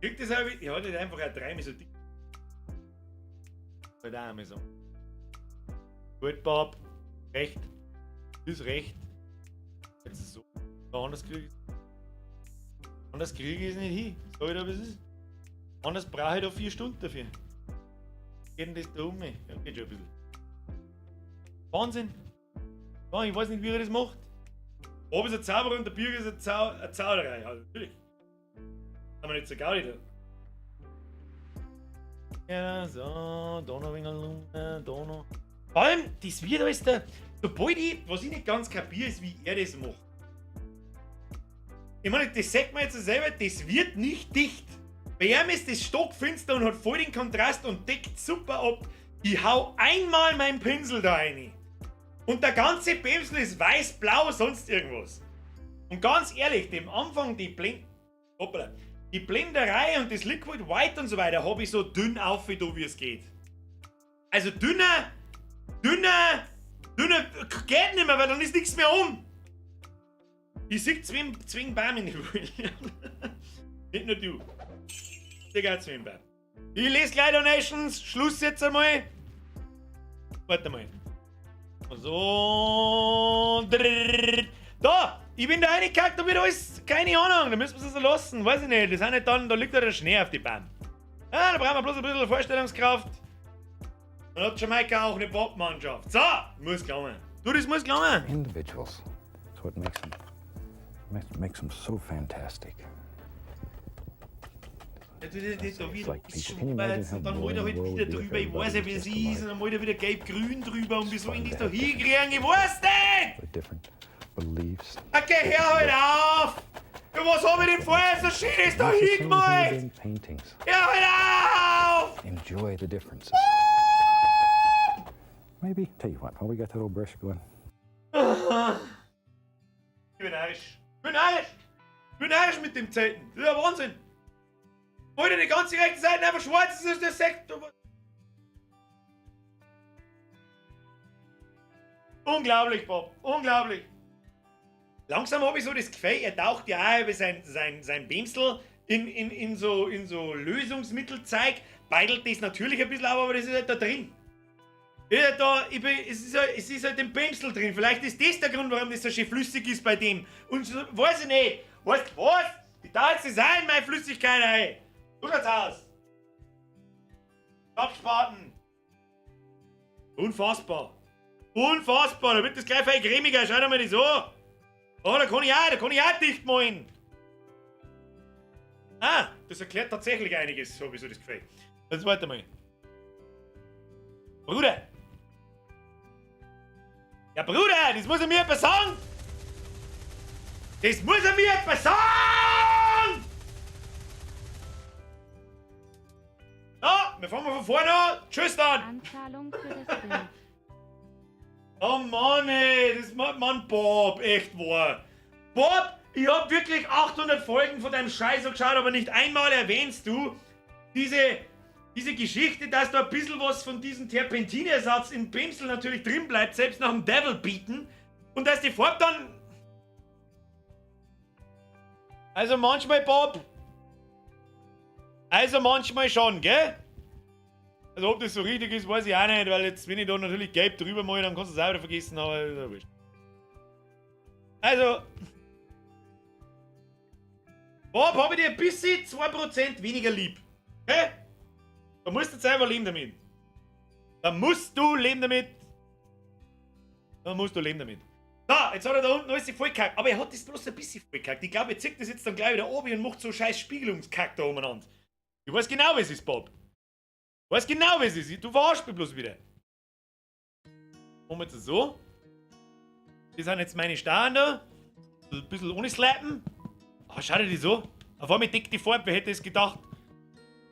Kriegt das auch, ich hatte einfach auch dreimal so dick. Halt auch einmal so. Gut, Bob. Recht. Ist recht. Jetzt ist so. Anders krieg ich Anders kriege ich es nicht hin. Sag ich da, was ist. Anders brauche ich da 4 Stunden dafür. Geht denn das da um mich? Ja, geht schon ein bisschen. Wahnsinn. Ja, ich weiß nicht, wie er das macht. Bob ist ein Zauberer und der Birger ist eine Zauberei. Ja, natürlich. Haben wir nicht so Gaudi da. Ja, so, da noch ein wenig Lunge, da noch. Vor allem, das wird alles der. Sobald ich, was ich nicht ganz kapiere, ist, wie er das macht. Ich meine, das sagt man jetzt selber, das wird nicht dicht. Bei ihm ist das stockfinster und hat voll den Kontrast und deckt super ab. Ich hau einmal meinen Pinsel da rein. Und der ganze Pinsel ist weiß, blau, sonst irgendwas. Und ganz ehrlich, dem Anfang die Blend... Hoppala. Die Blenderei und das Liquid White und so weiter hab ich so dünn auf, wie es geht. Also dünner, dünner, dünner geht nicht mehr, weil dann ist nichts mehr um. Ich sehe zwing Baum in die Nicht nur du. Digga, zwing Baum. Ich lese gleich Donations. Schluss jetzt einmal. Warte mal. So. Da! Ich bin da reingekackt, da wird alles. Keine Ahnung, da müssen wir es so lassen. Weiß ich nicht. Das sind nicht dann, da liegt ja der Schnee auf die Bahn. Ja, da brauchen wir bloß ein bisschen Vorstellungskraft. Dann hat Jamaika auch eine Bob-Mannschaft. So, muss klammern. Du, das muss klammern. Individuals. That's what makes them so fantastic. Ja, du, das, da wieder like people. Can you imagine schwarz how und dann malt er boring halt the world wieder would be if drüber. Ich weiß everybody ja, wie was es just ist. alike? Und dann malt er wieder gelb-grün drüber. Und wieso fun ich das to da have different hinkriegen? Ich weiß nicht! With different beliefs. Okay, hör halt auf! Ja, was hab ich denn vorher so Schönes da It's the same thing we hingemalt? do in paintings. Hör halt auf! Enjoy the differences. Maybe, tell you what, while we got that old brush going. Ich bin narrisch. Ich bin narrisch. Ich bin narrisch mit dem Zelten. Das ist ja Wahnsinn. Wollt ihr die ganze rechte Seite einfach schwarz? Das ist der Sekt. Unglaublich, Bob. Unglaublich. Langsam habe ich so das Gefühl, er taucht ja auch über sein Bemsel in so Lösungsmittelzeug, beidelt das natürlich ein bisschen auf, aber das ist halt da drin. Ja, da, ich bin, es ist halt im Bemsel drin. Vielleicht ist das der Grund, warum das so schön flüssig ist bei dem. Und so, weiß ich nicht. Weißt du was? Ich tau jetzt das auch in meine Flüssigkeit rein. So schaut's aus. Abspaten. Unfassbar. Unfassbar. Da wird das gleich viel cremiger. Schau dir mal das an. Oh, da kann ich auch dicht malen. Ah, das erklärt tatsächlich einiges, so habe ich so das Gefühl. Jetzt warte mal. Bruder! Ja, Bruder, das muss er mir etwas sagen! Das muss er mir etwas sagen! So, wir fangen mal von vorne an. Tschüss dann! Anzahlung für das Bild. Oh Mann, ey, das macht Mann, Bob, echt wahr. Bob, ich hab wirklich 800 Folgen von deinem Scheiß geschaut, aber nicht einmal erwähnst du diese Geschichte, dass da ein bisschen was von diesem Terpentinersatz im Bimsel natürlich drin bleibt, selbst nach dem Devil Beaten. Und dass die Farbe dann. Also manchmal, Bob. Also manchmal schon, gell? Also ob das so richtig ist, weiß ich auch nicht, weil jetzt, wenn ich da natürlich gelb drüber male, dann kannst du es auch wieder vergessen, aber ist ja wurscht. Also, Bob, hab ich dir ein bisschen 2% weniger lieb. Okay? Da musst du jetzt einfach leben damit. Da musst du leben damit. Da musst du leben damit. So, jetzt hat er da unten alles vollgekackt. Aber er hat das bloß ein bisschen vollgekackt. Ich glaube, er zieht das jetzt dann gleich wieder oben und macht so scheiß Spiegelungskack da umeinander. Ich weiß genau, was es ist, Bob. Ich weiß genau, was es ist. Du verarschst mich bloß wieder. Machen wir jetzt so. Das sind jetzt meine Starren da. Ein bisschen ohne Slappen. Oh, schau dir das so. Auf einmal deckt die Farbe, wer hätte es gedacht?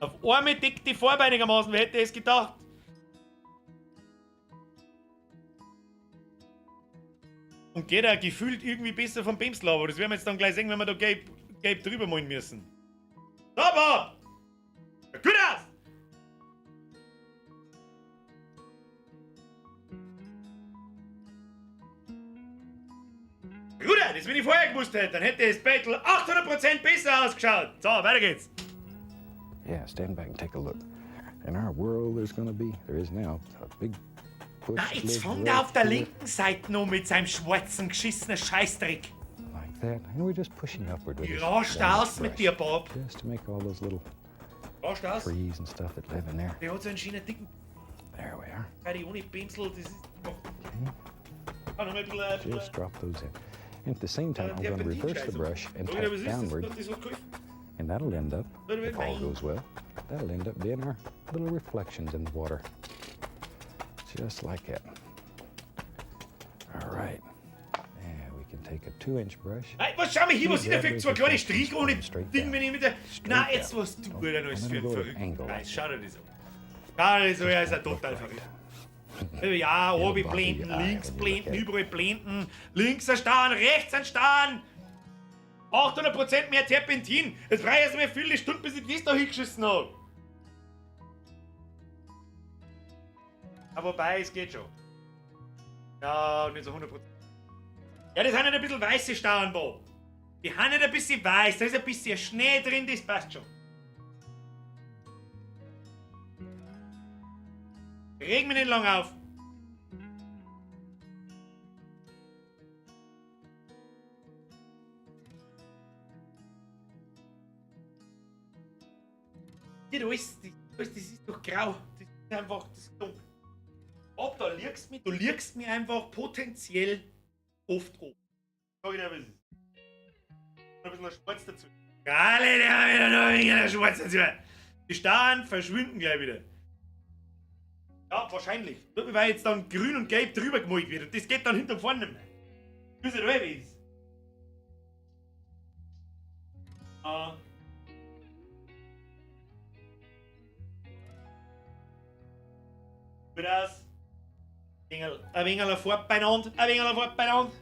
Auf einmal deckt die Farbe einigermaßen, wer hätte es gedacht? Und geht auch gefühlt irgendwie besser vom Bemsel, aber das werden wir jetzt dann gleich sehen, wenn wir da gelb drüber malen müssen. So, Bob! Ja, gut aus! Bruder, das wenn ich vorher gewusst hätte, dann hätte das Battle 800% besser ausgeschaut. So, weiter geht's. Yeah, stand back and take a look. In our world, there's gonna be, there is now, a big bush. Na, jetzt lives fängt er right auf der here. linken Seite noch mit seinem schwarzen, geschissenen Scheißdreck. Like that. And we're just pushing upward with Ich this rast one aus mit brush. dir, Bob. Just to make all those little Rast aus. trees and stuff that live in there. Der hat so einen schönen dicken There we are. Paddy ohne Pinsel, das ist doch. Ah, noch mal ein bisschen, ein bisschen. Just drop those in. And at the same time, I'm going to reverse the brush and Oder tap was ist das? downward. Das hat geholfen. And that'll end up, if all goes well, that'll end up being our little reflections in the water. Just like that. All right. And we can take a 2-inch brush. Nein, was schau mal hier, was sind da für zwei kleine Striche ohne Ding, wenn ich mit der. Na, jetzt was du wieder alles für ein Verrückten. Nein, schau dir das an. Schau dir das an, er ist ja total verrückt. Ja, oben blenden, links blenden, überall blenden, links ein Stern, rechts ein Stern. 800% mehr Terpentin. Jetzt brauche ich erst mal viele Stunden, bis ich das da hingeschissen habe. Aber wobei, es geht schon. Ja, nicht so 100%. Ja, das sind halt ein bisschen weiße Stauern, Bob. Die haben nicht ein bisschen weiß, da ist ein bisschen Schnee drin, das passt schon. Reg mich nicht lang auf. Hier, da ist, das ist doch grau. Das ist einfach, das ist dunkel. Ob, da liegst mich, du liegst mir einfach potenziell oft an. Sag ich dir, was ist. Ein bisschen Schwarz dazu. Geil, der hat wieder noch ein bisschen Schwarz dazu. Die Starren verschwinden gleich wieder. Ja, wahrscheinlich. Weil jetzt dann grün und gelb drüber gemalt wird und das geht dann hinterm vorne nicht mehr. Wie es halt ist. Gut aus. Ein wenig Farbe beieinander, ein wenig Farbe beieinander.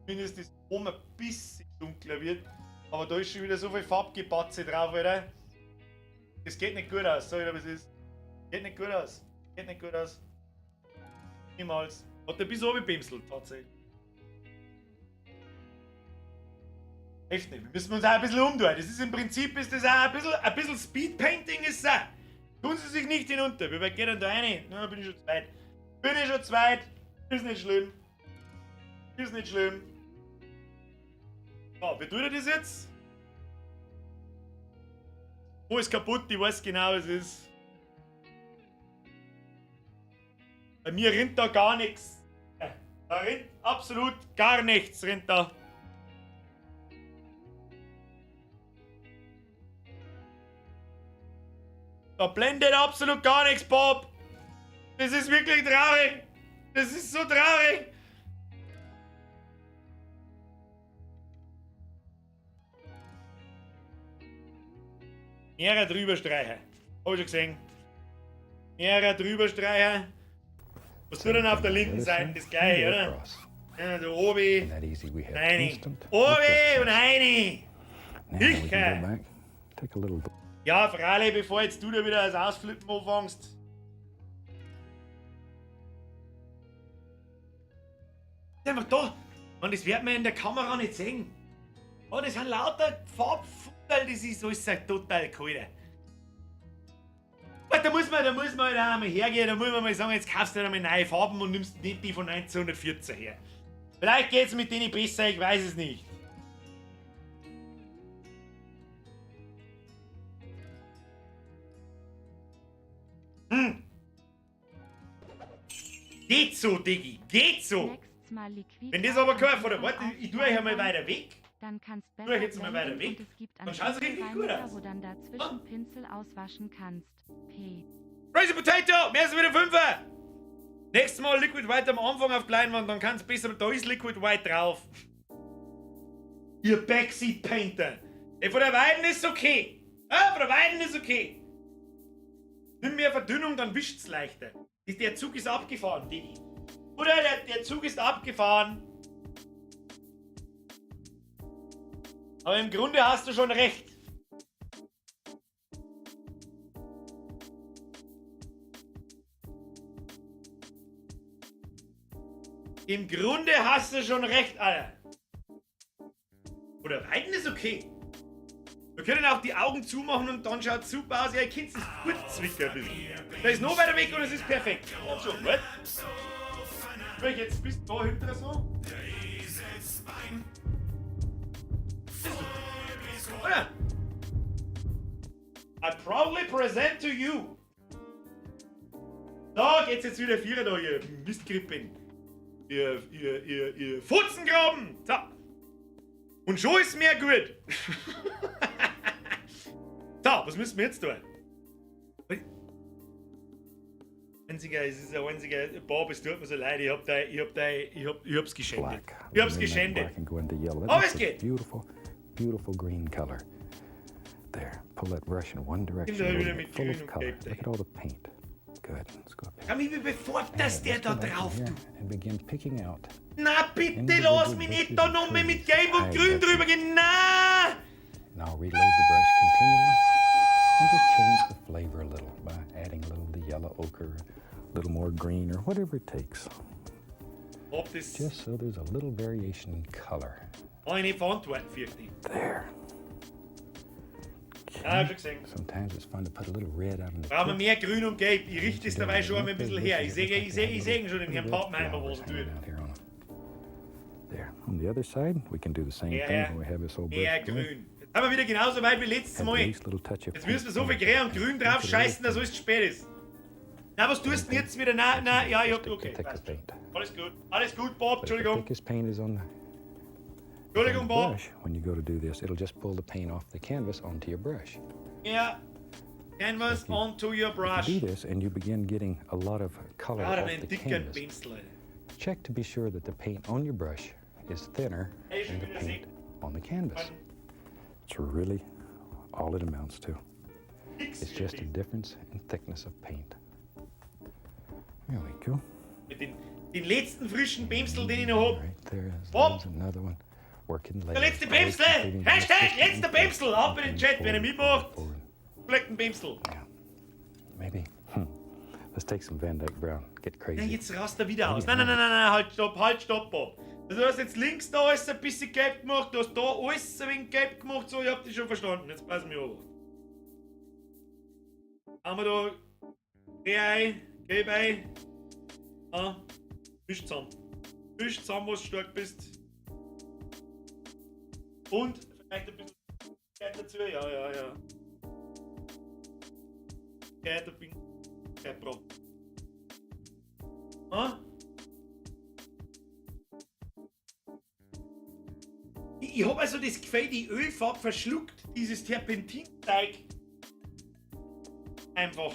Zumindest das oben ein bisschen dunkler wird. Aber da ist schon wieder so viel Farbgebatze drauf, Alter. Das geht nicht gut aus, sag ich dir, was es ist. Geht nicht gut aus. Geht nicht gut aus. Niemals. Hat der bis oben bimselt, tatsächlich. Echt nicht. Wir müssen uns auch ein bisschen umtun. Das ist im Prinzip ist das auch ein bisschen Speedpainting ist es auch. Tun Sie sich nicht hinunter. Wie weit geht denn da rein? Na, bin ich schon zu weit. Bin ich schon zu weit. Ist nicht schlimm. Ist nicht schlimm. So, wie tut er das jetzt? Wo ist kaputt? Ich weiß genau, was es ist. Bei mir rinnt da gar nichts. Da rinnt absolut gar nichts, rinnt da. Da blendet absolut gar nichts, Bob. Das ist wirklich traurig. Das ist so traurig. Mehrere drüber streichen. Hab ich schon gesehen. Mehrere drüber streichen. Was tut denn auf der linken Seite? Das gleiche, oder? Ja, da oben. Rein. Oben und rein. Ich. Ja, freilich, bevor jetzt du da wieder das Ausflippen anfängst. Einfach da. Und das wird man in der Kamera nicht sehen. Oh, das sind lauter Farbfutter, das ist alles total kalt. Da muss man halt auch einmal hergehen, da muss man mal sagen, jetzt kaufst du halt einmal neue Farben und nimmst nicht die von 1914 her. Vielleicht geht's mit denen besser, ich weiß es nicht. Hm. Geht so, Diggi, geht so. Wenn das aber kein von der Warte, ich tue euch einmal weiter weg. Dann kannst besser ich jetzt mal weiter weg. Und es gibt dann schaut es richtig gut aus. Wo dann dazwischen Pinsel auswaschen kannst. P. Crazy Potato, mehr als wieder Fünfer. Nächstes Mal Liquid White am Anfang auf die Leinwand, dann kannst du besser, da ist Liquid White drauf. Ihr Backseat Painter. Ey, von der Weiden ist okay. Ah, von der Weiden ist okay. Nimm mehr Verdünnung, dann wischt's leichter. Der Zug ist abgefahren, Digi. Oder der Zug ist abgefahren. Aber im Grunde hast du schon recht. Im Grunde hast du schon recht, Alter. Oder Weiden ist okay. Wir können auch die Augen zumachen und dann schaut super aus. Ja, ihr kennt es gut zwicken ein bisschen. Da ist noch weiter weg und es ist perfekt. Und so, what? Ich jetzt bis da hinten so? Oder? I proudly present to you. Da geht's jetzt wieder Vierer da, ihr Mistgrippen. Ihr Futzengraben. So. Und schon ist mir gut. So, was müssen wir jetzt tun? Einziger, es ist ein einziger, Bob, es tut mir so leid, ich hab's geschändet. Ich hab's geschändet. Aber es geht. Beautiful, beautiful green color. There, pull that brush in one direction. Full of color. Look at all the paint. Good. Let's go up here. Wie bevor das der da drauf tut. And begin picking out. Na bitte lass mich nicht da nochmal mit Gelb und Grün drüber gehen. Na! Now reload the brush continually and just change the flavor a little by adding a little of the yellow ochre, a little more green, or whatever it takes. Just so there's a little variation in color. There. Okay. Sometimes it's fun to put a little red out in the Brauchen wir mehr Grün und Gelb. Ich richte es dabei schon einmal ein bisschen her. Ich sehe schon den Herrn Pappenheimer, was er tut. There. On the other side, we can do the same thing when we have this old brush. Mehr Grün. Jetzt haben wir wieder genauso weit wie letztes Mal. Jetzt müssen wir so viel Grün und Grün drauf scheißen, dass alles zu spät ist. Na, was tust du denn jetzt wieder? Nein, nein, ja, ich hab, okay. Alles gut. Alles gut, Bob. Entschuldigung. Entschuldigung, Bob. When you go to do this, it'll just pull the paint off the canvas onto your brush. Yeah. Canvas onto your brush. You do this and you begin getting a lot of color off the canvas. Check to be sure that the paint on your brush is thinner than the paint on the canvas. It's really all it amounts to. It's just a difference in thickness of paint. There we go. Mit den letzten frischen Bämsel, den ich noch hab. Right there is Bob. another one. Working Der letzte Bämsel! Hashtag letzter Bämsel! Ab in den Chat, wenn er mitmacht. Vielleicht ein Bämsel. Yeah. Maybe. Let's take some Van Dyke Brown. Get crazy. Nein, jetzt rast er wieder aus. Nein, nein, nein, nein, nein, halt, stopp, Bob. Also, du hast jetzt links da alles ein bisschen gelb gemacht, du hast da alles ein wenig gelb gemacht, so, ich hab dich schon verstanden. Jetzt pass mir auf. Haben wir da Dreh ein, gelb ein. Ah, misch zusammen. Misch zusammen, was du stark bist. Und vielleicht ein bisschen dazu, ja, ja, ja. Ja, da bin ich kein Problem. Ah? Ich hab also das Gefühl, die Ölfarbe verschluckt dieses Terpentinteig. Einfach.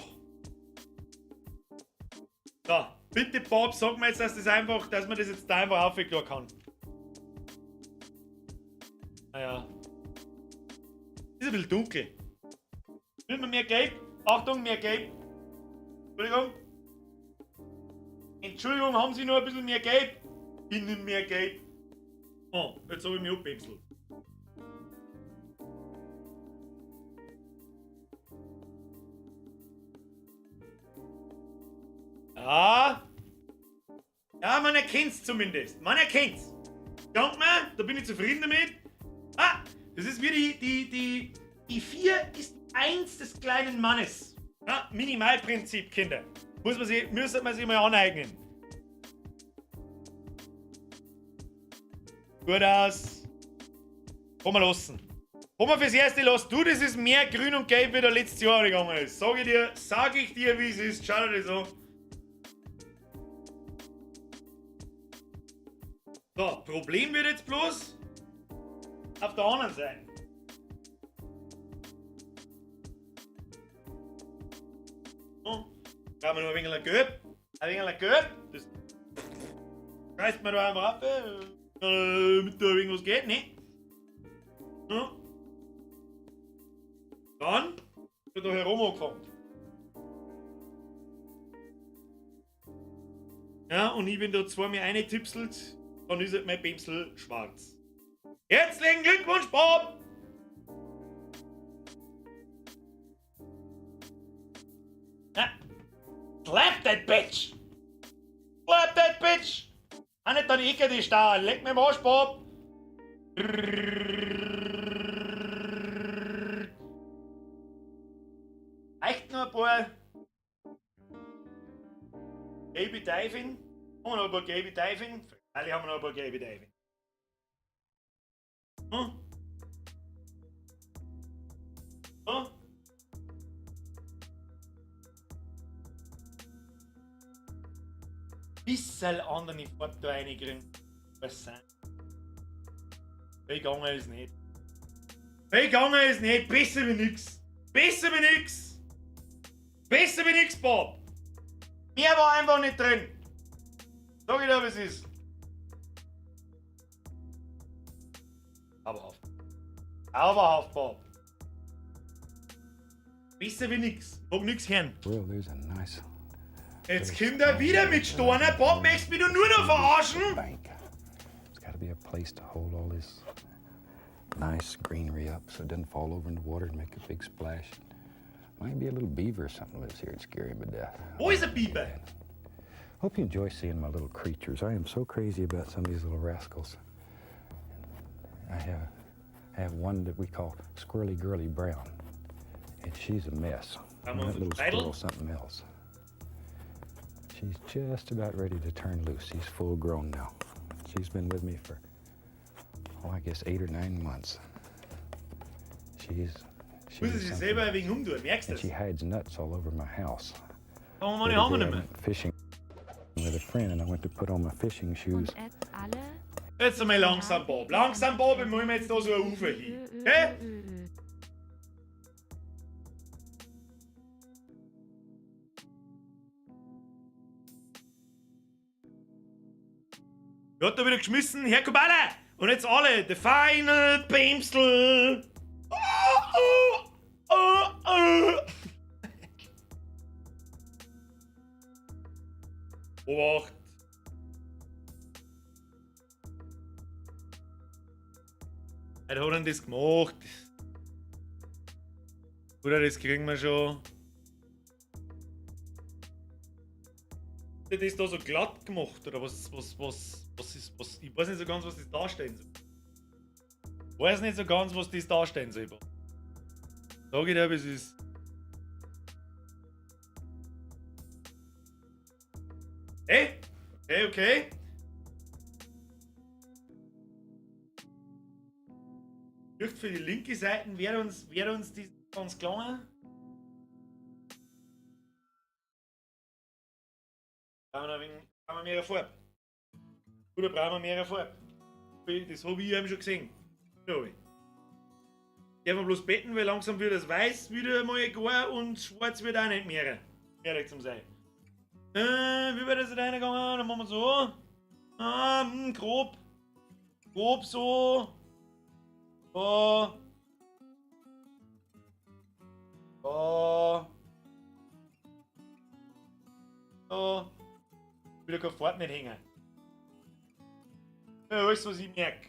So, bitte Bob, sag mir jetzt, dass das einfach, dass man das jetzt da einfach aufwickeln kann. Naja. Ist ein bisschen dunkel. Will man mehr Gelb? Achtung, mehr Gelb. Entschuldigung. Entschuldigung, haben Sie noch ein bisschen mehr Gelb? Ich nehme mehr Gelb. Oh, jetzt habe ich mich abgepixelt. Ja. Ja, man erkennt's zumindest. Man erkennt's. Dank mir, da bin ich zufrieden damit. Ah, das ist wie die 4 ist 1 des kleinen Mannes. Ja, Minimalprinzip, Kinder. Müsste man sich mal aneignen. Gut aus. Kann man lassen. Kann man fürs Erste lassen. Du, das ist mehr grün und gelb, wie der letztes Jahr gegangen ist. Sag ich dir, wie es ist. Schau dir das an. So, Problem wird jetzt bloß auf der anderen Seite. So, brauchen wir noch ein wenig Gelb. Ein wenig Gelb. Das reißt man da einfach ab. Damit da irgendwas geht, ne? So. Dann wird da herum angefangen. Ja, und ich bin da zweimal eingetipselt, dann ist halt mein Pinsel schwarz. Herzlichen Glückwunsch, Bob! Ja. Slap that bitch! Slap that bitch! Ah, nicht dann Ecke die Stahl. Leck mir am Arsch, Bob! Reicht noch ein paar Baby Diving. Haben wir noch ein paar Baby Diving? Alle haben wir noch ein paar Baby Diving. Hm? Hm? Bisschen andere Farbe da reinkriegen. Was sein? Wie gegangen ist nicht. Wie gegangen ist nicht. Besser wie nix. Besser wie nix. Besser wie nix, Bob. Mehr war einfach nicht drin. Sag ich dir, wie es ist. Aber auf. Aber auf, Bob. Besser wie nix. Mag nix hören. Well, there's a nice. Jetzt kommt er wieder mit Storner. Bob, möchtest mich du nur noch verarschen? Bank. It's got to be a place to hold all this nice greenery up so it doesn't fall over in the water and make a big splash. Might be a little beaver or something lives here and scare him to death. Wo ist ein Biber? Hope you enjoy seeing my little creatures. I am so crazy about some of these little rascals. I have one that we call Squirrely Girly Brown, and she's a mess. I'm on That the little title. squirrel's something else. She's just about ready to turn loose. She's full grown now. She's been with me for, oh, I guess 8 or 9 months. She's Muss sie sich something selber ein else. wenig umtun, merkst du And das? she hides nuts all over my house. Aber The meine other haben wir day nicht I mehr. went fishing with a friend and I went to put on my fishing shoes. Und jetzt alle. Jetzt einmal langsam, Bob. Langsam, Bob, ich muss mir jetzt da so ein Ufer hin. Okay? Wer hat da wieder geschmissen? Herr Kubala! Und jetzt alle! The Final Bimsel! Oh, oh, oh, oh. Obacht! Wer hat denn das gemacht? Oder das kriegen wir schon. Der das da so glatt gemacht oder was, was, was, was ist, was, ich weiß nicht so ganz, was das darstellen soll. Weiß nicht so ganz, was das darstellen soll. Sag ich dir, wie es ist. Hey? Okay, okay. Dürft für die linke Seite wäre uns, wär uns das ganz klar. Brauchen wir, ein wenig, brauchen wir mehr Farbe. Oder brauchen wir mehr Farbe? Das habe ich eben schon gesehen. So. Darf man bloß betten, weil langsam wird das weiß wieder mal gar und schwarz wird auch nicht mehr. Ehrlich zum sein. Wie wird das reingegangen? Dann machen wir so. Ah, grob. Grob so. So. So. So. Wieder keine Fahrt nicht hängen. Ja, alles, was ich merke.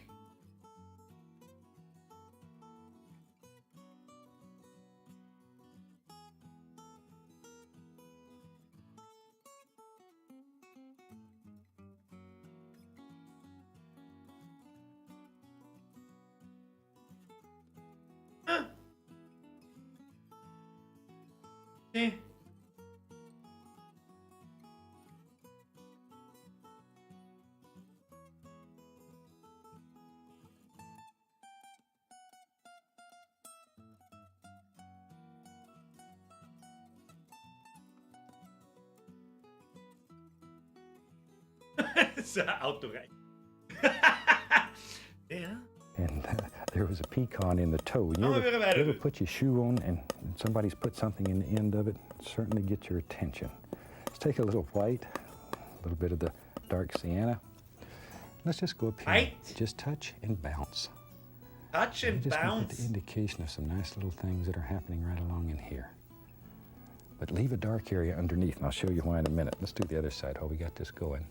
Nee. Das ist ein Autoreich. Ja. And there was a pecan in the toe. You Oh, ever, wait a minute. you ever put your shoe on and somebody's put something in the end of it? Certainly get your attention. Let's take a little white, a little bit of the dark sienna. Let's just go up here. White? Just touch and bounce. Touch and Just gonna put the bounce. indication of some nice little things that are happening right along in here. But leave a dark area underneath, and I'll show you why in a minute. Let's do the other side while we got this going.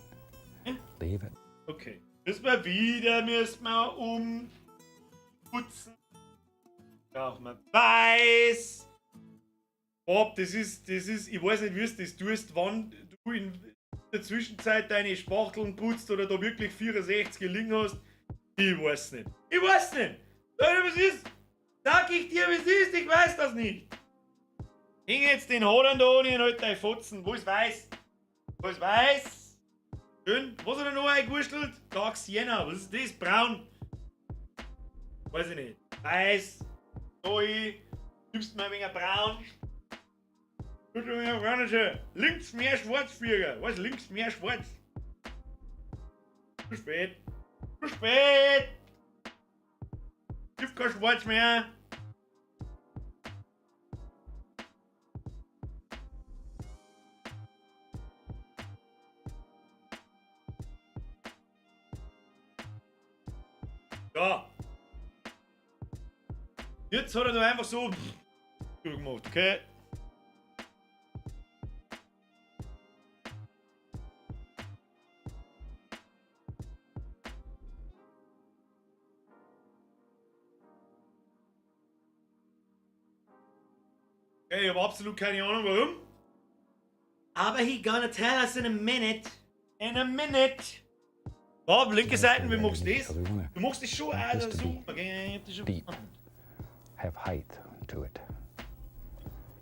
Leave it. Okay. Müssen wir wieder, müssen wir umputzen. Brauchen wir weiß. Bob, das ist, ich weiß nicht, wie du das tust, wann du in der Zwischenzeit deine Spachteln putzt oder da wirklich 64 gelingen hast. Ich weiß nicht. Ich weiß nicht. Sag dir, was ist? Sag ich dir, was ist? Ich weiß das nicht. Häng jetzt den Hodern da ohne und halt deine Fotzen. Wo ist weiß? Wo ist weiß? Schön. Was hat er noch eingewurschtelt? Dark Sienna. Was ist das? Braun. Weiß ich nicht. Weiß. Neu. Gibst mir ein wenig braun. Tut mir ein wenig braun. Links mehr schwarz, Vierer. Was? Links mehr schwarz. Zu spät. Zu spät. Gibt kein Schwarz mehr. Ja. Jetzt hat er da einfach so gemacht, okay? Okay, ich hab absolut keine Ahnung warum. Aber he gonna tell us in a minute. In a minute. Bob, linke Seite, wie machst du das? Du machst das schon auch This to so. be Okay, ich hab das schon deep. verstanden. Have height to it.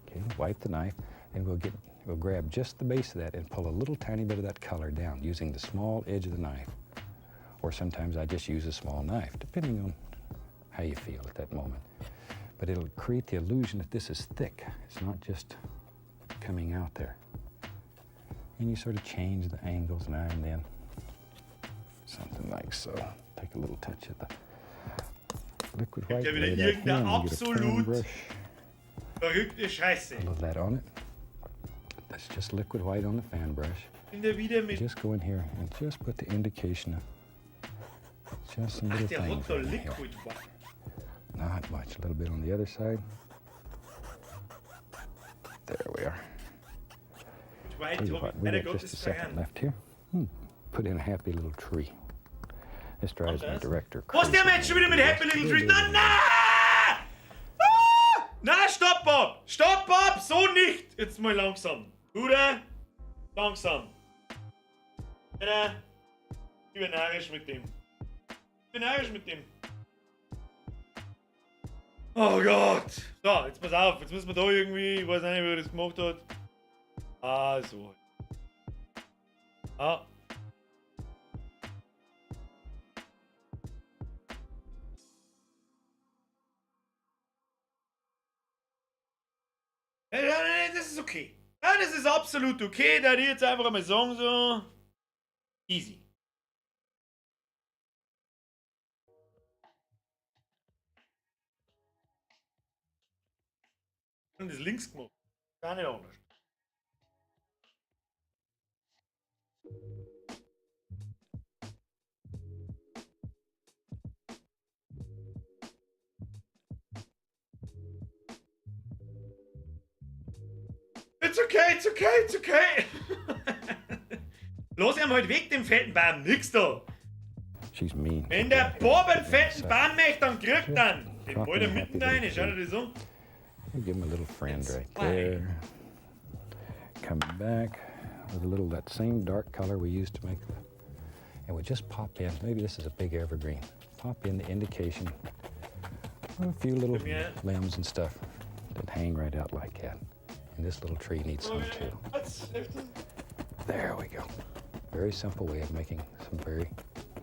Okay, wipe the knife, and we'll grab just the base of that and pull a little tiny bit of that color down using the small edge of the knife. Or sometimes I just use a small knife, depending on how you feel at that moment. But it'll create the illusion that this is thick. It's not just coming out there. And you sort of change the angles now and then. Something like so. Take a little touch of the liquid white. Ja wieder lay that irgendeine here, and you get a firm absolut brush. verrückte Scheiße. A little of that on it. That's just liquid white on the fan brush. Bin der wieder mit. Just go in here and just put the indication of just some Ach, little der things hat da right in here. Liquid White. Not much. A little bit on the other side. There we are. White Tell you hab what, ich we leider got just Gottes a second verrannt. left here. Put in a happy little tree. This drives my das? director Was, der crazy. meint schon wieder mit Happy Little Tree? Na, na! Ah! Na, stopp, Bob! Stopp, Bob! So nicht! Jetzt mal langsam. Bruder, langsam. Alter, ich bin narrisch mit dem. Ich bin narrisch mit dem. Oh Gott! So, jetzt pass auf, jetzt müssen wir da irgendwie, ich weiß nicht, wie er das gemacht hat. Ah, so. Ah. Ja, das ist okay. Ja, das ist absolut okay, da die jetzt einfach einmal sagen so. Easy. Und das links gemacht. Gar nicht anders. It's okay, it's okay, it's okay. Lass ihn halt weg, den fetten Baum. Nix da. She's mean. Wenn der Bob einen fetten Baum möchte, dann kriegt er ihn. Den wollt er mitten rein, schau dir das an. We'll give him a little friend It's right fine. there. Come back with a little of that same dark color we used to make the, and we just pop in, maybe this is a big evergreen. Pop in the indication of a few little Yeah. limbs and stuff that hang right out like that. And this little tree needs some too. There we go. Very simple way of making some very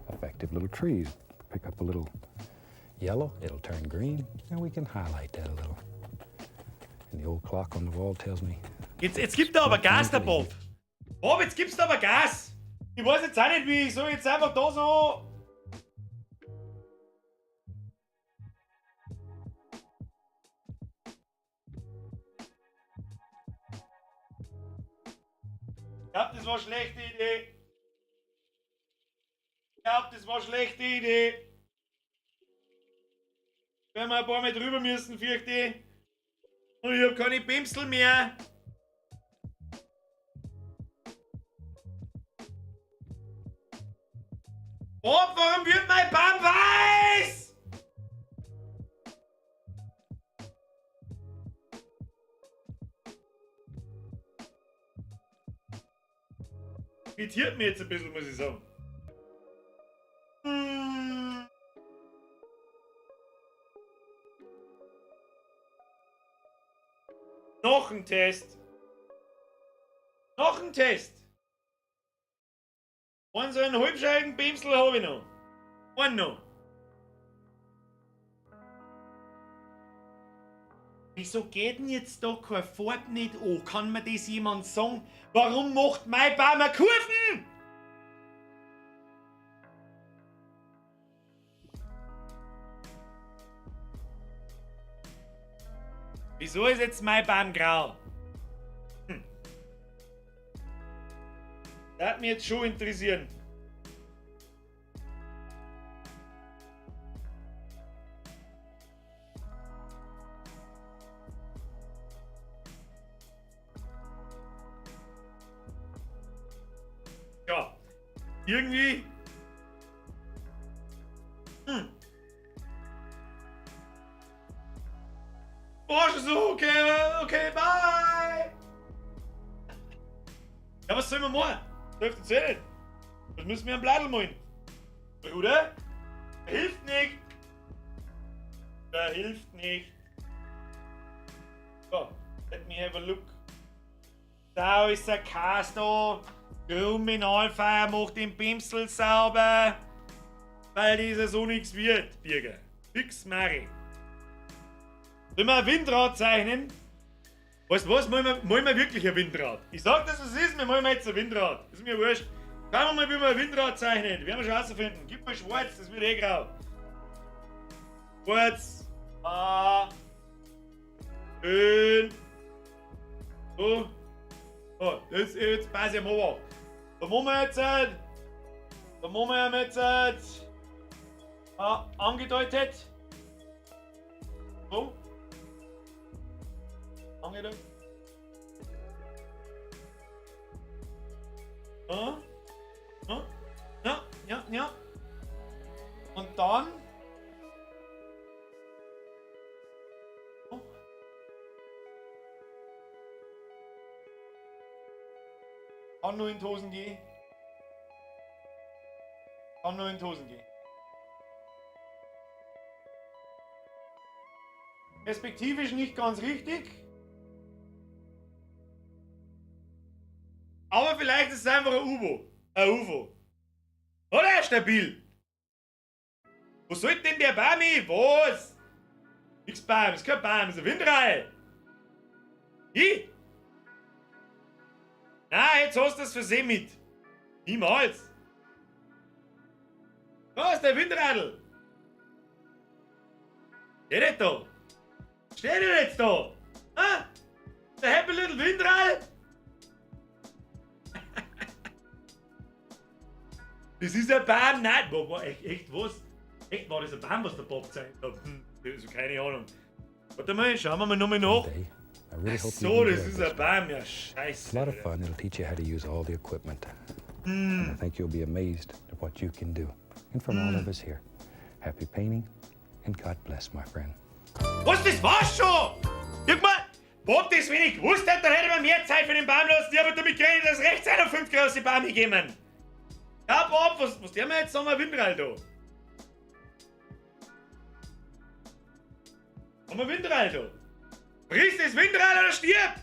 effective little trees. Pick up a little yellow, it'll turn green, and we can highlight that a little. And the old clock on the wall tells me Jetzt gibt er aber Gas, der Bob. Bob, jetzt gibst du aber Gas. Ich weiß jetzt auch nicht, wie ich soll jetzt einfach da so. Ich glaub, das war eine schlechte Idee. Ich glaub, das war eine schlechte Idee. Werden wir ein paar Mal drüber müssen, fürchte ich. Und ich hab keine Pinsel mehr. Bob, warum wird mein Baum weiß? Irritiert mich jetzt ein bisschen, muss ich sagen. Noch ein Test. Noch ein Test. Einen so einen halbscheigen Pinsel habe ich noch. Einen noch. Wieso geht denn jetzt da keine Farbe nicht an? Kann mir das jemand sagen? Warum macht mein Baum eine Kurven? Wieso ist jetzt mein Baum grau? Das hat mich jetzt schon interessieren. Ja, irgendwie. Boah, schon so, okay, okay, bye! Ja, was sollen wir machen? Das hilft uns eh nicht. Das müssen wir am Bladel malen. Bruder? Hilft nicht! Der hilft nicht. So, let me have a look. Da ist der Kasto. Kriminalfeier macht den Pinsel sauber. Weil dieser so nix wird, Birger. Fix Mari. Sollen wir ein Windrad zeichnen? Weißt du was? Malen wir wirklich ein Windrad? Ich sag das, was es ist, wir malen jetzt ein Windrad. Ist mir wurscht. Schauen wir mal, wie wir ein Windrad zeichnen. Werden wir schon rausfinden. Gib mal schwarz, das wird eh grau. Schwarz. A. Schön. So. Oh, das ist jetzt pass ich mal auf. Da machen wir jetzt. Da machen wir jetzt. Ah, angedeutet. So. Angedeutet. Ja. Ja. Ja, ja, ja. Und dann. Oh. Kann nur in die Hosen gehen. Kann nur in die Hosen gehen. Perspektivisch nicht ganz richtig. Aber vielleicht ist es einfach ein UFO. Ein UFO. Oder? Stabil. Wo soll denn der Baum hin? Was? Nix Baum, ist kein Baum, ist ein Windrad. Ich? Na, jetzt hast du das Versehen mit. Niemals. Da ist der Windradl. Steht nicht da. Steht der jetzt da? Ah? Der Happy Little Windrad? Das ist ein Baum, nein. Boah, echt, echt, was? Echt, war das ein Baum, was der Bob gezeigt hat? Also keine Ahnung. Warte mal, schauen wir mal nochmal nach. Day. I really hope So, you das enjoyed ist this. ein Baum, ja It's scheiße. a lot of fun. It'll teach you how to use all the equipment. And I think you'll be amazed at what you can do. And from all of us here, happy painting and God bless, my friend. Was, das war's schon? Guck mal, Bob, das wenn ich gewusst hätte, dann hätte ich mir mehr Zeit für den Baum lassen. Ich habe damit gerechnet, dass rechts 51 große Baum gegeben. Ja, Bob, was der mir jetzt sagen wir Windrad da? Haben wir Windrad da? Friss das Windrad oder stirb!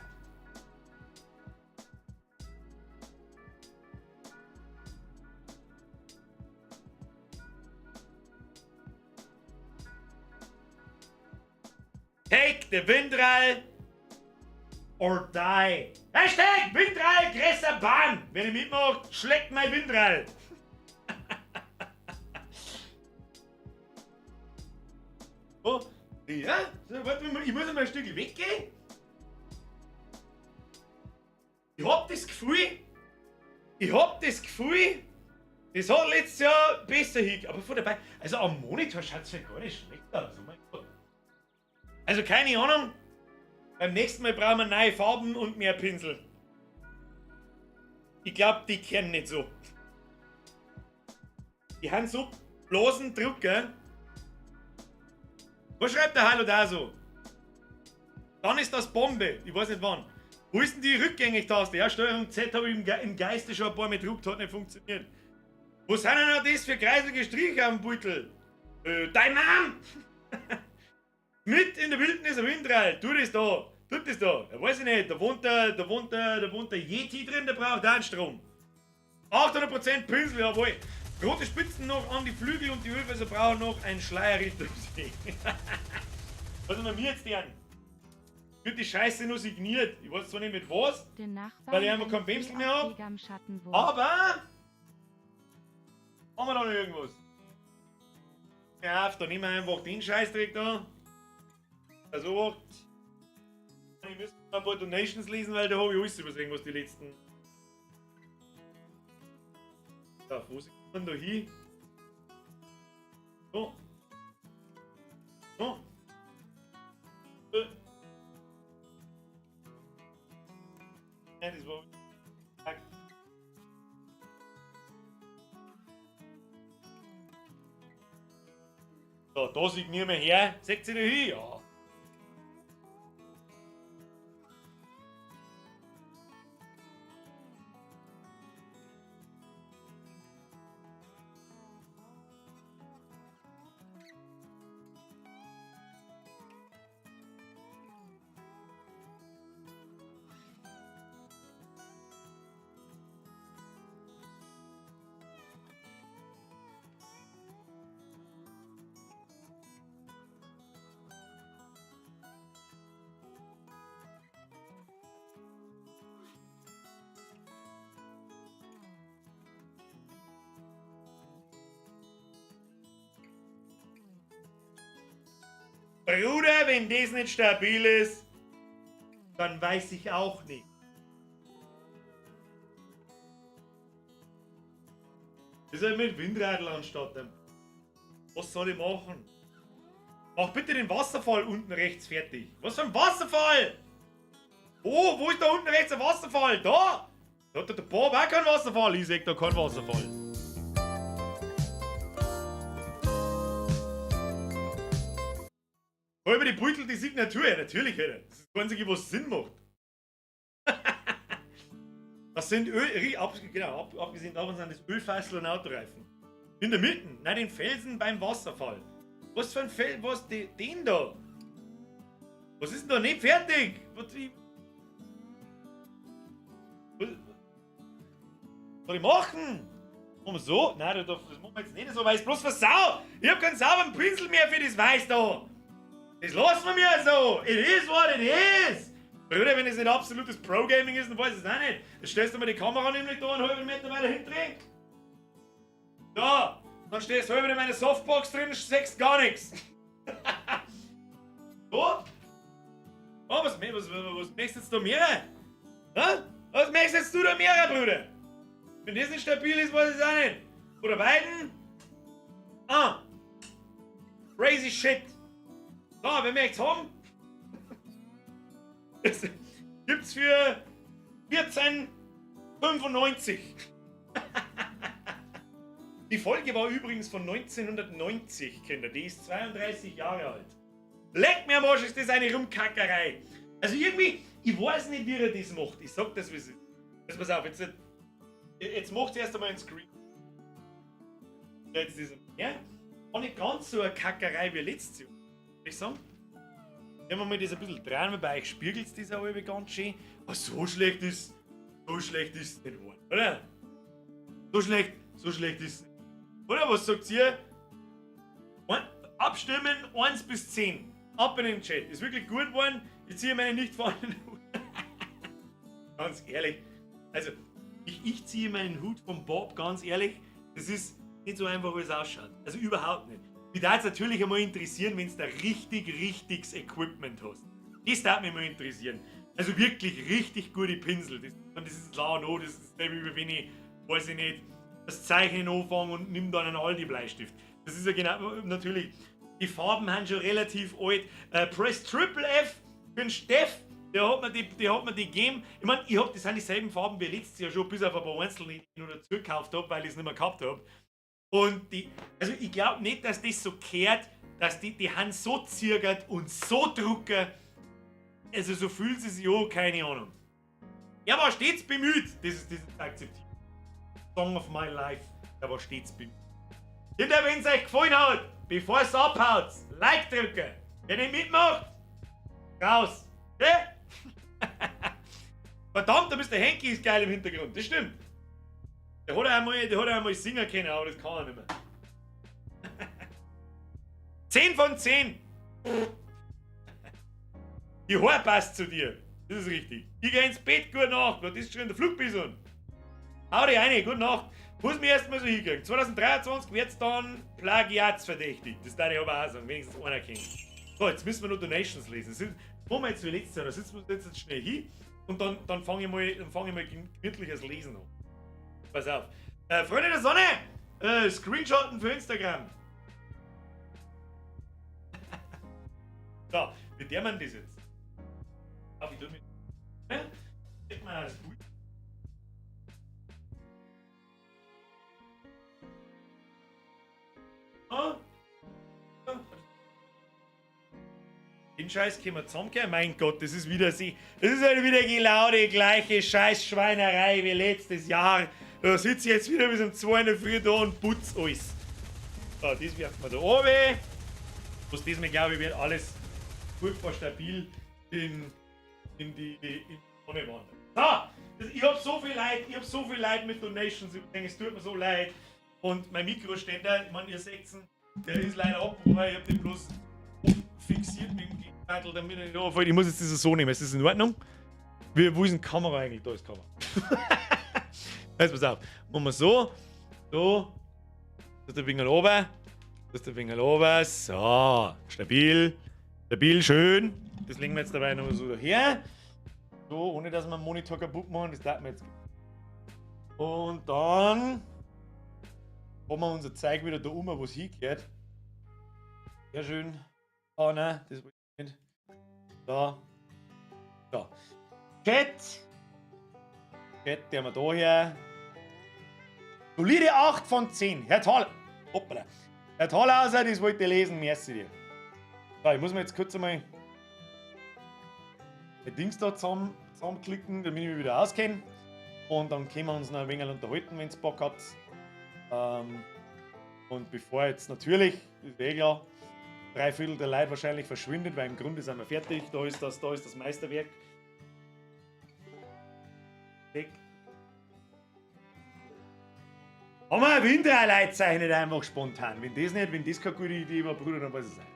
Take the Windrad or die. Hashtag Windrad größer Bahn. Wenn ihr mitmacht, schlägt mein Windrad. Oh, ja, so, warte mal, ich muss einmal ein Stück weggehen. Ich hab das Gefühl, das hat letztes Jahr besser hingekriegt. Aber von dabei, also am Monitor schaut's ja gar nicht schlecht aus. Oh mein Gott. Also keine Ahnung. Beim nächsten Mal brauchen wir neue Farben und mehr Pinsel. Ich glaub, die kennen nicht so. Die haben so bloßen Druck, gell? Was schreibt der Hallo da so? Dann ist das Bombe. Ich weiß nicht wann. Wo ist denn die Rückgängig-Taste? Ja, Steuerung Z habe ich im Geiste schon ein paar Mal gedruckt, hat nicht funktioniert. Wo sind denn noch das für kreiselige Striche am Beutel? Dein Mann! Mit in der Wildnis am Windrad. Tu das da. Tut das da. Ja, weiß ich nicht. Da wohnt der Yeti drin, der braucht auch einen Strom. 800% Pinsel, jawohl. Rote Spitzen noch an die Flügel und die Ölfässer brauchen noch einen Schleier Richtung See. Was haben wir jetzt denn? Wird die Scheiße nur signiert. Ich weiß zwar nicht mit was, Den Nachbarn, weil ich einfach wenn keinen sie Pinsel mehr auf hab, Weg am Schatten wohnt. aber haben wir da noch irgendwas? Ja, da nehmen wir einfach den Scheißdreck da. Also, ich müsste ein paar Donations lesen, weil da hab ich alles übersehen, was die letzten. Da, wo sind wir da hin? So. So. Nein, das war. So, da signieren wir her. Seht ihr da hin? Ja. Bruder, wenn das nicht stabil ist, dann weiß ich auch nicht. Das ist halt mit Windradl anstatt dem. Was soll ich machen? Mach bitte den Wasserfall unten rechts fertig. Was für ein Wasserfall? Oh, wo ist da unten rechts ein Wasserfall? Da! Da hat der Bob auch keinen Wasserfall. Ich seh da keinen Wasserfall. Hol mir die Beutel die Signatur. Ja, natürlich, Alter. Das ist das Einzige, was Sinn macht. Das sind Öl, genau, abgesehen davon sind das Ölfässel und Autoreifen. In der Mitte. Nein, den Felsen beim Wasserfall. Was für ein Fels? Was? Den da? Was ist denn da nicht fertig? Was, wie, was soll ich machen? Machen wir so? Nein, das machen wir jetzt nicht so, weil ich bloß versau. Ich hab keinen sauberen Pinsel mehr für das Weiß da. Das lassen wir mir so. It is what it is. Bruder, wenn es nicht absolutes Pro-Gaming ist, dann weiß ich es auch nicht. Jetzt stellst du mal die Kamera nämlich da einen halben Meter weiter hinten. Da, dann stehst du halb in meine Softbox drin, siehst gar nichts. So? Oh, was möchtest jetzt da mehr? Hä? Was möchtest jetzt du da mehr, Bruder? Wenn das nicht stabil ist, weiß ich es auch nicht. Oder beiden? Ah. Crazy shit. So, wenn wir jetzt haben, das gibt's für 14,95. Die Folge war übrigens von 1990, Kinder. Die ist 32 Jahre alt. Leck mir am Arsch, ist das eine Rumkackerei. Also irgendwie, ich weiß nicht, wie er das macht. Ich sag das, wie es ist. Jetzt pass auf, jetzt macht erst einmal einen Screen. Jetzt ist er, ja? War nicht ganz so eine Kackerei wie letztes Jahr, würde ich sagen. Wenn wir mal das ein bisschen drehen, weil bei euch spiegelt das auch ganz schön. Aber so schlecht ist es nicht geworden, oder? So schlecht ist es nicht. Oder was sagt ihr? Abstimmen 1 bis 10. Ab in den Chat. Ist wirklich gut geworden. Ich ziehe meine nicht vorhandenen Hut. Ganz ehrlich. Also, ich ziehe meinen Hut vom Bob, ganz ehrlich. Das ist nicht so einfach, wie es ausschaut. Also überhaupt nicht. Mich würde es natürlich einmal interessieren, wenn du da richtig, richtiges Equipment hast. Das würde mich mal interessieren. Also wirklich richtig gute Pinsel. Das ist klar und O, das ist wie wenn ich, weiß ich nicht, das Zeichnen anfange und nimm dann einen Aldi-Bleistift. Das ist ja genau, natürlich, die Farben sind schon relativ alt. Press Triple F für den Steff, der hat mir die gegeben. Ich mein, das sind dieselben Farben wie letztes Jahr schon, bis auf ein paar einzelne, die ich noch dazu gekauft hab, weil ich es nicht mehr gehabt hab. Und die, also ich glaub nicht, dass das so kehrt, dass die Hand so zirkert und so drucken. Also so fühlt sie sich auch, keine Ahnung. Er war stets bemüht, das ist akzeptiert. Song of my life, er war stets bemüht. Kinder, wenn's euch gefallen hat, bevor es abhaut, Like drücken. Wer nicht mitmacht, raus. Okay? Verdammt, da bist der Henki ist geil im Hintergrund, das stimmt. Der hat einmal singen können, aber das kann er nicht mehr. 10 von 10. Die Haar passt zu dir. Das ist richtig. Ich geh ins Bett, gute Nacht. Was ist schon der Flugbison? Hau dich rein, gute Nacht. Muss mich erstmal so hinkriegen. 2023 wird's dann plagiatsverdächtig. Das darf ich aber auch sagen, wenigstens einer kennt. So, jetzt müssen wir noch Donations lesen. Das sind, machen wir jetzt wie letztes Jahr. Da sitzen wir jetzt schnell hin und dann fang ich mal gemütliches Lesen an. Pass auf. Freunde der Sonne, Screenshotten für Instagram. So, wie der man das jetzt? Auf, ich tu mit. Ja? Sieht man das gut? Ah. Den Scheiß können wir zusammenkehren. Mein Gott, das ist wieder sie. Das ist halt wieder genau die gleiche Scheißschweinerei wie letztes Jahr. Da sitze ich jetzt wieder bis um 2 in der Früh da und putz alles. So, das werfen wir da runter. Was diesmal, glaube ich, wird alles furchtbar stabil in die Sonne wandern. So, das, ich hab so viel Leid, ich hab so viel Leid mit Donations, ich denke, es tut mir so leid. Und mein Mikroständer, ich mein, ihr seht's, der ist leider abgebrochen, ich hab den bloß fixiert mit dem Gegenteil, damit er nicht runterfällt. Ich muss jetzt das so nehmen, ist das in Ordnung? Wo ist denn die Kamera eigentlich? Da ist die Kamera. Jetzt pass auf, machen wir so, so, das ist der Winkel oben, das ist der Winkel oben, so, stabil, stabil, schön. Das legen wir jetzt dabei noch so daher, so, ohne dass wir den Monitor kaputt machen, das darf man jetzt. Und dann haben wir unser Zeug wieder da oben, wo es hingehört. Sehr schön. Oh nein, das wollte ich nicht. Da. Da. Chat. Chat, der haben wir da her. Solide 8 von 10. Herr Thal. Hoppala. Herr Thalhauser, das wollte ich lesen. Merci dir. So, ich muss mir jetzt kurz einmal mein Dings da zusammenklicken, damit ich mich wieder auskenne. Und dann können wir uns noch ein wenig unterhalten, wenn's Bock habt. Und bevor jetzt natürlich, ist eh klar, 3/4 der Leute wahrscheinlich verschwindet, weil im Grunde sind wir fertig. Da ist das Meisterwerk. Weg. Aber ein Windrad zeichnet einfach spontan. Wenn das nicht, wenn das keine gute Idee war, Bruder, dann weiß ich es nicht.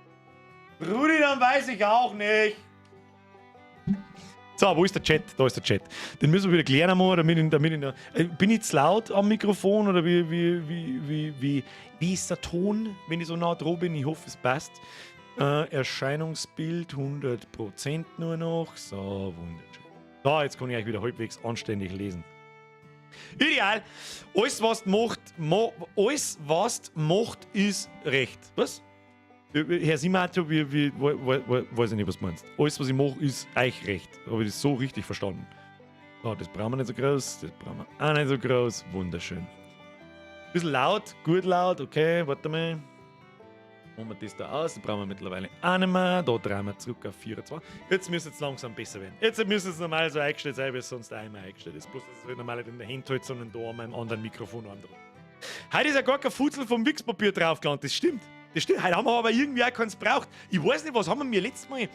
Brudi, dann weiß ich auch nicht. So, wo ist der Chat? Da ist der Chat. Den müssen wir wieder klären, mal, damit ich da, bin ich zu laut am Mikrofon oder wie ist der Ton, wenn ich so nah dran bin? Ich hoffe, es passt. Erscheinungsbild 100% nur noch. So, wunderschön. So, jetzt kann ich euch wieder halbwegs anständig lesen. Ideal. Alles, was macht, alles, was macht, ist recht. Was? Herr Simato, weiß ich nicht, was du meinst. Alles, was ich mache, ist euch recht. Habe ich das so richtig verstanden? So, das brauchen wir nicht so groß, das brauchen wir auch nicht so groß. Wunderschön. Bisschen laut, gut laut, okay, warte mal. Machen wir das da aus, das brauchen wir mittlerweile auch nicht mehr. Da drehen wir zurück auf 24. Jetzt müsste es langsam besser werden. Jetzt müsste es normal so eingestellt sein, wie es sonst auch immer eingestellt ist. Bloß, dass es halt normal nicht in der Hand hält, sondern da an meinem anderen Mikrofon dran. Heute ist ja gar kein Futzel vom Wichspapier draufgelandet, das stimmt. Das stimmt. Heute haben wir aber irgendwie auch keins gebraucht. Ich weiß nicht, was haben wir mir letztes Mal.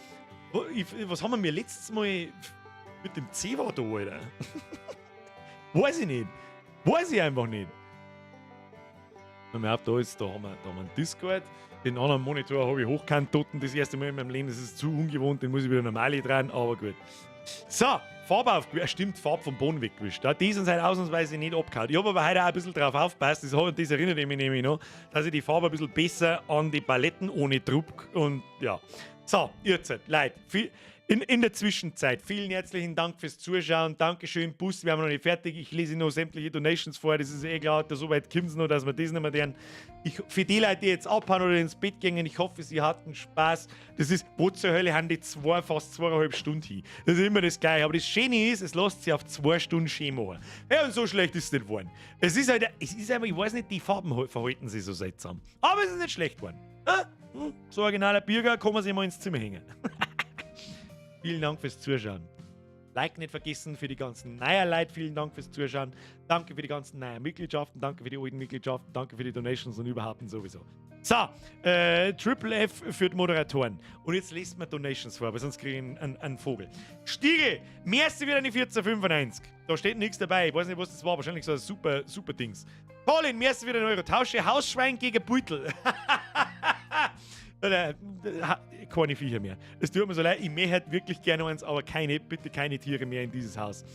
Wo, ich, was haben wir mir letztes Mal mit dem Zewa da, Alter? Weiß ich nicht. Weiß ich einfach nicht. Hör mal auf, da haben wir einen Discord. Den anderen Monitor habe ich hochkant dort das erste Mal in meinem Leben. Das ist zu ungewohnt, den muss ich wieder normal dran, aber gut. So, Farbe aufgewischt. Stimmt, Farbe vom Boden weggewischt. Ja, die sind halt ausnahmsweise nicht abgehauen. Ich habe aber heute auch ein bisschen drauf aufgepasst, das erinnert ich mich nämlich noch, dass ich die Farbe ein bisschen besser an die Paletten ohne Druck und ja. So, jetzt, Leute, in der Zwischenzeit, vielen herzlichen Dank fürs Zuschauen. Dankeschön, Bus, wir haben noch nicht fertig. Ich lese noch sämtliche Donations vor, das ist eh klar, da so weit kommt's noch, dass wir das nicht mehr tun. Für die Leute, die jetzt abhauen oder ins Bett gehen, ich hoffe, sie hatten Spaß. Das ist, wo zur Hölle haben die fast zweieinhalb Stunden hin? Das ist immer das Gleiche. Aber das Schöne ist, es lässt sich auf 2 Stunden schön machen. Ja, und so schlecht ist es nicht geworden. Es ist halt, es ist einfach, ich weiß nicht, die Farben verhalten sich so seltsam. Aber es ist nicht schlecht geworden. Ah, so originaler Bürger kann man sich mal ins Zimmer hängen. Vielen Dank fürs Zuschauen. Like nicht vergessen für die ganzen neuen Leute. Vielen Dank fürs Zuschauen. Danke für die ganzen neuen Mitgliedschaften. Danke für die alten Mitgliedschaften. Danke für die Donations und überhaupt und sowieso. So, Triple F für die Moderatoren. Und jetzt lest man Donations vor, weil sonst kriege ich einen Vogel. Stiegel, merci wieder eine 14,95. Da steht nichts dabei. Ich weiß nicht, was das war. Wahrscheinlich so ein super, super Dings. Colin, merci wieder 1 Euro. Tausche Hausschwein gegen Beutel. Keine Viecher mehr. Es tut mir so leid, ich möchte halt wirklich gerne eins, aber keine, bitte keine Tiere mehr in dieses Haus.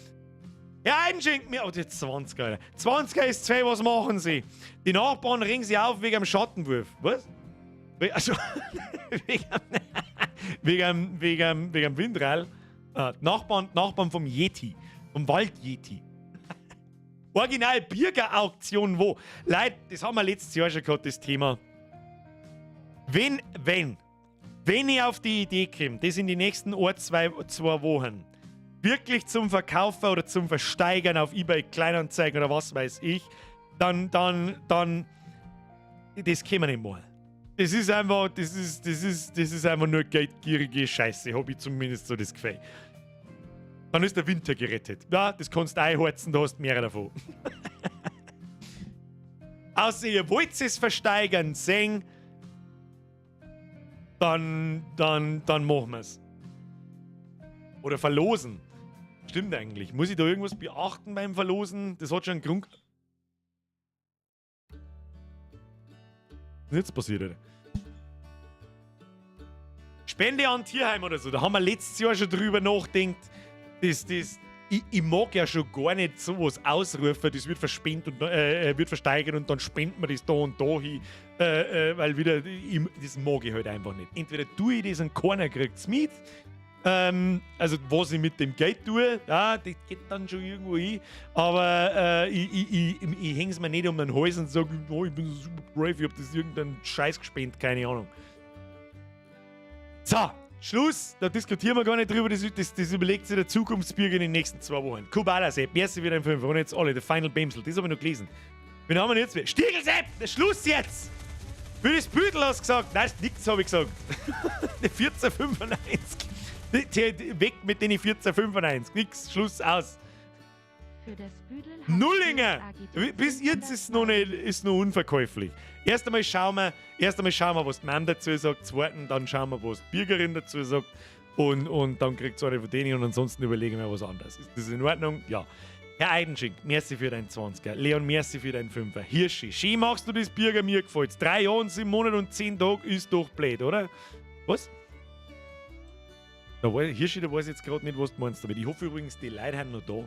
Herr Eiden schenkt mir, oh, jetzt 20, Alter. 20 ist 2, was machen Sie? Die Nachbarn regen sich auf wegen dem Schattenwurf. Was? Also, wegen dem Windrall. Nachbarn vom Yeti. Vom Wald-Yeti. Original Birger-Auktion wo? Leute, das haben wir letztes Jahr schon gehabt, das Thema. Wenn ich auf die Idee komme, das in die nächsten ein, zwei Wochen wirklich zum Verkaufen oder zum Versteigern auf eBay Kleinanzeigen oder was weiß ich, dann, das können wir nicht machen. Das ist einfach, das ist, das ist, das ist einfach nur geldgierige Scheiße, hab ich zumindest so das Gefühl. Dann ist der Winter gerettet. Ja, das kannst du einheizen, da hast du mehr davon. Außer ihr wollt es versteigern, sehen, dann machen wir's. Oder verlosen. Stimmt eigentlich. Muss ich da irgendwas beachten beim Verlosen? Das hat schon einen Grund. Was ist jetzt passiert, oder? Spende an Tierheim oder so. Da haben wir letztes Jahr schon drüber nachgedacht. Ich mag ja schon gar nicht sowas ausrufen, das wird verspendet und wird versteigert und dann spendet man das da und da hin, weil wieder, ich, das mag ich halt einfach nicht. Entweder tue ich das und keiner kriegt's mit, also was ich mit dem Geld tue, ja, das geht dann schon irgendwo hin, aber ich häng's mir nicht um den Hals und sag, oh, ich bin so super brave, ich hab das irgendeinen Scheiß gespendet, keine Ahnung. So. Schluss, da diskutieren wir gar nicht drüber, das überlegt sich der Zukunftsbürger in den nächsten 2 Wochen. Kubala Sepp, merci wieder im 5 und jetzt alle, der Final Bämsel, das habe ich noch gelesen. Wen haben wir denn jetzt? Stiegel Sepp, der Schluss jetzt! Für das Büdel hast du gesagt? Nein, nix hab ich gesagt. Die 14,95. Weg mit den 14,95. Nix, Schluss, aus. Für das Büdel hat Nullinger! AGT Bis jetzt ist noch nicht, ist noch unverkäuflich. Erst einmal schauen wir, was die Mom dazu sagt. Zweitens, dann schauen wir, was die Bürgerin dazu sagt. Und dann kriegt es eine von denen und ansonsten überlegen wir was anderes. Ist das in Ordnung? Ja. Herr Eidenschink, merci für deinen 20er. Leon, merci für deinen 5er. Hirschi, schön machst du das, Bürger, mir gefällt's. 3 Jahre und 7 Monate und 10 Tage ist doch blöd, oder? Was? Da weiß, Hirschi, da weiß ich jetzt gerade nicht, was du meinst damit. Ich hoffe übrigens, die Leute sind noch da.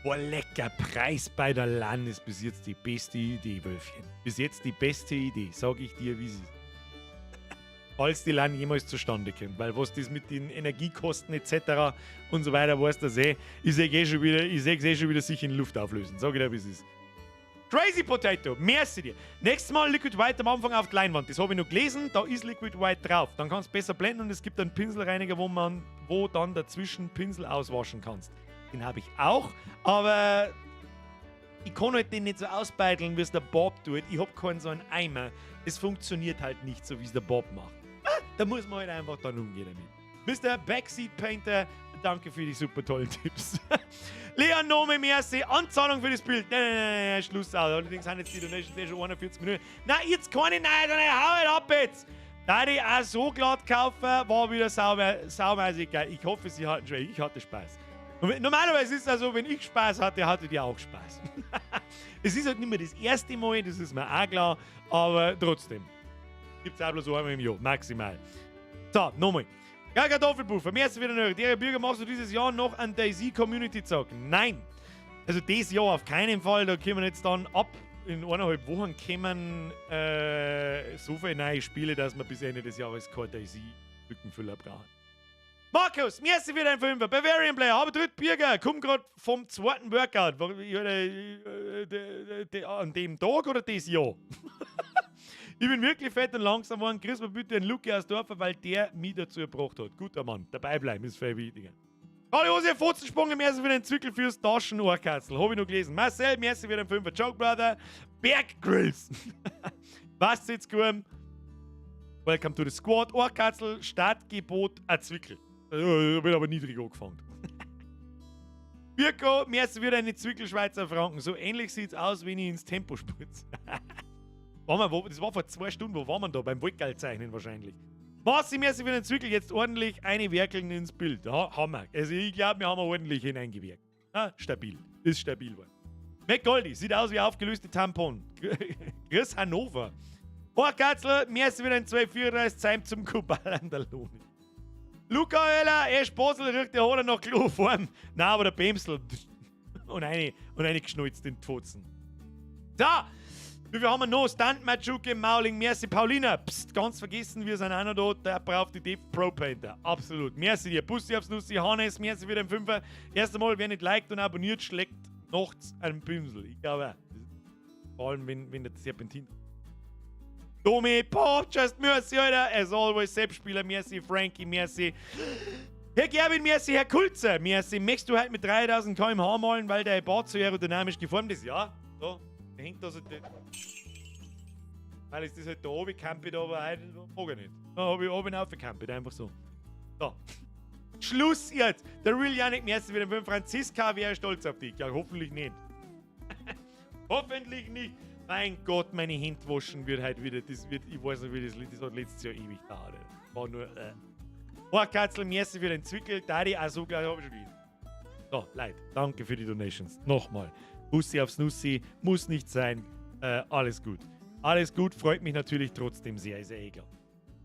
Boah, lecker Preis bei der LAN ist bis jetzt die beste Idee, Wölfchen. Bis jetzt die beste Idee, sag ich dir, wie es ist. Falls die LAN jemals zustande kommt, weil was das mit den Energiekosten etc. und so weiter, weißt du das eh, ich sehe eh schon wieder, ich sehe eh schon wieder sich in Luft auflösen. Sag ich dir, wie es ist. Crazy Potato, merci dir. Nächstes Mal Liquid White am Anfang auf die Leinwand. Das habe ich noch gelesen, da ist Liquid White drauf. Dann kannst du besser blenden und es gibt einen Pinselreiniger, wo dann dazwischen Pinsel auswaschen kannst. Den habe ich auch, aber ich kann halt den nicht so ausbeiteln, wie es der Bob tut. Ich habe keinen so einen Eimer. Es funktioniert halt nicht so, wie es der Bob macht. Da muss man halt einfach dann umgehen damit. Mr. Backseat Painter, danke für die super tollen Tipps. Leon Nome, merci. Anzahlung für das Bild. Nein, nein, nein, nein, Schluss aus. Allerdings sind jetzt die Donations eh schon 41 Minuten. Nein, jetzt keine, nein, nein, hau halt ab jetzt. Da ich auch so glatt kaufen, war wieder saumäßig geil. Ich hoffe, Sie hatten schon. Ich hatte Spaß. Und normalerweise ist es also, wenn ich Spaß hatte, hattet ihr auch Spaß. Es ist halt nicht mehr das erste Mal, das ist mir auch klar, aber trotzdem. Gibt es auch bloß einmal im Jahr, maximal. So, nochmal. Ja, Kartoffelpuffer, merci wieder nötig. Der Bürger, machst du dieses Jahr noch an DayZ Community Tag? Nein. Also dieses Jahr auf keinen Fall, da kommen jetzt dann ab in 1,5 Wochen kommen so viele neue Spiele, dass wir bis Ende des Jahres kein DayZ Lückenfüller brauchen. Markus, merci für dein Fünfer. Bavarian Player, habe dritt Bürger, komm grad vom zweiten Workout. An dem Tag oder das Jahr? Ich bin wirklich fett und langsam geworden. Grüß mir bitte den Luki aus Dorf, weil der mich dazu gebracht hat. Guter Mann, dabei bleiben ist viel wichtiger. Hallo Josef, Fotzensprung, merci für den Zwickel fürs Taschenohrkatzel. Hab ich noch gelesen. Marcel, merci für den Fünfer. Joke Brother, Berggrills. Was jetzt gut? Welcome to the Squad. Ohrkatzel, Startgebot, ein Zwickel. Da wird aber niedrig angefangen. Birko, merci für deine Zwickel Schweizer Franken. So ähnlich sieht's aus, wenn ich ins Tempo spritze. Das war vor 2 Stunden, wo war man da? Beim Wolkerl zeichnen wahrscheinlich. Marci, merci für den Zwickel, jetzt ordentlich eine werkeln ins Bild. Ja, haben wir. Also ich glaube, wir haben ordentlich hineingewirkt. Ja, stabil. Ist stabil geworden. McGoldi, sieht aus wie aufgelöste Tampon. Chris Hannover. Oh, Katzl, merci für den 234 Zeit zum Kubal an der Lohne. Luca Oeller, er Sposel, riecht der Hoder noch Chloroform. Nein, aber der Bämsel. Und eine geschneuzt in die Fotzen. So, wie viel haben wir noch? Stunt Machuke, Mauling, merci Paulina. Psst, ganz vergessen, wir sind auch noch da. Der braucht die Dev Pro Painter. Absolut. Merci dir. Bussi aufs Nussi, Hannes, merci für den Fünfer. Erst einmal, wer nicht liked und abonniert, schlägt nachts einen Pinsel. Ich glaube auch. Vor allem, wenn der Serpentin. Domi, Pop, just merci, Alter. As always, Sepp-Spieler, merci, Frankie, merci. Herr Gerwin, merci, Herr Kulzer, merci. Möchtest du heute mit 3000 km/h malen, weil der Bart so aerodynamisch geformt ist? Ja, da hängt also. Weil ist das halt da oben gecampert, aber heute mag ich nicht. Da habe ich oben aufgecampert, einfach so. So. Schluss jetzt! Der Real Janik, merci wieder 5. Franziska wäre stolz auf dich. Ja, hoffentlich nicht. Hoffentlich nicht. Mein Gott, meine Hände waschen wird heute wieder. Das wird, ich weiß nicht, wie das, das hat letztes Jahr ewig gedauert. War nur. Oh, Katzel, merci für den Zwickel. Daddy, auch so gleich habe ich schon gelesen. So, Leute, danke für die Donations. Nochmal. Bussi aufs Nussi, muss nicht sein. Alles gut. Alles gut, freut mich natürlich trotzdem sehr, ist ja eh klar.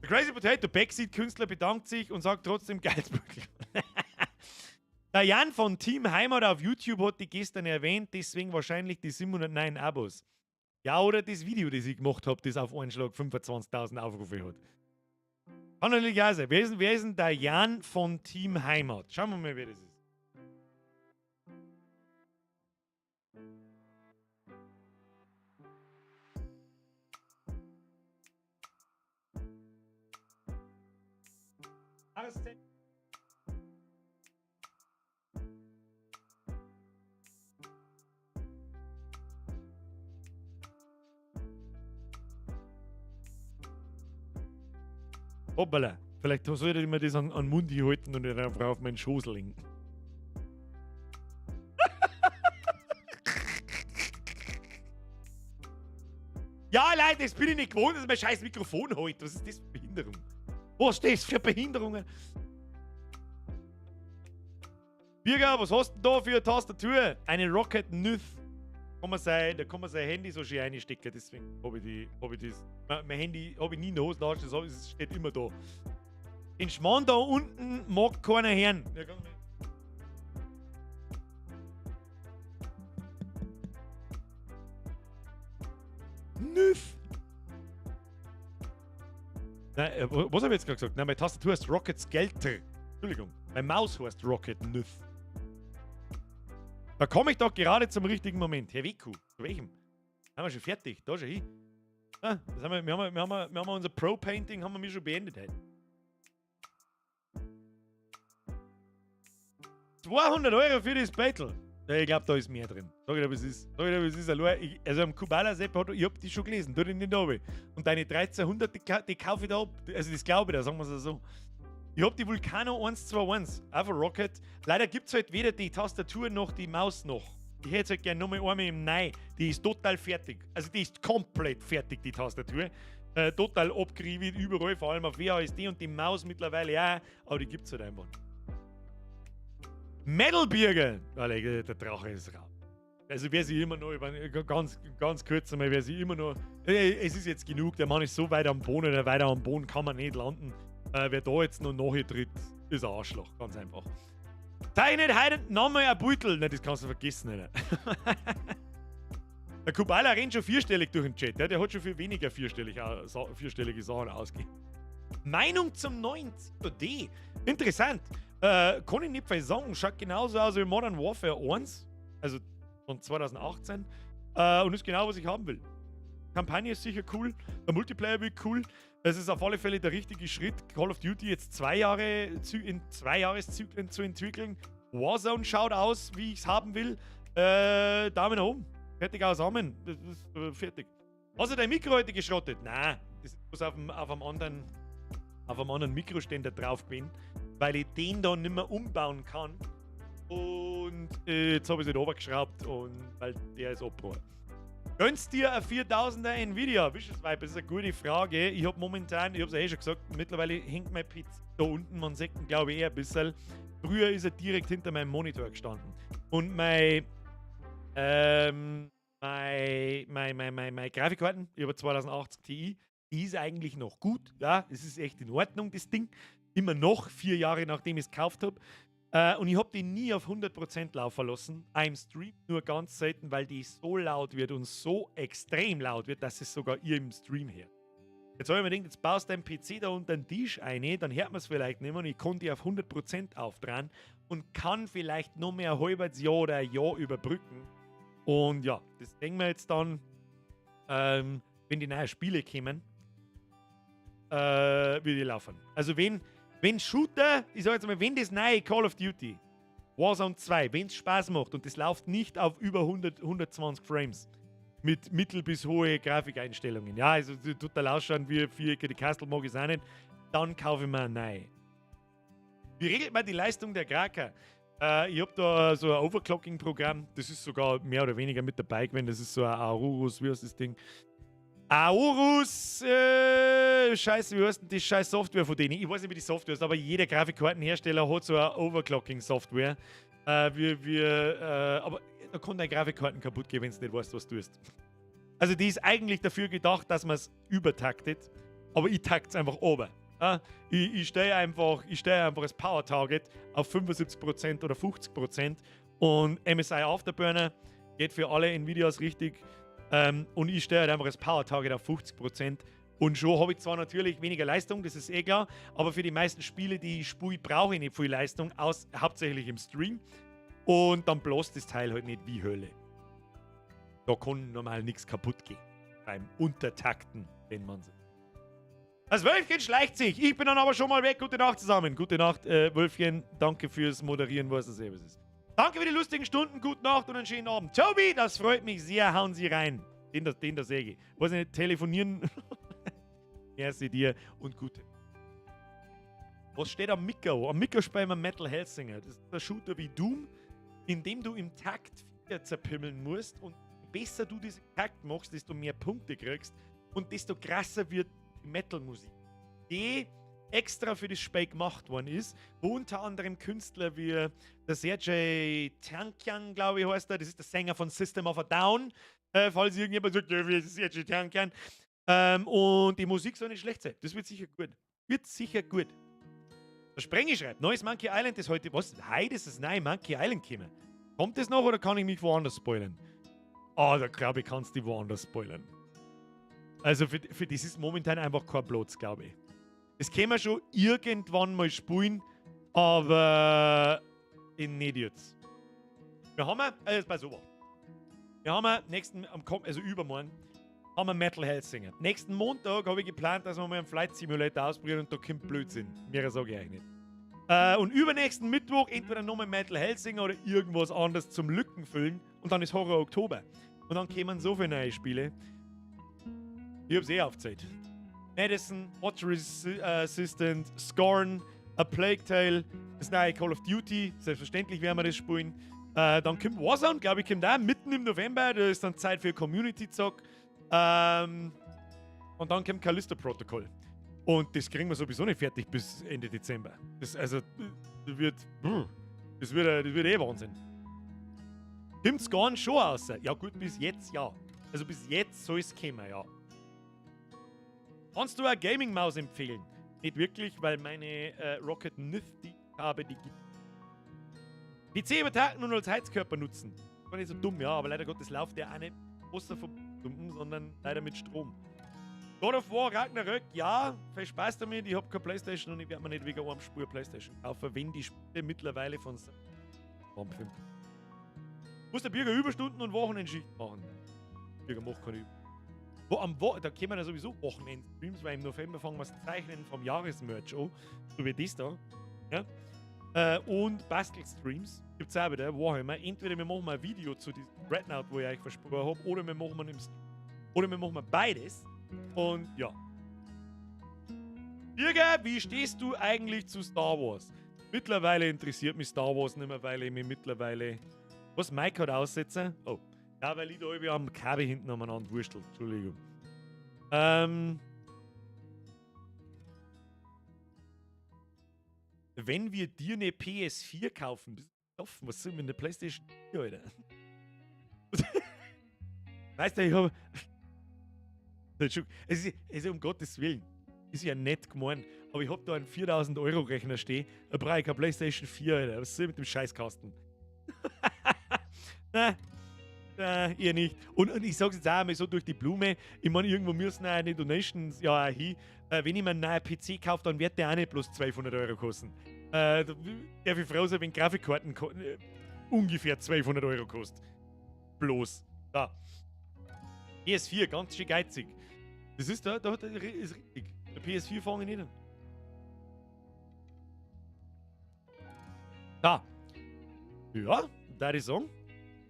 Der Crazy Potato Backseat-Künstler bedankt sich und sagt trotzdem Geilsbückel. Der Jan von Team Heimat auf YouTube hat die gestern erwähnt, deswegen wahrscheinlich die 709 Abos. Ja, oder das Video, das ich gemacht habe, das auf einen Schlag 25.000 Aufrufe hat. Kann natürlich auch sein. Wer ist denn der Jan von Team Heimat? Schauen wir mal, wer das ist. Arsene. Hoppala. Vielleicht sollte ich mir das an den Mund halten und nicht einfach auf meinen Schoß legen. Ja, Leute, das bin ich nicht gewohnt, dass ich mein scheiß Mikrofon heute. Was ist das für Behinderung? Was ist das für Behinderungen? Birger, was hast du denn da für eine Tastatur? Eine Roccat Nyth. Kann man sein, da kann man sein Handy so schön einstecken, deswegen habe ich die, hab ich das. Mein Handy habe ich nie in der Hosentasche, das steht immer da. Den Schmarrn da unten mag keiner hören. Ja, ganz Nüff. Nein, was habe ich jetzt gerade gesagt? Nein, meine Tastatur heißt Roccat Skelter. Entschuldigung, meine Maus heißt Roccat Nyth. Da komme ich doch gerade zum richtigen Moment. Herr Weku, zu welchem? Haben wir schon fertig? Da schon hin. Ah, das haben wir, wir, haben, wir, haben, wir haben unser Pro-Painting haben wir schon beendet heute. 200 Euro für das Battle. Ja, ich glaube, da ist mehr drin. Sag ich dir, was ist. Sag ich dir, was ist. Allein, ich, also am Kubala Sepp hat, ich hab die schon gelesen, tu dich nicht runter. Und deine 1300, die kaufe ich da ab. Also das glaube ich da, sagen wir es so. Ich hab die Vulcano 121, auch von Roccat. Leider gibt's halt weder die Tastatur noch die Maus noch. Ich hätte halt gerne nochmal einmal im Nei. Die ist total fertig. Also die ist komplett fertig, die Tastatur. Total abgerieben, überall, vor allem auf WASD und die Maus mittlerweile auch. Aber die gibt's halt einfach nicht. Metal-Birger! Alter, der Drache ist raus. Also wer sich immer noch, ich meine, ganz, ganz kurz einmal, wer sich immer noch, es ist jetzt genug, der Mann ist so weit am Boden, oder weiter am Boden kann man nicht landen. Wer da jetzt noch nachtritt, ist ein Arschloch, ganz einfach. Zeichnet heute nochmal ein Beutel. Nein, das kannst du vergessen, Alter. Der Kubala rennt schon vierstellig durch den Chat, ja, der hat schon viel weniger vierstellige Sachen ausgegeben. Meinung zum neuen COD. Interessant. Kann ich nicht viel sagen. Schaut genauso aus wie Modern Warfare 1, also von 2018. Und ist genau, was ich haben will. Kampagne ist sicher cool, der Multiplayer wird cool. Es ist auf alle Fälle der richtige Schritt, Call of Duty jetzt 2 Jahre in 2 Jahreszyklen zu entwickeln. Warzone schaut aus, wie ich's haben will. Daumen nach oben. Fertig aus, Amen. Das ist fertig. Hast du dein Mikro heute geschrottet? Nein, das ist bloß auf einem anderen Mikroständer drauf gewesen, weil ich den da nicht mehr umbauen kann. Und jetzt hab ich es nicht runtergeschraubt, und weil der ist abgebrochen. Gönnst dir ein 4000er Nvidia? Vicious Vibe, das ist eine gute Frage. Ich hab momentan, ich hab's ja eh schon gesagt, mittlerweile hängt mein PC da unten, man sieht ihn, glaub ich, eher ein bisschen. Früher ist er direkt hinter meinem Monitor gestanden. Und meine Grafikkarten, ich hab 2080 Ti, die ist eigentlich noch gut. Ja, es ist echt in Ordnung, das Ding. Immer noch, 4 Jahre nachdem ich's gekauft hab. Und ich hab die nie auf 100% laufen lassen. Im Stream nur ganz selten, weil die so laut wird und so extrem laut wird, dass es sogar ihr im Stream hört. Jetzt hab ich mir gedacht, jetzt baust du deinen PC da unter den Tisch ein, dann hört man's vielleicht nicht mehr und ich kann die auf 100% aufdrehen und kann vielleicht noch mehr ein halbes Jahr oder ein Jahr überbrücken. Und ja, das denken wir jetzt dann, wenn die neuen Spiele kommen, wie die laufen. Also wenn Shooter, ich sag jetzt mal, wenn das neue Call of Duty Warzone 2, wenn's Spaß macht und das läuft nicht auf über 120 Frames mit mittel- bis hohe Grafikeinstellungen, ja, also total ausschauen wie viereckige Kastel mag ich auch nicht, dann kaufe ich mir eine neue. Wie regelt man die Leistung der Kraka? Ich hab da so ein Overclocking-Programm, das ist sogar mehr oder weniger mit dabei gewesen, das ist so ein Aorus, wie heißt das Ding? Aorus, scheiße, wie heißt denn die scheiß Software von denen? Ich weiß nicht, wie die Software ist, aber jeder Grafikkartenhersteller hat so eine Overclocking-Software. Aber da kann deine Grafikkarten kaputt gehen, wenn du nicht weißt, was du tust. Also die ist eigentlich dafür gedacht, dass man's übertaktet, aber ich takt's einfach ober. Ja, ich stell einfach, ich stell einfach das Power Target auf 75% oder 50% und MSI Afterburner geht für alle Nvidias richtig. Und ich stelle halt einfach das Power Target auf 50% und schon habe ich zwar natürlich weniger Leistung, das ist eh klar, aber für die meisten Spiele, die ich spiele, brauche ich nicht viel Leistung, hauptsächlich im Stream. Und dann bloß das Teil halt nicht wie Hölle. Da kann normal nichts kaputt gehen. Beim Untertakten, wenn man so. Das Wölfchen schleicht sich. Ich bin dann aber schon mal weg. Gute Nacht zusammen. Gute Nacht, Wölfchen. Danke fürs Moderieren, was das eben ist. Danke für die lustigen Stunden. Gute Nacht und einen schönen Abend. Tobi, das freut mich sehr. Hauen Sie rein. Den da säge ich. Weiß nicht, telefonieren. Merci dir und gute. Was steht am Mikro? Am Mikro spielen wir Metal Hellsinger. Das ist ein Shooter wie Doom, in dem du im Takt Viecher zerpimmeln musst und besser du diese Takt machst, desto mehr Punkte kriegst und desto krasser wird die Metal-Musik, die extra für das Spiel gemacht worden ist, wo unter anderem Künstler wie der Sergei Tankian, glaube ich, heißt er, das ist der Sänger von System of a Down, falls irgendjemand sagt, ja, wie ist Sergei Tankian? Und die Musik soll nicht schlecht sein. Das wird sicher gut. Wird sicher gut. Der Sprengi schreibt, neues Monkey Island ist heute, was? Heute ist das neue Monkey Island gekommen. Kommt das noch oder kann ich mich woanders spoilern? Ah, da glaube ich, kannst du dich woanders spoilern. Also für das ist momentan einfach kein Platz, glaube ich. Das können wir schon irgendwann mal spielen, aber nicht jetzt. Wir haben, also pass auf. Wir haben nächsten, am, also übermorgen, haben wir Metal Hellsinger. Nächsten Montag habe ich geplant, dass wir mal einen Flight Simulator ausprobieren und da kommt Blödsinn. Mehr sage ich eigentlich nicht. Und übernächsten Mittwoch entweder nochmal Metal Hellsinger oder irgendwas anderes zum Lücken füllen und dann ist Horror Oktober. Und dann kommen so viele neue Spiele. Ich hab's eh aufgezählt. Madison, Mortuary Assistant, Scorn, A Plague Tale, das neue Call of Duty, selbstverständlich werden wir das spielen. Dann kommt Warzone, glaube ich, kommt auch mitten im November, da ist dann Zeit für Community-Zock. Und dann kommt Callisto Protocol. Und das kriegen wir sowieso nicht fertig bis Ende Dezember. Das, also, das wird eh Wahnsinn. Kommt Scorn schon aus? Ja gut, bis jetzt ja. Also bis jetzt soll es kommen, ja. Kannst du eine Gaming-Maus empfehlen? Nicht wirklich, weil meine Roccat Myth, die ich habe, die gibt. PC übertakten und als Heizkörper nutzen. War nicht so dumm, ja, aber leider Gottes läuft der auch nicht Wasser verbunden, sondern leider mit Strom. God of War Ragnarök, ja, viel Spaß damit. Ich hab keine Playstation und ich werde mir nicht wegen einem Spur Playstation kaufen, wenn die Spiele mittlerweile von 5. Muss der Birger Überstunden und Wochenendschicht machen? Birger macht keine Überstunden. Wo am Wo da kommen ja sowieso Wochenend-Streams, weil im November fangen wir das Zeichnen vom Jahresmerch an. So wie das da. Ja? Und Bastelstreams gibt es auch wieder. Warhammer. Entweder wir machen mal ein Video zu diesem Dreadnought, wo ich euch versprochen habe, oder wir machen im oder wir machen beides. Und ja. Birger, wie stehst du eigentlich zu Star Wars? Mittlerweile interessiert mich Star Wars nicht mehr, weil ich mich mittlerweile. Was, Mike hat aussetzen? Oh. Ja, weil ich da irgendwie am Kabel hinten umeinander wurstel. Entschuldigung. Wenn wir dir eine PS4 kaufen, bist du offen? Was soll mit der PlayStation 4, Alter? Weißt du, ich habe. Es ist um Gottes Willen, ist ja nett gemeint, aber ich hab da einen 4000 Euro Rechner stehen, da brauche ich keine PlayStation 4, Alter. Was soll ich mit dem Scheißkasten? Na, ihr nicht. Und ich sag's jetzt auch einmal so durch die Blume, ich meine, irgendwo müssen auch die Donations ja auch hin. Wenn ich mir einen neuen PC kaufe, dann wird der auch nicht bloß 200 Euro kosten. Da darf ich froh sein, wenn Grafikkarten ungefähr 200 Euro kostet. Bloß. Da. PS4, ganz schön geizig. Das ist da, ist richtig. Der PS4 fange ich nicht an. Da. Ja, da ich sagen,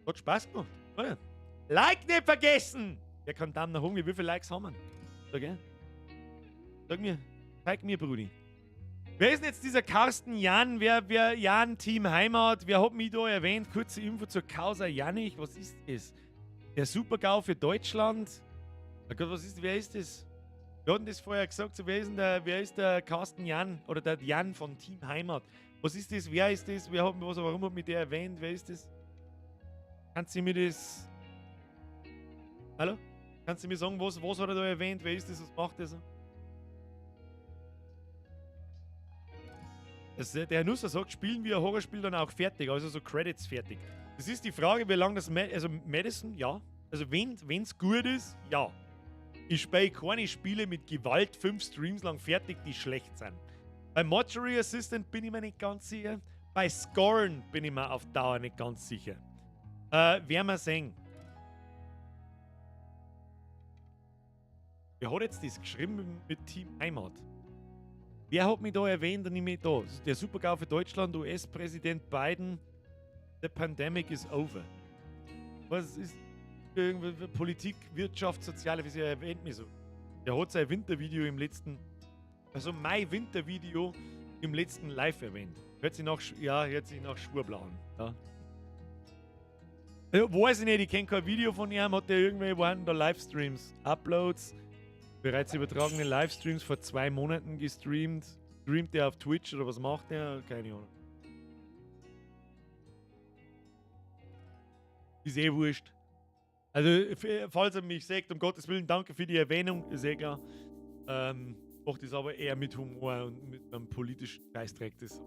hat Spaß gemacht, oder? Like nicht vergessen! Wer kann Daumen nach oben? Wie viele Likes haben wir? Sag, ja? Sag mir, zeig mir, Brudi. Wer ist denn jetzt dieser Carsten Jan? Wer Jan Team Heimat? Wer hat mich da erwähnt? Kurze Info zur Causa Janich. Was ist das? Der Super-GAU für Deutschland? Oh Gott, was ist, wer ist das? Wir hatten das vorher gesagt, so, wer ist denn der, wer ist der Carsten Jan oder der Jan von Team Heimat? Was ist das? Wer ist das? Wer hat, was, warum hat mich der erwähnt? Wer ist das? Kannst du mir das. Hallo? Kannst du mir sagen, was hat er da erwähnt? Wer ist das? Was macht der so? Also der Herr Nusser sagt, spielen wir ein Horrorspiel dann auch fertig, also so Credits fertig. Das ist die Frage, wie lange das. Also Madison, ja. Also wenn's gut ist, ja. Ich spiele keine Spiele mit Gewalt 5 Streams lang fertig, die schlecht sind. Bei Mortuary Assistant bin ich mir nicht ganz sicher. Bei Scorn bin ich mir auf Dauer nicht ganz sicher. Werden wir sehen. Wer hat jetzt das geschrieben mit Team Heimat? Wer hat mich da erwähnt und ich mich da? Der Super-GAU für Deutschland, US-Präsident Biden, the pandemic is over. Was ist Politik, Wirtschaft, Soziale, wie sie erwähnt mich so. Der hat sein Wintervideo im letzten, also mein Wintervideo im letzten Live erwähnt. Hört sich nach, ja, hört sich nach Schwurbler an. Ja. Ja, weiß ich nicht, ich kenne kein Video von ihm. Hat der irgendwelche, waren da Livestreams, Uploads, bereits übertragene Livestreams vor 2 Monaten gestreamt? Streamt der auf Twitch oder was macht der? Keine Ahnung. Ist eh wurscht. Also, falls er mich sagt, um Gottes Willen, danke für die Erwähnung, ist eh klar. Macht das aber eher mit Humor und mit einem politischen Scheißdreck. Das.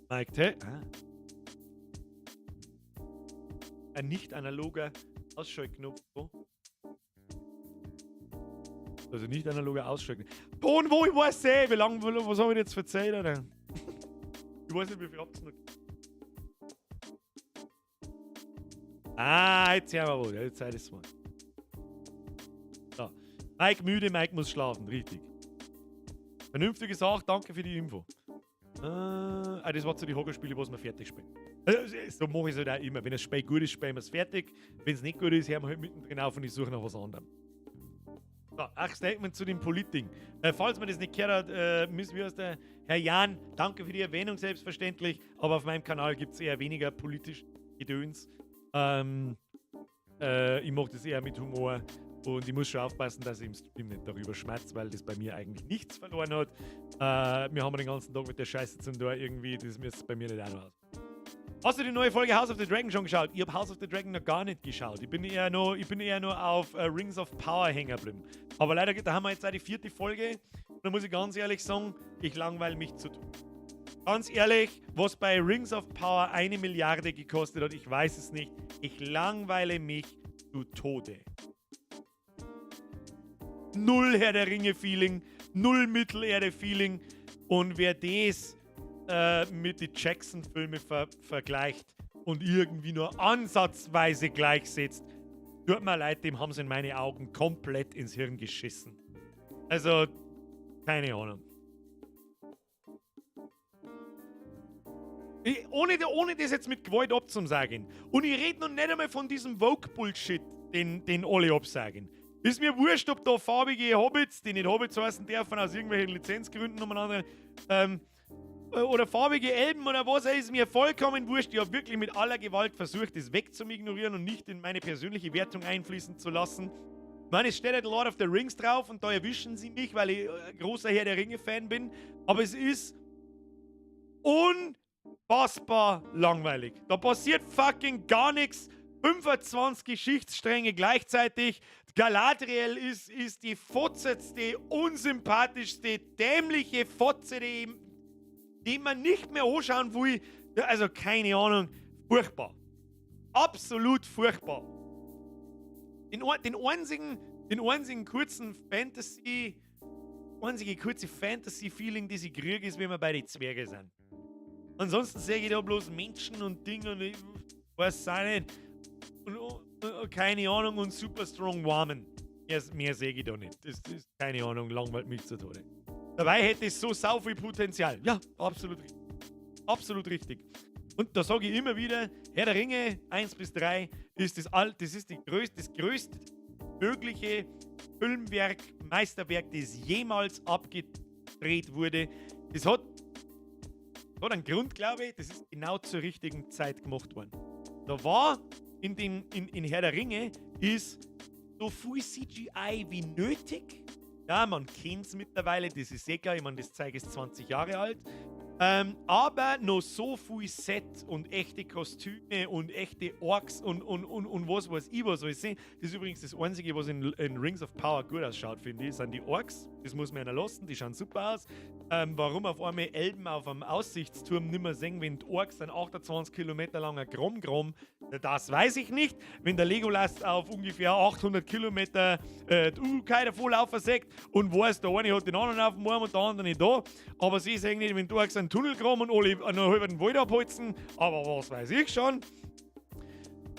Mike T. Ah. Ein nicht analoger Ausschaltknopf. Also nicht analoger Ausschaltknopf. Ton, wo ich weiß eh, wie lange, was habe ich jetzt erzählt, Alter? Ich weiß nicht, wie viel habt ihr noch. Ah, jetzt hören wir wohl. Jetzt seid es mal. So. Mike müde, Mike muss schlafen, richtig. Vernünftige Sache, danke für die Info. Ah, das war zu die Hockerspiele, was wir fertig spielen. So mache ich es halt auch immer. Wenn das Spiel gut ist, spielen wir es fertig. Wenn es nicht gut ist, hören wir halt mittendrin auf und ich suche nach was anderem. So, ach, Statement zu dem Politding. Falls man das nicht gehört hat, müssen wir aus der. Herr Jan, danke für die Erwähnung, selbstverständlich. Aber auf meinem Kanal gibt es eher weniger politisch Gedöns. Ich mache das eher mit Humor. Und ich muss schon aufpassen, dass ich im Stream nicht darüber schmatze, weil das bei mir eigentlich nichts verloren hat. Wir haben den ganzen Tag mit der Scheiße zum Tor irgendwie, das müsste bei mir nicht auch noch aus. Hast du die neue Folge House of the Dragon schon geschaut? Ich habe House of the Dragon noch gar nicht geschaut. Ich bin eher nur auf Rings of Power hängen geblieben. Aber leider, da haben wir jetzt auch die vierte Folge. Und da muss ich ganz ehrlich sagen, ich langweile mich zu Tode. Ganz ehrlich, was bei Rings of Power 1 Milliarde gekostet hat, ich weiß es nicht. Ich langweile mich zu Tode. Null Herr der Ringe-Feeling, null Mittelerde-Feeling. Und wer das mit den Jackson-Filmen vergleicht und irgendwie nur ansatzweise gleichsetzt, tut mir leid, dem haben sie in meine Augen komplett ins Hirn geschissen. Also, keine Ahnung. Ohne das jetzt mit Gewalt abzusagen. Und ich rede noch nicht einmal von diesem Woke-Bullshit, den alle absagen. Ist mir wurscht, ob da farbige Hobbits, die nicht Hobbits heißen dürfen, aus irgendwelchen Lizenzgründen umeinander, oder farbige Elben oder was, ist mir vollkommen wurscht. Ich habe wirklich mit aller Gewalt versucht, das wegzuignorieren und nicht in meine persönliche Wertung einfließen zu lassen. Ich meine, es steht halt Lord of the Rings drauf und da erwischen sie mich, weil ich großer Herr der Ringe-Fan bin. Aber es ist unfassbar langweilig. Da passiert fucking gar nichts. 25 Geschichtsstränge gleichzeitig. Galadriel ist die fotzetste, unsympathischste, dämliche Fotze, die man nicht mehr anschauen will. Ja, also keine Ahnung. Furchtbar. Absolut furchtbar. Den einzigen kurzen Fantasy, einzige kurze Fantasy-Feeling, das ich kriege, ist, wenn wir bei den Zwergen sind. Ansonsten sehe ich da bloß Menschen und Dinge und ich weiß auch nicht. Und keine Ahnung und super strong woman. Mehr sehe ich da nicht. Das ist keine Ahnung, langweilt mich zu Tode. Dabei hätte es so sau viel Potenzial. Ja, absolut richtig. Absolut richtig. Und da sage ich immer wieder, Herr der Ringe 1 bis 3 ist das, all, das, ist die größte, das größtmögliche Filmwerk, Meisterwerk, das jemals abgedreht wurde. Das hat einen Grund, glaube ich, das ist genau zur richtigen Zeit gemacht worden. Da war in Herr der Ringe ist so viel CGI wie nötig. Ja, man kennt es mittlerweile, das ist eh klar, ich meine, das Zeug ist 20 Jahre alt. Aber noch so viel Set und echte Kostüme und echte Orks und was weiß ich was alles sehen. Das ist übrigens das Einzige, was in Rings of Power gut ausschaut, finde ich, sind die Orks. Das muss man einer lassen, die schauen super aus. Warum auf einmal Elben auf einem Aussichtsturm nimmer sehen, wenn die Orks ein 28 Kilometer langer Grom grom, das weiß ich nicht. Wenn der Legolas auf ungefähr 800 Kilometer die Uruk-hai davonlaufen sieht und weiß, der eine hat den anderen auf dem Arm und der andere nicht da. Aber sie sehen nicht, wenn die Orks einen Tunnel graben und alle noch halb den Wald abholzen. Aber was weiß ich schon.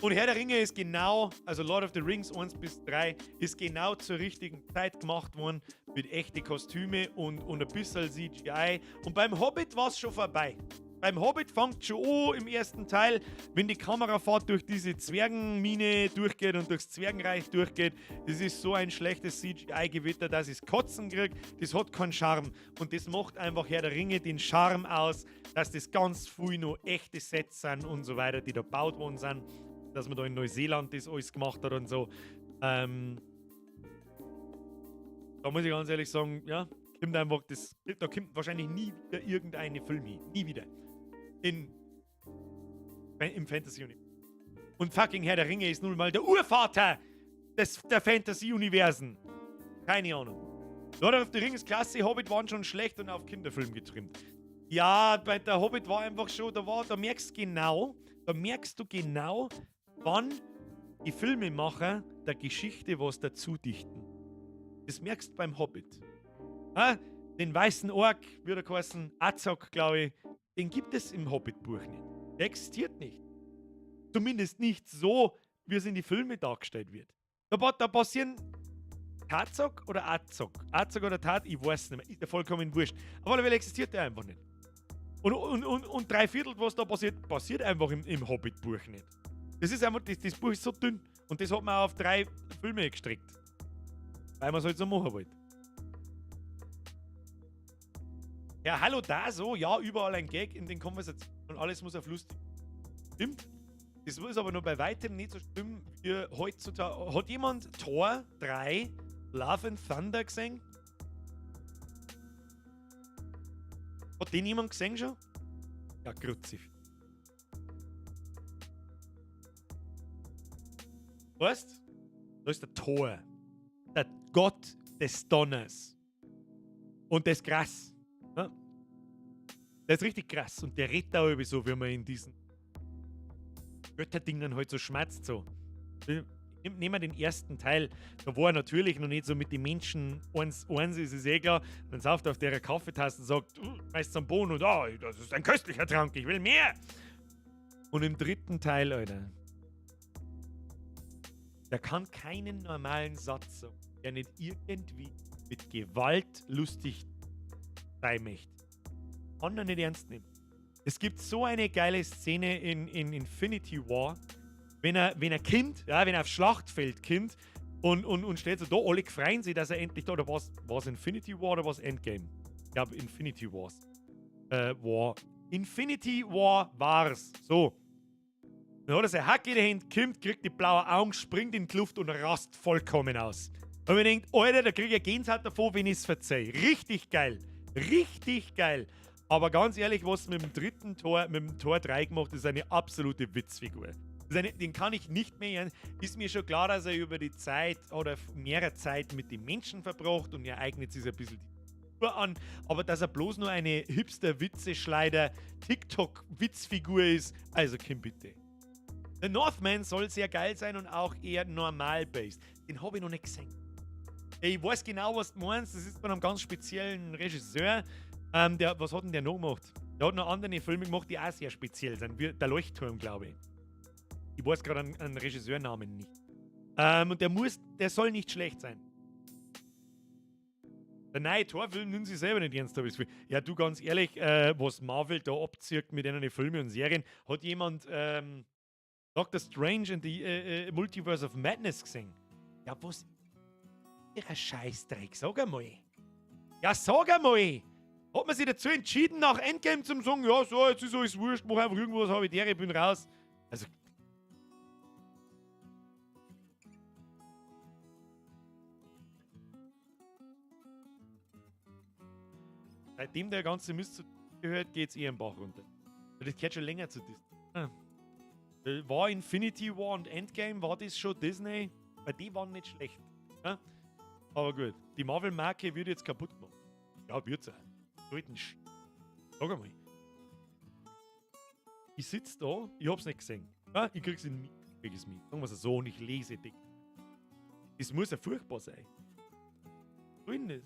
Und Herr der Ringe ist genau, also Lord of the Rings 1 bis 3, ist genau zur richtigen Zeit gemacht worden, mit echten Kostüme und ein bisschen CGI. Und beim Hobbit war es schon vorbei. Beim Hobbit fängt schon an im ersten Teil, wenn die Kamerafahrt durch diese Zwergenmine durchgeht und durchs Zwergenreich durchgeht. Das ist so ein schlechtes CGI-Gewitter, dass ich Kotzen krieg. Das hat keinen Charme. Und das macht einfach Herr der Ringe den Charme aus, dass das ganz viel noch echte Sets sind und so weiter, die da gebaut worden sind. Dass man da in Neuseeland das alles gemacht hat und so. Da muss ich ganz ehrlich sagen, ja, kommt einfach das, da kommt wahrscheinlich nie wieder irgendeine Film hin. Nie wieder. Im Fantasy-Universum. Und fucking Herr der Ringe ist nun mal der Urvater der Fantasy-Universen. Keine Ahnung. Lord of the Rings klasse, Hobbit waren schon schlecht und auf Kinderfilm getrimmt. Ja, bei der Hobbit war einfach schon, da merkst du genau, wann die Filmemacher der Geschichte was dazu dichten. Das merkst du beim Hobbit. Ha? Den weißen Ork, wie der geheißen, Azog, glaube ich, den gibt es im Hobbit-Buch nicht. Der existiert nicht. Zumindest nicht so, wie es in die Filme dargestellt wird. Da passieren Tazok oder Azog? Azog oder Tat, ich weiß nicht mehr. Ist ja vollkommen wurscht. Auf alle Fälle existiert der einfach nicht. Und drei Viertel, was da passiert, passiert einfach im Hobbit-Buch nicht. Das ist einfach, das Buch ist so dünn. Und das hat man auf 3 Filme gestrickt. Weil man es halt so machen wollte. Ja, hallo da so, ja, überall ein Gag in den Konversationen und alles muss auf lustig. Stimmt. Das ist aber nur bei weitem nicht so schlimm wie heutzutage. Hat jemand Thor 3 Love and Thunder gesehen? Hat den jemand gesehen schon? Ja, grützig. Weißt? Da ist der Thor. Der Gott des Donners. Und der ist krass. Ja? Der ist richtig krass. Und der redet auch irgendwie so, wie man in diesen Götterdingen halt so schmerzt. So. Nehmen wir den ersten Teil, da war er natürlich noch nicht so mit den Menschen eins ist es eh klar. Dann sauft er auf der Kaffeetasse und sagt, du schmeißt am Boden und oh, das ist ein köstlicher Trank, ich will mehr. Und im dritten Teil, Alter, der kann keinen normalen Satz sagen, der nicht irgendwie mit Gewalt lustig sein möchte. Kann er nicht ernst nehmen. Es gibt so eine geile Szene in Infinity War, wenn er kommt, ja, wenn er aufs Schlachtfeld kommt und steht so da, alle freuen sich, dass er endlich da, oder war's Infinity War oder war's Endgame? Ich glaub, Infinity Wars. War. Infinity War war's. So. Dann hat er sein Hack in der Hand, kommt, kriegt die blauen Augen, springt in die Luft und rast vollkommen aus. Und man denkt, Alter, da krieg ich Gänsehaut davon, wenn ich's verzeih. Richtig geil. Richtig geil. Aber ganz ehrlich, was mit dem dritten Tor, mit dem Tor 3 gemacht, ist eine absolute Witzfigur. Den kann ich nicht mehr ernst. Ist mir schon klar, dass er über die Zeit oder mehrere Zeit mit den Menschen verbracht und er eignet sich ein bisschen die Figur an. Aber dass er bloß nur eine Hipster-Witze-Schleider-TikTok-Witzfigur ist, also komm bitte. The Northman soll sehr geil sein und auch eher normal-based. Den hab ich noch nicht gesehen. Ich weiß genau, was du meinst. Das ist von einem ganz speziellen Regisseur. Was hat denn der noch gemacht? Der hat noch andere Filme gemacht, die auch sehr speziell sind. Wie der Leuchtturm, glaube ich. Ich weiß gerade einen Regisseurnamen nicht. Und der soll nicht schlecht sein. Der neue Thor-Film nimmt sich selber nicht ernst, hab ich das Gefühl. Ja, du, ganz ehrlich, was Marvel da abzieht mit den Filmen und Serien, hat jemand Doctor Strange and the Multiverse of Madness gesehen? Ja, was? Ihrer Scheißdreck, sag einmal. Ja, sag einmal! Hat man sich dazu entschieden, nach Endgame zum sagen, ja, so, jetzt ist alles wurscht, mach einfach irgendwas, hab ich die, ich bin raus. Also. Seitdem der ganze Mist zu gehört, geht's eh im Bach runter. Das gehört schon länger zu Disney. War Infinity War und Endgame, war das schon Disney? Weil die waren nicht schlecht. Ja? Aber gut, die Marvel-Marke wird jetzt kaputt gemacht. Ja, wird's auch. Sag einmal. Ich sitz da, ich hab's nicht gesehen. Ja, ich krieg's in mir, ich krieg es mit. Sagen wir's so, und ich lese die. Das muss ja furchtbar sein. Wo ist denn das?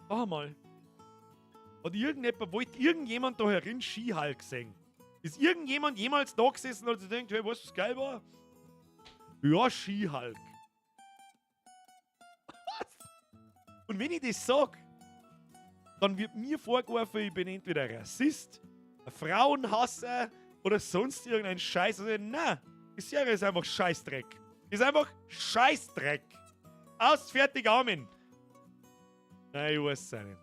Sag mal. Hat irgendjemand, wollte irgendjemand da herin She-Hulk gesehen? Ist irgendjemand jemals da gesessen und hat sich gedacht, hey, weißt du, was geil war? Ja, She-Hulk. Was? Und wenn ich das sag, dann wird mir vorgeworfen, ich bin entweder Rassist, ein Frauenhasser oder sonst irgendein Scheiß. Also, nein, die Serie ist einfach Scheißdreck. Ist einfach Scheißdreck. Aus, fertig, Amen. Nein, ich weiß es auch nicht.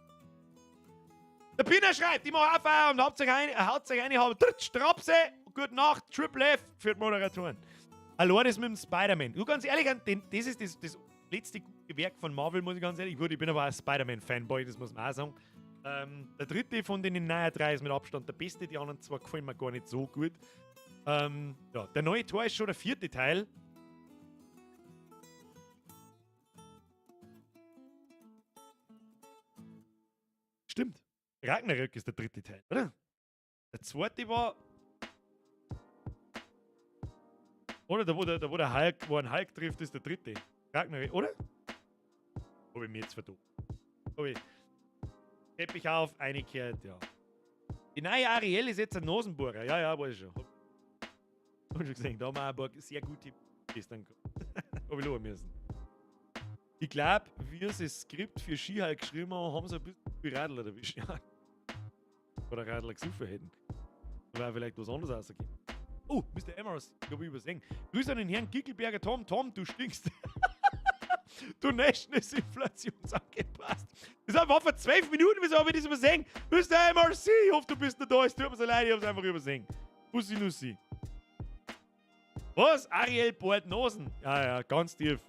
Der Pina schreibt, ich mach auch Feierabend, habt euch eine, haut euch eine, habt Strapse, gute Nacht, Triple F für die Moderatoren. Allein das mit dem Spider-Man. Du, ganz ehrlich, das ist das letzte gute Werk von Marvel, muss ich ganz ehrlich. Gut, ich bin aber auch ein Spider-Man-Fanboy, das muss man auch sagen. Der dritte von den neuen drei ist mit Abstand der beste, die anderen zwei gefallen mir gar nicht so gut. Ja, der neue Tor ist schon der vierte Teil. Stimmt. Ragnarök ist der dritte Teil, oder? Der zweite war. Oder da, wo der Hulk, wo ein Hulk trifft, ist der dritte. Ragnarök, oder? Hab ich mir jetzt verdammt. Hab ich. Teppich auf, eingekehrt, ja. Die neue Ariel ist jetzt ein Nasenbohrer. Ja, ja, weiß ich schon. Hab ich schon gesehen, da haben wir auch ein paar sehr gute gestern gehabt. Hab ich schauen müssen. Ich glaube, wie sie das Skript für She-Hulk geschrieben haben, haben sie ein bisschen viel Radler erwischt. Ja. Oder Radler gesoffen hätten. Da wäre vielleicht was anderes rausgekommen. Oh, Mr. Emers, ich hab übersehen. Grüße an den Herrn Gickelberger Tom. Tom, du stinkst. Du National ist inflationsangepasst. Das ist einfach vor 12 Minuten, wieso habe ich das übersehen? Mr. MRC, ich hoffe, du bist noch da. Es tut mir so leid, ich hab's einfach übersehen. Bussi Nussi. Was? Ariel bohrt Nosen. Ja, ja, ganz tief.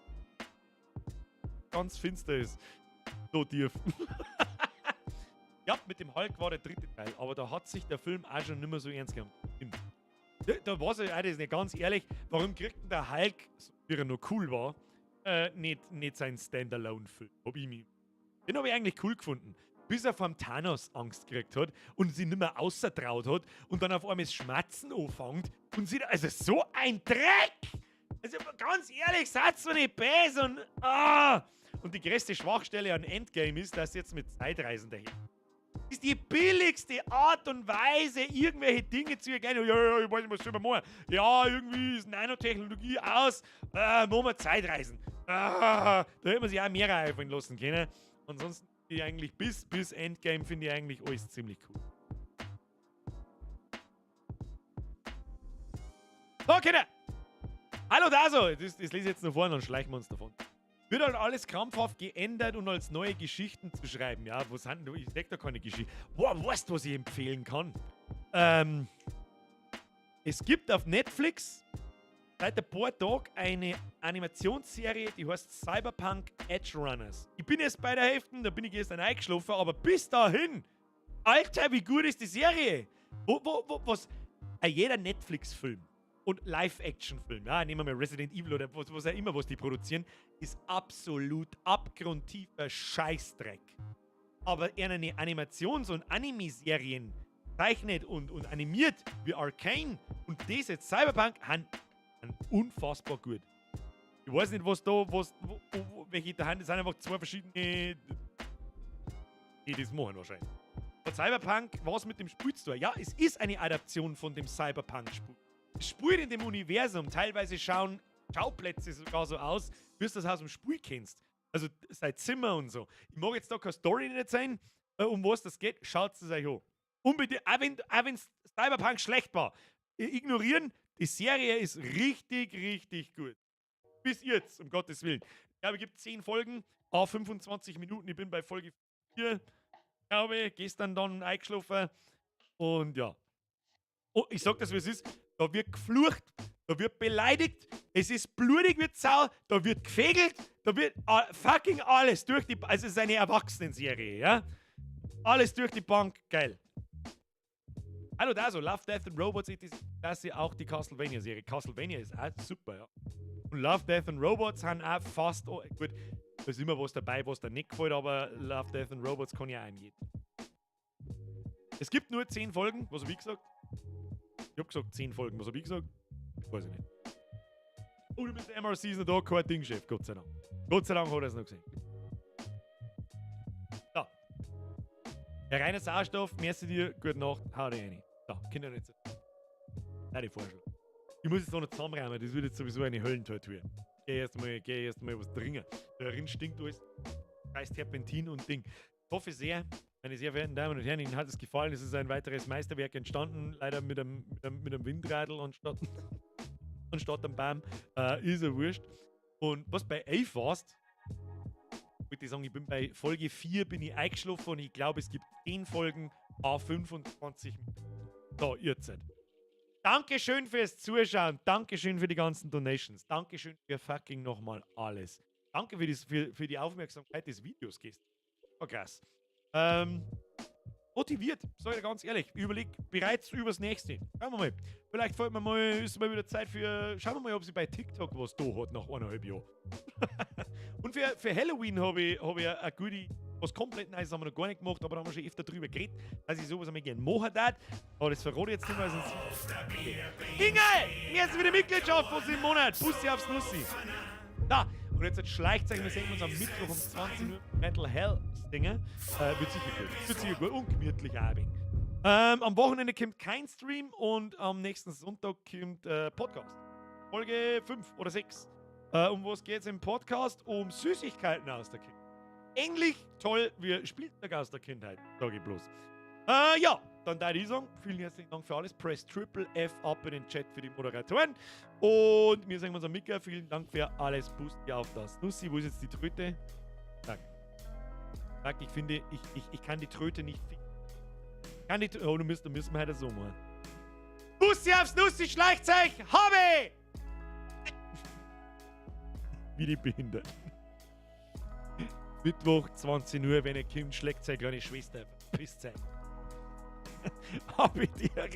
Ganz finster ist. So tief. Ja, mit dem Hulk war der dritte Teil, aber da hat sich der Film auch schon nicht mehr so ernst genommen. Stimmt. Da war es ja auch das nicht ganz ehrlich, warum kriegt denn der Hulk, wie er noch cool war, nicht seinen Standalone-Film? Den hab ich eigentlich cool gefunden. Bis er vom Thanos Angst gekriegt hat und sie nicht mehr außertraut hat und dann auf einmal das Schmatzen anfängt und sie da, also so ein Dreck! Also ganz ehrlich, seid mir nicht böse und ah! Und die größte Schwachstelle an Endgame ist, dass jetzt mit Zeitreisen daher. Das ist die billigste Art und Weise, irgendwelche Dinge zu erklären. Ja, ja, ich weiß nicht, was soll man machen. Ja, irgendwie ist Nanotechnologie aus. Machen wir Zeitreisen. Da hätte man sich auch mehr einfallen lassen können. Ansonsten finde ich eigentlich bis Endgame finde ich eigentlich alles ziemlich cool. So, Kinder! Hallo da so! Das lese ich jetzt noch vor und dann schleichen wir uns davon. Wird halt alles krampfhaft geändert und als neue Geschichten zu schreiben. Ja, wo sind denn, ich sag da keine Geschichte. Boah, weißt du, was ich empfehlen kann? Es gibt auf Netflix seit ein paar Tagen eine Animationsserie, die heißt Cyberpunk Edgerunners. Ich bin erst bei der Hälfte, da bin ich gestern eingeschlafen, aber bis dahin, Alter, wie gut ist die Serie? Was? Jeder Netflix-Film und Live-Action-Film, ja, nehmen wir mal Resident Evil oder was auch immer, was die produzieren, ist absolut abgrundtiefer Scheißdreck. Aber er eine Animations- und Anime-Serien zeichnet und animiert wie Arcane und das jetzt Cyberpunk, sind unfassbar gut. Ich weiß nicht, was da, was, wo, wo, welche da haben, das sind einfach zwei verschiedene, die das machen wahrscheinlich. Aber Cyberpunk, was mit dem Spiel zu tun? Ja, es ist eine Adaption von dem Cyberpunk-Spiel. Es spielt in dem Universum, teilweise schauen Schauplätze sogar so aus, wie du das aus dem Spiel kennst. Also sein Zimmer und so. Ich mag jetzt da keine Story nicht sein, um was das geht, schaut es euch an. Unbedingt, auch wenn Cyberpunk schlecht war, ignorieren, die Serie ist richtig, richtig gut. Bis jetzt, um Gottes Willen. Ich glaube, es gibt 10 Folgen, à 25 Minuten. Ich bin bei Folge 4, glaube ich, gestern dann eingeschlafen. Und ja. Oh, ich sag das, wie es ist. Da wird geflucht, da wird beleidigt, es ist blutig wie Sau, da wird gefegelt, da wird fucking alles durch die... Also es ist eine Erwachsenenserie, ja? Alles durch die Bank, geil. Hallo da so, Love, Death and Robots ist das ist auch die Castlevania-Serie. Castlevania ist auch super, ja. Und Love, Death and Robots sind auch fast... Oh, gut, da ist immer was dabei, was da nicht gefällt, aber Love, Death and Robots kann ja auch jeden. Es gibt nur 10 Folgen, was hab ich gesagt? Ich hab gesagt 10 Folgen, was hab ich gesagt? Weiß ich nicht. Oh, du bist der MRC ist noch da, kein Ding, Chef, Gott sei Dank. Gott sei Dank hat er es noch gesehen. So. Herr Rainer Sauerstoff, merci dir, gute Nacht, hau dir rein. So, Kinder nicht so. Würde ich vorschlagen. Ich muss jetzt auch noch zusammenräumen, das wird jetzt sowieso eine Höllentortur. Geh erst mal was trinken. Da stinkt alles. Heißt Terpentin und Ding. Ich hoffe sehr, meine sehr verehrten Damen und Herren, Ihnen hat es gefallen. Es ist ein weiteres Meisterwerk entstanden. Leider mit einem Windradl anstatt am Baum. Ist ja wurscht. Und was bei 11 warst, wollte ich sagen, ich bin bei Folge 4 bin ich eingeschlafen und ich glaube, es gibt 10 Folgen à 25 Minuten. Da, ihr Zeit. Dankeschön fürs Zuschauen. Dankeschön für die ganzen Donations. Dankeschön für fucking nochmal alles. Danke für die Aufmerksamkeit des Videos gestern. War krass. Motiviert, sag ich dir ganz ehrlich. Ich überlege bereits übers Nächste. Schauen wir mal. Vielleicht fällt mir mal, ist mal wieder Zeit für. Schauen wir mal, ob sie bei TikTok was da hat nach 1,5 Jahren. Und für Halloween habe ich eine gute, was komplett Neues haben wir noch gar nicht gemacht, aber da haben wir schon öfter drüber geredet, dass ich sowas einmal gerne machen darf. Aber das verrate ich jetzt nicht mehr, sonst. Inge! Mir ist wieder Mitgliedschaft von 7 Monat. Bussi aufs Nussi. Da! Und jetzt schleicht euch, wir sehen uns am Mittwoch um 20 Uhr Metal Hell Stinger. Wird sicher gut. Wird sicher gut und gemütlich auch ein wenig. Am Wochenende kommt kein Stream und am nächsten Sonntag kommt Podcast. Folge 5 oder 6. Um was geht es im Podcast? Um Süßigkeiten aus der Kindheit. Ähnlich toll wie Spielzeug aus der Kindheit, sage ich bloß. Ja, dann da ich sagen, vielen herzlichen Dank für alles. Press Triple F up in den Chat für die Moderatoren. Und wir sagen uns am Mika, vielen Dank für alles. Bussi auf das Nussi, wo ist jetzt die Tröte? Danke. Sag, ich finde, ich kann die Tröte nicht finden. Kann die, oh, du müssen wir heute so machen. Bussi aufs Nussi, schleicht euch! Habe! Wie die Behinderten. Mittwoch, 20 Uhr, wenn ihr kommt, schlägt seine kleine Schwester. Pisst euch. Hab ich dir.